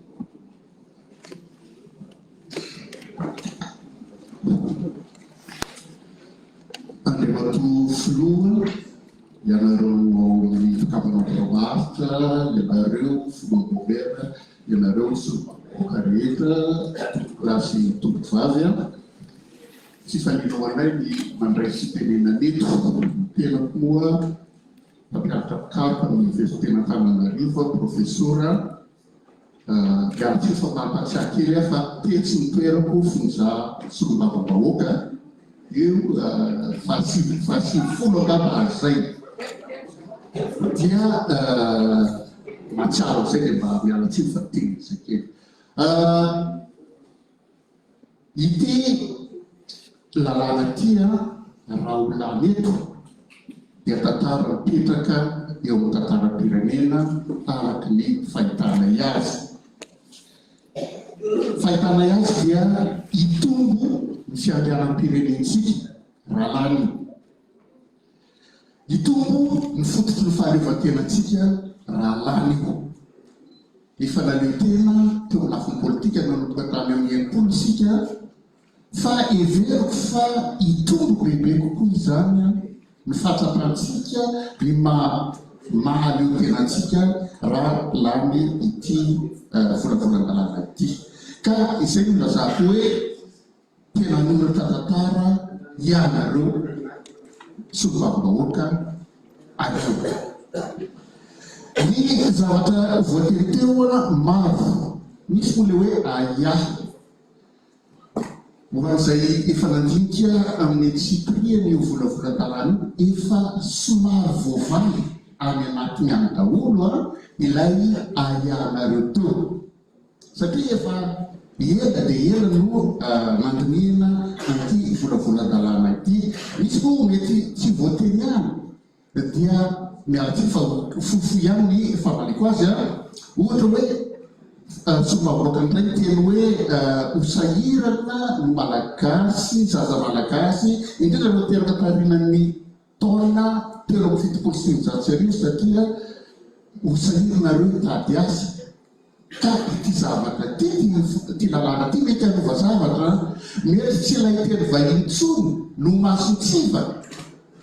Andriamatoa Filoha, ianareo ao amin'ny mpikambana birao maharitra, ianareo Filoha Gomera, ianareo solombavambahoaka rehetra, tompokolahy sy tompokovavy a. Tsy faheno ho anay ny mandray fitenenana eto. Ny tenako moa mpampianatra mpikaroka amin'ny Oniversiten'Antananarivo aho, profesora. Miala tsiny fa mampahatsiahy kely aho fa tetsy ny toerako fony za solombavambahoaka, eo fahasivy fahasivifolo angamba ary izay. Dia mahatsiaro an'izay dia mba miala tsiny fa teny izay kely. Ity lalàna ity raha ho lany eto dia tantara mipetraka eo amin'ny tantaram-pirenena araka ny fahitanay azy. Fahitanay azy dia hitombo ny fiandrianam-pirenentsika raha lany io. Hitombo ny fototry ny fahaleovantenantsika raha lany io. Efa naneho tena teo amin'ny lafiny politika nanomboka tany amin'ny 60 isika fa heveriko fa hitombo bebe kokoa izany ny fahatsapantsika ny maha mahaleo tena antsika raha lany ity volavolan-dalàna ity. Ka izay no ilazako hoe Tena hanoratra tantara ianareo solombavambahoaka anio. Ny zavatra voateny teo maro. Misy moa ilay hoe ahiahy. Ho an'izay efa nandinika amin'ny antsipiriany io volavolan-dalàna io, efa somary voavaly any anatiny any daholo ilay ahiahinareo teo. Satria efa ela dia ela no nandinihina an'ity volavolan-dalàna ity. Misy moa mety tsy voateny ihany dia miala tsiny fa fohifohy ihany ny famaliko azy an. Ohatra hoe solombavambahoaka indray niteny hoe ho sahirana ny Malagasy, zaza Malagasy, indrindra ireo teraka taorianan'ny taona 1973 satria ho sahirana ireo hitady asa. Ka ity zavatra ity, ity lalàna ity mety hanova zavatra an! Mety tsy ilay teny vahiny intsony no mason-tsivana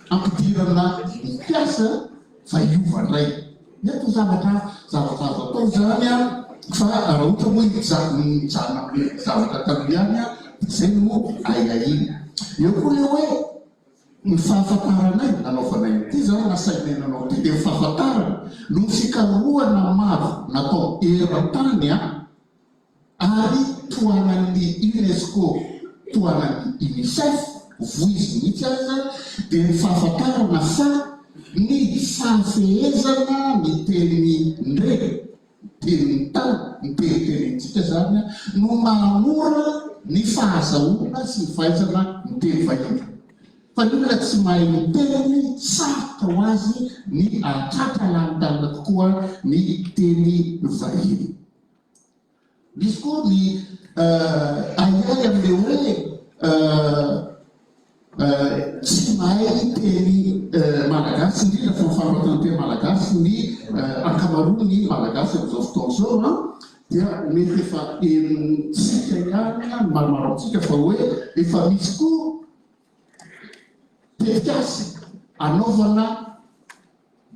hampidirana ny mpiasa fa hiova indray. Mety ho zavatra zavatra azo atao izany an! Fa raha ohatra moa hijanona amin'ilay zavatra taloha ihany an, dia izay no ahiahiana. Eo koa ilay hoe. Ny fahafantaranay nanaovanay an'ity izany, nasainay nanao ity dia ny fahafantarana noho ny fikarohana maro natao eran-tany ary tohanan'ny Unesco, tohanan'ny Unicef, voiziny mihitsy aza, dia ny fahafantarana fa ny fahafehezana ny tenin-dreny, ny tenin'ny tany, ny teny tenenintsika izany no mahamora ny fahazahoana sy ny fahaizana ny teny vahiny. Fa ny olona tsy mahay ny teniny, sarotra ho azy ny hahatratra lalindalina kokoa ny teny vahiny. Misy koa ny ahiahy amin'ilay hoe tsy mahay teny malagasy, indrindra fa ny fanoratana teny malagasy ny ankamaroan'ny malagasy amin'izao fotoana izao dia mety efa henontsika ihany ny maromaro amintsika fa hoe efa misy koa tetikasa anaovana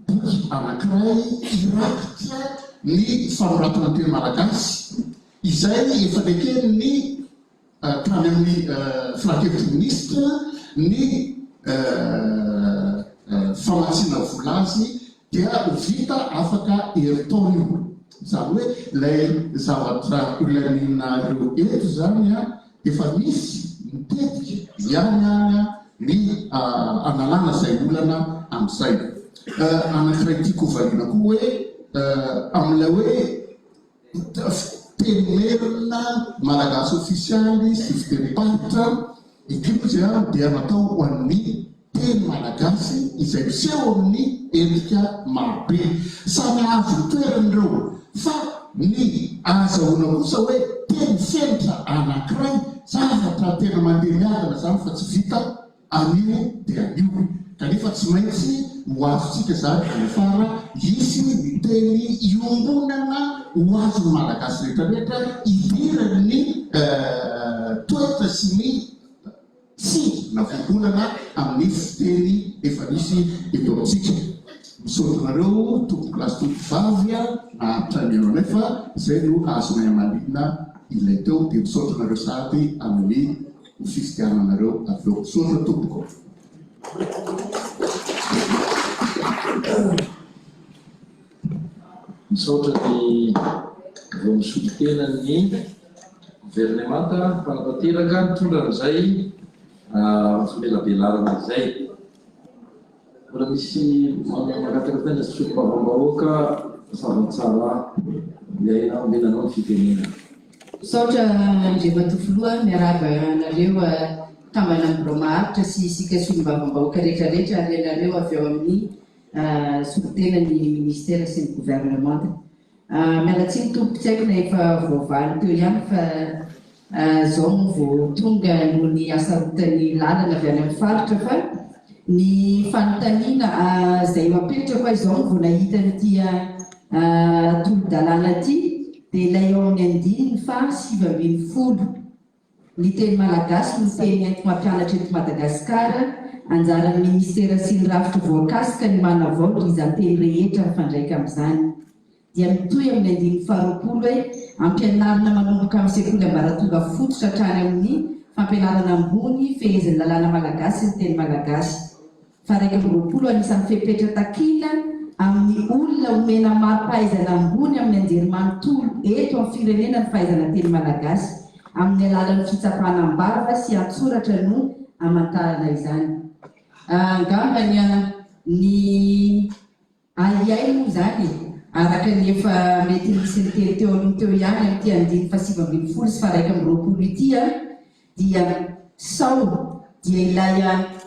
Boky anankiray hirakitra ny fanoratana teny malagasy izay efa neken'ny. tany amin'ny filankevitry ny minisitra ny famatsiana vola azy dia ho vita afaka herintaona io. Izany hoe ilay zavatra holaninareo eto izany efa misy ny tetika ihany any ny hanalana izay olana amin'izay. Anankiray tiako hovaliana koa hoe amin'ilay hoe fiteny merina malagasy ofisialy sy fitenim-paritra, ity moa izay dia natao ho an'ny teny malagasy izay miseho amin'ny endrika marobe. Samy hahazo ny toerany ireo fa ny ahazahoana kosa hoe teny fenitra anankiray, zavatra tena mandeha miadana izany fa tsy vita anio dia anio. Kanefa tsy maintsy ho azontsika izany any afara, hisy ny teny iombonana ho azon'ny Malagasy rehetra rehetra hidiran'ny toetra sy ny Tsy na voambolana amin'ny fiteny efa misy eto amintsika. Misaotra anareo tompokolahy sy tompokovavy naharitra nihaino anay fa izay no azonay hamaliana ilay teo dia misaotra anareo sahady amin'ny ho fifidiananareo avy eo. Misaotra tompoko. Misaotra ny vao misolo tena ny governemanta mpanatanteraka nitondra an'izay famelabelarana izay. Mbola misy mangataka fiteny solombavambahoaka Savantsara Miaina omena anao ny fitenenana. Misaotra Andriamatoa Filoha, miarahaba anareo mpikambana amin'ny birao maharitra sy isika solombavambahoaka rehetra rehetra ary ianareo avy ao amin'ny solontena ny ministera sy ny governemanta. Miala tsiny tompoko tsy haiko na efa voavaly teo ihany fa zao moa vao tonga noho ny hasarotan'ny lalana avy any amin'ny faritra fa ny fanontaniana izay apetrako aho izao no vao nahita an'ity tolo-dalàna ity dia ilay ao amin'ny andininy faha 19. Ny teny malagasy no teny enti-mampianatra eto Madagasikara, anjaran'ny Minisitera sy ny rafitra voakasika ny manavao ny rijan-teny rehetra mifandraika amin'izany. Dia mitohy amin'ny andininy faharoapolo hoe ampianarina manomboka amin'ny sekoly ambaratonga fototra hatrany amin'ny fampianarana ambony fehezin'ny lalàna malagasy ny teny malagasy. Faha 21, Anisan'ny fepetra takiana amin'ny olona omena mari-pahaizana ambony amin'ny anjerimanontolo eto amin'ny firenena ny fahaizana teny malagasy. Amin'ny alalan'ny fitsapana am-bava sy an-tsoratra no amantarana izany. Angamba ny ny. Ahiahy moa izany e! Araka ny efa mety nisy niteny teo aloha teo ihany amin'ity andininy faha-19 sy faha-21 ity dia sao dia ilay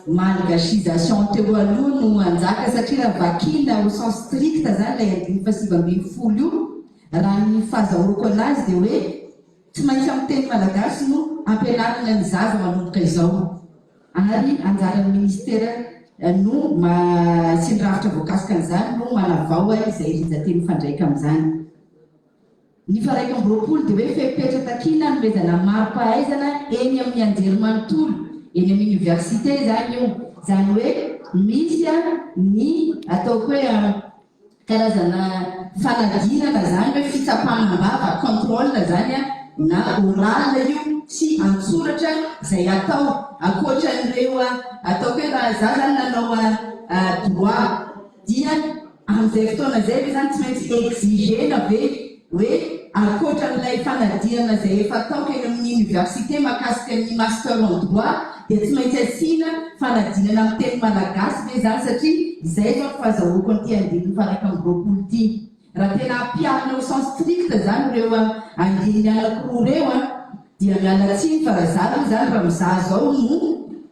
malgachisation teo aloha no hanjaka satria raha vakiana au sens strict izany ilay andininy faha-19 io raha ny fahazahoako anazy dia hoe tsy maintsy amin'ny teny malagasy no ampianarina ny zaza manomboka izao. Ary anjaran'ny Minisitera no sy ny rafitra voakasika an'izany no manavao izay rijan-teny mifandraika amin'izany. Ny faha-21 dia hoe fepetra takiana hanomezana mari-pahaizana eny amin'ny anjerimanontolo, eny amin'ny oniversite izany io. Izany hoe misy ny ataoko hoe karazana fanadinana izany hoe fitsapana am-bava, contrôle izany na oral io sy an-tsoratra izay atao ankoatran'ireo ataoko hoe raha za zany nanao droit dia amin'izay fotoana izay ve zany tsy maintsy exiger-na ve hoe ankoatran'ilay fanadinana izay efa ataoko eny amin'ny université mahakasika ny master en droit dia tsy maintsy asiana fanadinana amin'ny teny malagasy ve izany satria izay izao ny fahazahoako an'ity andininy faha 21 ity. Raha tena ampiharina au sens strict izany ireo andininy anankiroa ireo an, dia miala tsiny fa raha izaho aloha izany raha mizaha izao no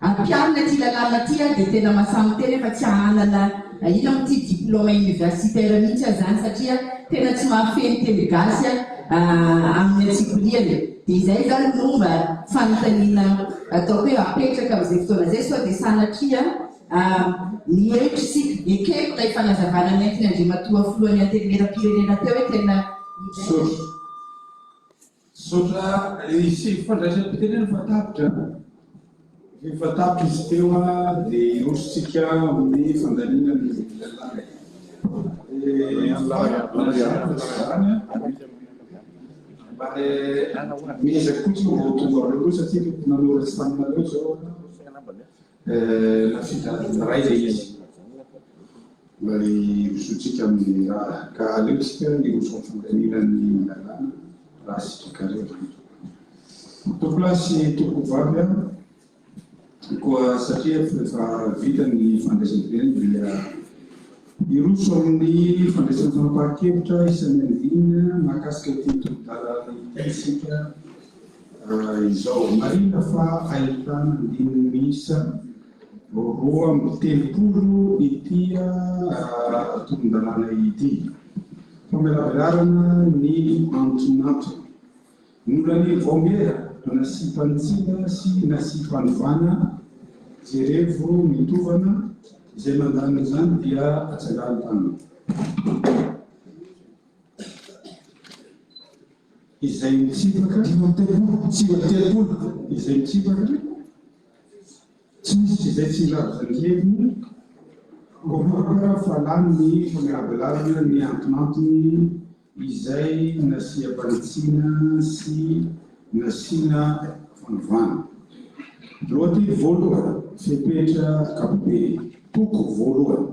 ampiharina ity lalàna ity aho dia tena mahasahy miteny aho fa tsy hanana inona moa ity diplôme universitaire mihitsy aho izany satria tena tsy mahafehy ny teny gasy amin'ny antsipiriany. Dia izay izany no mba fanontaniana ataoko hoe apetraka amin'izay fotoana izay sao dia sanatria mihemotra isika. Ekeko ilay fanazavana nentin'i Andriamatoa Filohan'ny Antenimierampirenena teo hoe tena Misaotra. Misaotra hisy fandraisam-pitenenana fa tapitra. Rehefa tapitra izy teo dia hiroso tsika amin'ny fandaniana ny lalàna. Miezaka koa tsika mba ho tonga aloha satria nanoratra taminareo zao nafindra adiny iray ilay izy. Mba hirosoantsika amin'ny raha ka aleontsika hiroso amin'ny fandaniana ny lalàna raha sitrakareo. Tompokolahy sy tompokovavy a! Koa satria efa vita ny fandraisam-pitenenana dia hiroso amin'ny fandraisana fanapahan-kevitra isan'ny andininy mahakasika ity tolo-dalàna ity isika izao. Marihina fa ahitana andininy miisa 32 ity tolon-dalàna ity. Famelabelarana ny antonantony. Nolanian'ny vaomiera nasiam-panitsiana sy nasiam-panovana, jerevo ny tovana, izay mandany izany dia atsangano tanana. Izay mitsipaka, 35, izay mitsipaka, tsy misy izay tsy milaza ny heviny, koa fa lany ny famelabelarana ny antonantony izay nasiam-panitsiana sy nasiana fanovana. Lohateny voalohany, Fepetra ankapobeny, toko voalohany,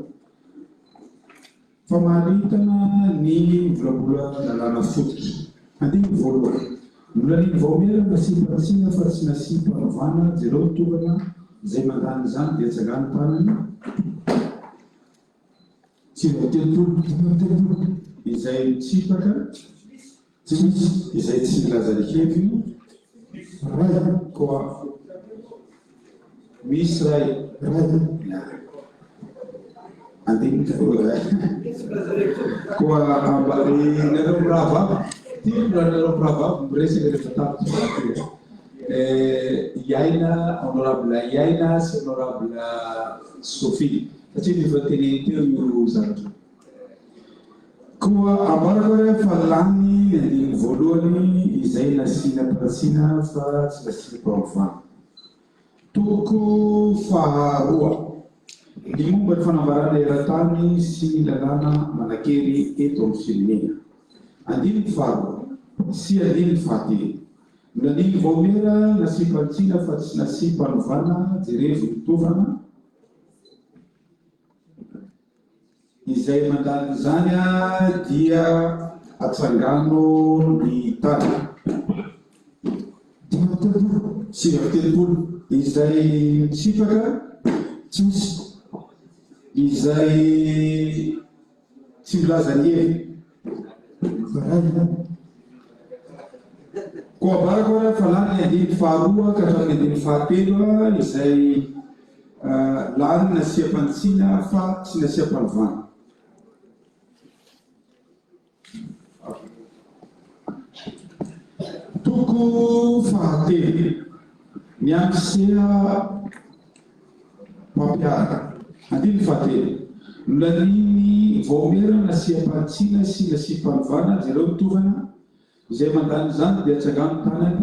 Famaritana ny volavolan-dalàna fototra. Andininy voalohany, Nolanian'ny vaomiera nasiam-panitsiana fa tsy nasiam-panovana, jereo ny tovana, izay mandany izany dia tsangano tanana. 39, 35, izay mitsipaka, tsy misy izay tsy milaza ny heviny, ray, koa misy ray, ray, andininy voalohany, koa amba, nareo mirahavavy, tiako raha nareo mirahavavy miresaka rehefa tapitra izany ty. Iaina, honorable Iaina sy honorable Sophie. Satria efa teneniny teo io zavatra io. Koa ambarako ary fa lany ny andininy voalohany izay nasiana mpanatsiana fa tsy nasiana mpanovana. Toko faharoa, ny momba ny fanambarana eran-tany sy ny lalàna manan-kery eto amin'ny firenena. Andininy faharoa sy andininy fahatelo. Nandiny vaomiera nasiam-panitsiana fa tsy nasiam-panovana, jerevo ny tovana. Izay mandany izany dia atsangano ny tanana. 35, 39. Izay mitsipaka, tsy misy. Izay tsy milaza ny heviny. Koa ambarako ary fa lany ny andininy faharoa ka hatramin'ny andininy fahatelo izay lany nasiam-panitsiana fa tsy nasiam-panovana. Toko fahatelo. Ny amin'ny seha-pampiharana. Andininy fahatelo. Nolanian'ny vaomiera nasiam-panitsiana sy nasiam-panovana, jereo ny tovana, izay mandany izany dia atsangano ny tanany.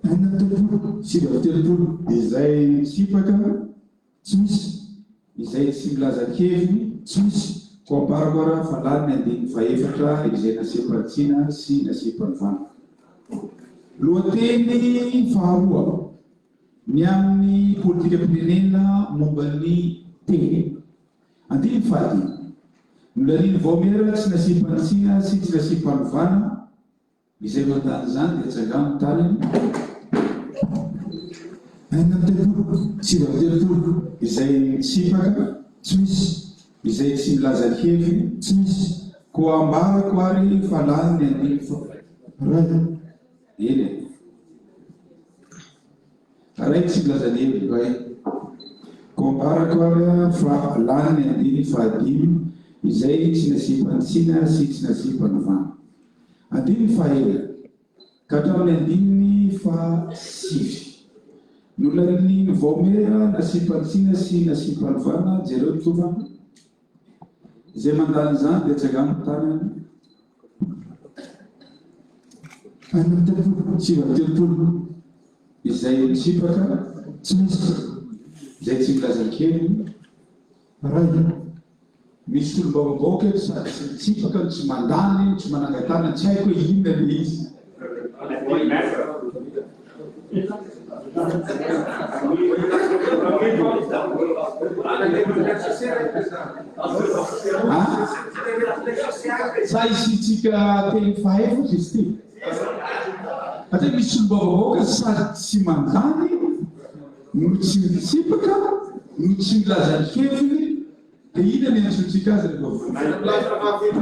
36, 39. Izay mitsipaka. Tsy misy izay tsy milaza ny heviny, tsy misy. Koa ambarako ara fa lany ny andininy fahefatra izay nasiam-panitsiana sy nasiam-panovana. Lohateny faharoa, ny amin'ny politikam-pirenena momba ny teny. Andininy fahadimy. Nolanian'ny vaomiera tsy nasiam-panitsiana sy tsy nasiam-panovana. Izay mandany izany dia tsangano ny tanany. 36, 39. Izay mitsipaka, tsy misy. Izay tsy milaza ny heviny, tsy misy. Koa ambarako ary fa lany ny andininy fa. Ray. Eny e. Ray tsy milaza ny heviny. Ray. Koa ambarako ary fa lany ny andininy fahadimy izay tsy nasiam-panitsiana sy tsy nasiam-panovana. Andininy fahaenina ka hatramin'ny andininy fahasivy. Nolanian'ny vaomiera nasiam-panitsiana sy nasiam-panovana, jereo ny tovana. Izay mandany izany dia tsangano ny tanany. 36, 39. Izay mitsipaka, tsy misy. Izay tsy milaza ny heviny, ray. Misy solombavambahoaka eto sady tsy mitsipaka no tsy mandany no tsy manangan-tanana, tsy haiko hoe inona ilay izy. Sa isiantsika teny fahaefatra izy ity? Satria misy solombavambahoaka sady tsy mandany no tsy mitsipaka no tsy milaza ny heviny dia inona ny iantsoantsika azy rehefa avy eo?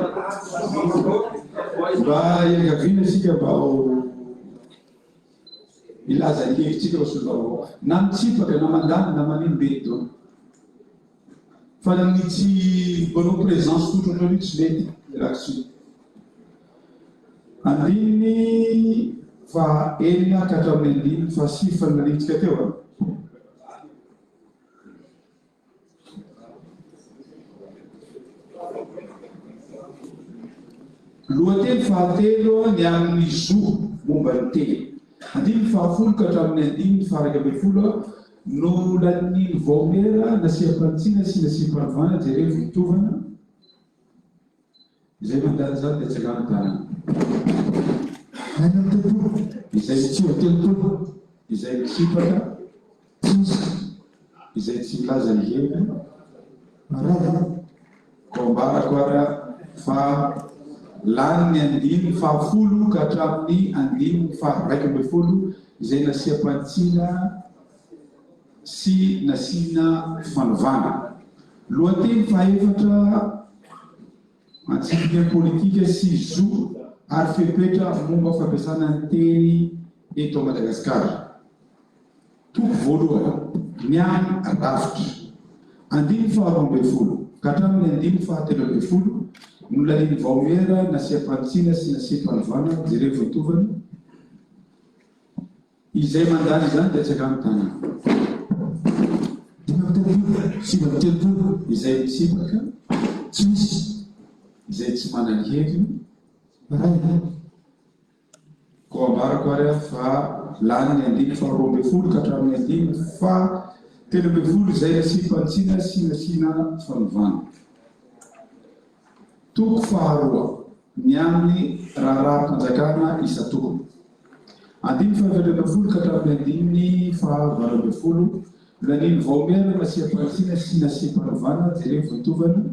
Mba iangaviana isika mba ho Milaza ny hevitsika ho solombavambahoaka. Na mitsipaka, na mandany, na manino mety daholo. Fa ny tsy manao présence tsotra ohatran'io tsy mety. Mialako tsiny. Andininy faha enina ka hatramin'ny andininy faha sivy fa nalevitsika teo a. Lohateny fahatelo ny amin'ny zo momba ny teny. Andininy fahafolo ka hatramin'ny andininy faha-11 no lanian'ny vaomiera nasiam-panitsiana sy nasiam-panovana jereo votovana. Izay mandany izany dia tsangano tanana. 36. Izay 39. Izay mitsipaka. Tsisy. Izay tsy milaza ny heviny. Iray. Koa ambarako ary fa lany ny andininy fahafolo ka hatramin'ny andininy faha-11 izay nasiam-panitsiana sy nasiana fanovana. Lohateny fahefatra Antsipiriany politika sy zo ary fepetra momba fampiasana ny teny eto Madagasikara. Toko voalohany, Ny amin'ny rafitra. Andininy faharoambinifolo ka hatramin'ny andininy fahatelo ambinifolo nolanian'ny vaomiera nasiam-panitsiana sy nasiam-panovana jereo voatovana. Izay mandany izany dia tsakano tanana. 35, 39. Izay mitsipaka, tsy misy. Izay tsy manana heviny, iray. Koa ambarako ary aho fa lany ny andininy faharoa ambinifolo ka hatramin'ny andininy faha 13 izay nasiam-panitsiana sy nasiana fanovana. Toko faharoa, ny amin'ny raharaham-panjakana isan-tokony. Andininy faha-14 ka hatramin'ny andininy faha-18, Lanian'ny vaomiera nasiam-panitsiana sy nasiam-panovana, jereo voatovana.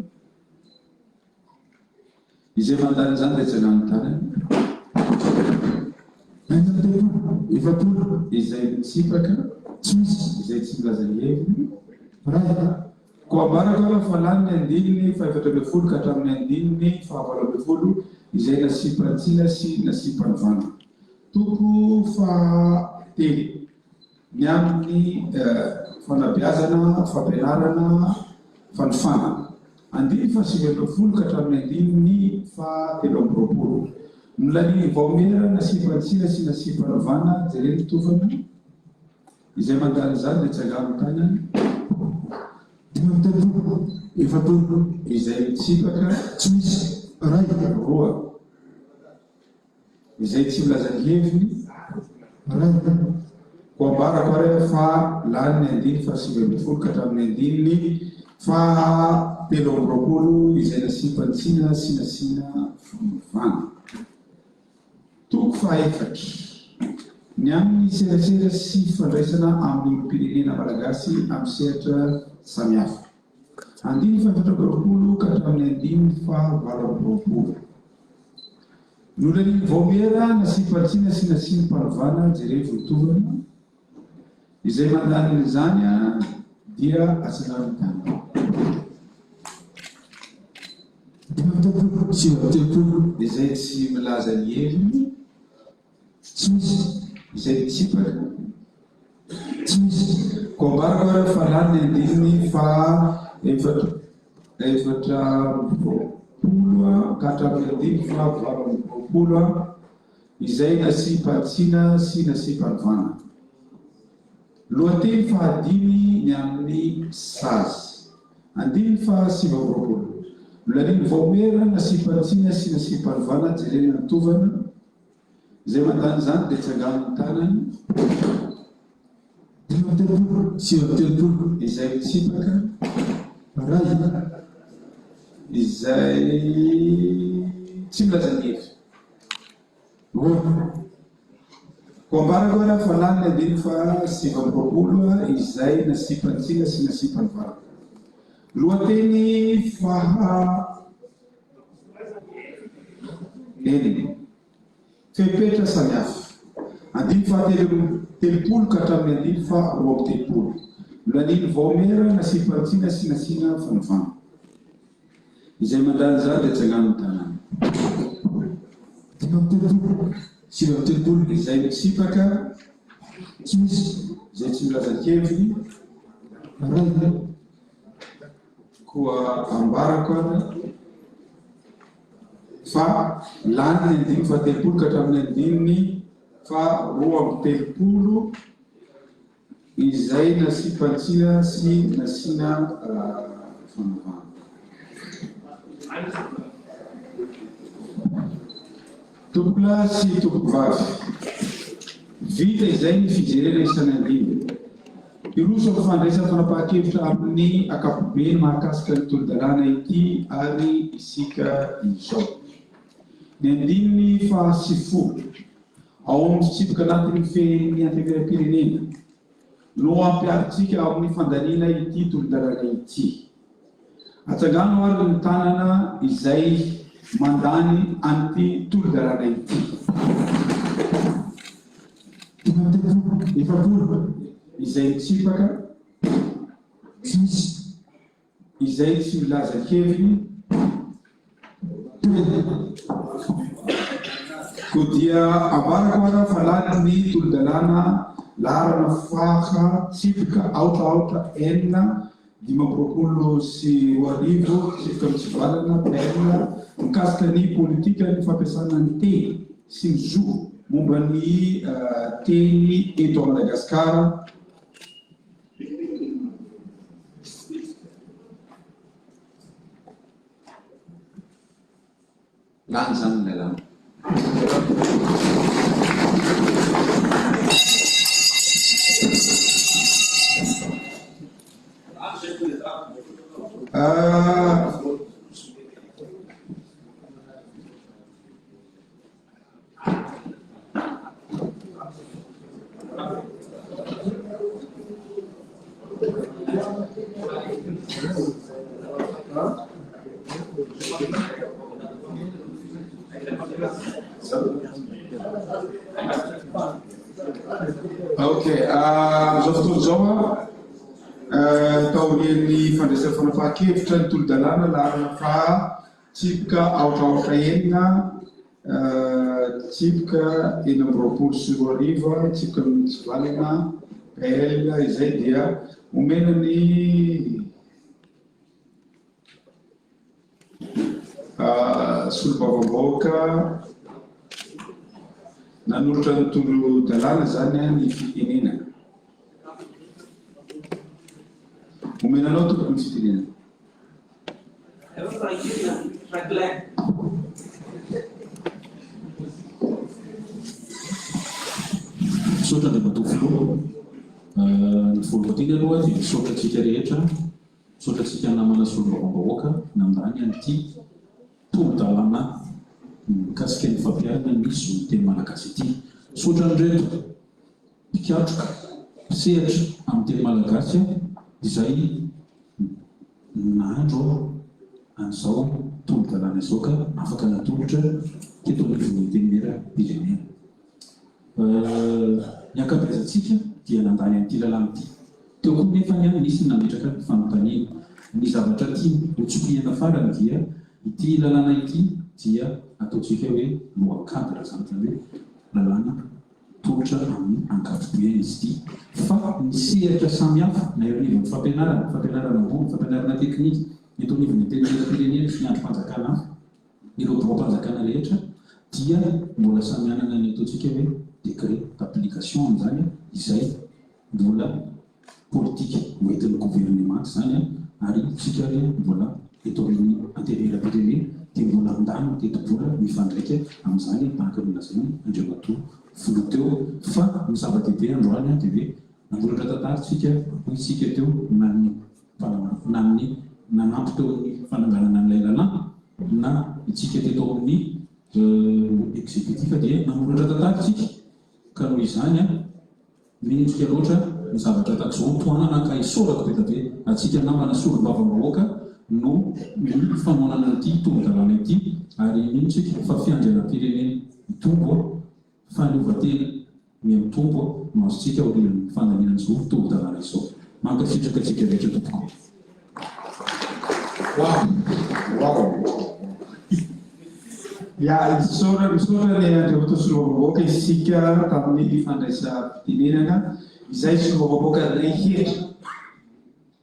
Izay mandany izany dia tsangano tanana. 36, 40, Izay mitsipaka, tsy misy. Izay tsy milaza ny heviny, iray. Koa ambarako ary fa lany ny andininy faha-14 ka hatramin'ny andininy faha-18 izay nasiam-panitsiana sy nasiam-panovana. Toko fahatelo, ny amin'ny fanabeazana, fampianarana, fanofanana. Andininy faha-19 ka hatramin'ny andininy faha-23. Nolanian'ny vaomiera nasiam-panitsiana sy nasiam-panovana, jereo ny tovana. Izay mandany izany dia tsangano ny tanany. 35, 40. Izay mitsipaka, tsy misy. Iray, roa. Izay tsy milaza ny heviny, iray. Koa ambarako ary fa lany ny andininy faha-19 ka hatramin'ny andininy faha-23 izay nasiam-panitsiana sy nasiana fanovana. Toko fahaefatra, Ny amin'ny serasera sy fifandraisana amin'ny olom-pirenena malagasy amin'ny sehatra samihafa. Andininy faha-24 ka hatramin'ny andininy faha-28. Nolanian'ny vaomiera nasiam-panitsiana sy nasiam-panovana jerevo ny tovana. Izay mandany an'izany dia atsangano ny tanana. 35, 39. Izay tsy milaza ny heviny, tsy misy. Izay mitsipaka, tsy misy. Koa ambarako ary fa lany ny andininy faha 24 ka hatramin'ny andininy faha 28. Izay nasiam-panitsiana sy nasiam-panovana. Lohateny fahadimy ny amin'ny sazy. Andininy faha 29. Nolanian'ny vaomiera nasiam-panitsiana sy nasiam-panovana jerena ny tovana. Izay mandany izany dia tsangano ny tanany. 35, 39. Izay mitsipaka, iray. Izay tsy milaza ny heviny. Roa. Koa ambarako ary fa lany ny andininy faha 29 izay nasiam-panitsiana sy nasiam-panovana. Lohateny faha enina. Fepetra samihafa. Andininy faha 33 ka hatramin'ny andininy faha 32. Nolanian'ny vaomiera nasiam-panitsiana sy nasiana fanovana. Izay mandany izany dia tsangano ny tanany. 35, 39, Izay mitsipaka, tsy misy, izay tsy milaza an-keviny, iray. Koa ambarako ary fa lany ny andininy faha-30 ka hatramin'ny andininy faha-32. Izay nasiam-panitsiana sy nasiana fanovana. Tompokolahy sy tompokovavy, vita izay ny fijerena isan'andininy. Hiroso amin'ny fandraisana fanapahan-kevitra amin'ny ankapobeny mahakasika ny tolo-dalàna ity ary isika izao. Ny andininy faha 90. Ao amin'ny fitsipika anatin'ny fehin'ny Antenimierampirenena no ampiharintsika amin'ny fandaniana ity tolo-dalàna ity. Atsangano ary ny tanana izay mandany an'ity tolo-dalàna ity. 35, 40, izay mitsipaka, tsy misy. Izay tsy milaza heviny toy. Koa dia ambarako ara fa lany ny tolo-dalàna laharana faha tsipika aotra aotra enina 2025 tsipika mitsivalana PL mikasika ny politikan'ny fampiasana ny teny sy ny zo momba ny teny eto Madagasikara. Lany izany ny lalàna. Ok, amin'izao fotoana izao an, taorian'ny fandraisana fanapahan-kevitra ny tolo-dalàna laharana faha tsipika aotra aotra enina Tsipika 2026, tsipika mitsivalana, PL, izay dia omena ny solombavambahoaka nanolotra ny tolo-dalàna izany ny fitenenana. Omena anao tompoko ny fitenenana. Misaotra Andriamatoa Filoha. Ny voalohany aloha dia misaotra antsika rehetra, misaotra antsika namana solombavambahoaka nandany an'ity tolo-dalàna mikasika ny fampiharana ny zon'ny teny malagasy ity. Misaotra an'ireto mpikatroka, mpisehatra amin'ny teny malagasy izay Nahandro aho an'izao tolo-dalàna izao ka afaka natolotra teto anivon'ny Antenimierampirenena. Ny ankabeazantsika dia nandany an'ity lalàna ity. Teo koa nefa ny nisy ny nametraka fanontaniana. Ny zavatra tiany hotsipihina farany dia ity lalàna ity dia ataontsika hoe loi cadre izany, izany hoe lalàna tolotra amin'ny ankapobeny izy ity fa ny sehatra samihafa na eo anivon'ny fampianarana, fampianarana ambony, fampianarana teknika, eto anivon'ny Antenimierampirenena sy ny andrim-panjakana hafa, ireo biraom-panjakana rehetra dia mbola samy hanana ny ataontsika hoe décret d'application amin'izany izay mbola politika hoentin'ny governemanta izany ary isika ary mbola eto amin'ny Antenimierampirenena dia mbola handany ny tetibola mifandraika amin'izany araka ny nolazainy Andriamatoa Filoha teo fa ny zava-dehibe androany dia hoe nanoratra tantara isika hoy isika teo na ny na ny. nanampy teo amin'ny fananganana an'ilay lalàna na itsika teto amin'ny executif dia nanoratra tantara isika ka noho izany mendrika loatra ny zavatra tahaka izao tohanana ka isaorako be dia be antsika namana solombavambahoaka no ny fanohanana an'ity tolo-dalàna ity ary mino tsika fa fiandrianam-pirenena hitombo Fahaleovantena miha-mitombo no azontsika aorian'ny fandaniana an'izao tolo-dalàna izao. Mankasitraka antsika rehetra tompoko. Wow! Wow! Ya, isaora, misaotra ny Andriamatoa Solombavambahoaka isika tamin'ny fandraisam-pitenenana. Izay Solombavambahoaka rehetra.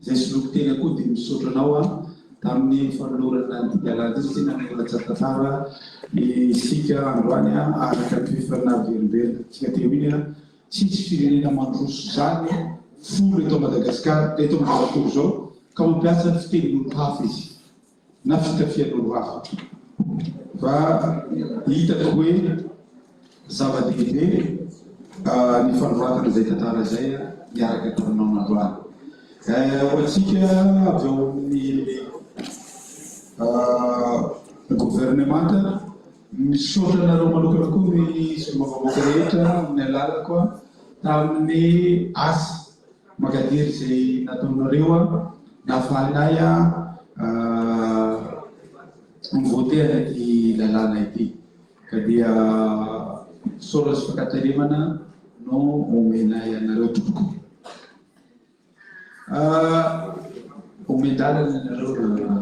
Izay soloko tena koa dia misaotra anao aho tamin'ny fanolorana an'ity lalàna ity satria nanoratra tantara isika androany araka ny efa naverimberina tsika teo iny tsisy firenena mandroso izany folo eto Madagascar eto amin'izao tontolo izao ka mampiasa ny fitenin'olo hafa izy. na fitafian'olo hafa fa hitako hoe zava-dehibe ny fanoratana izay tantara izay niaraka taminao nandroany. Ho antsika avy ao amin'ny governemanta, misaotra anareo manokana koa ny solombavambahoaka rehetra amin'ny alalako tamin'ny asa Mankadiry izay nataonareo a, nahafahanay a mi-voter an'ity lalàna ity. Ka dia fisaorana sy fankatelemana no omenay anareo tompoko. Omen-dalana ianareo raha.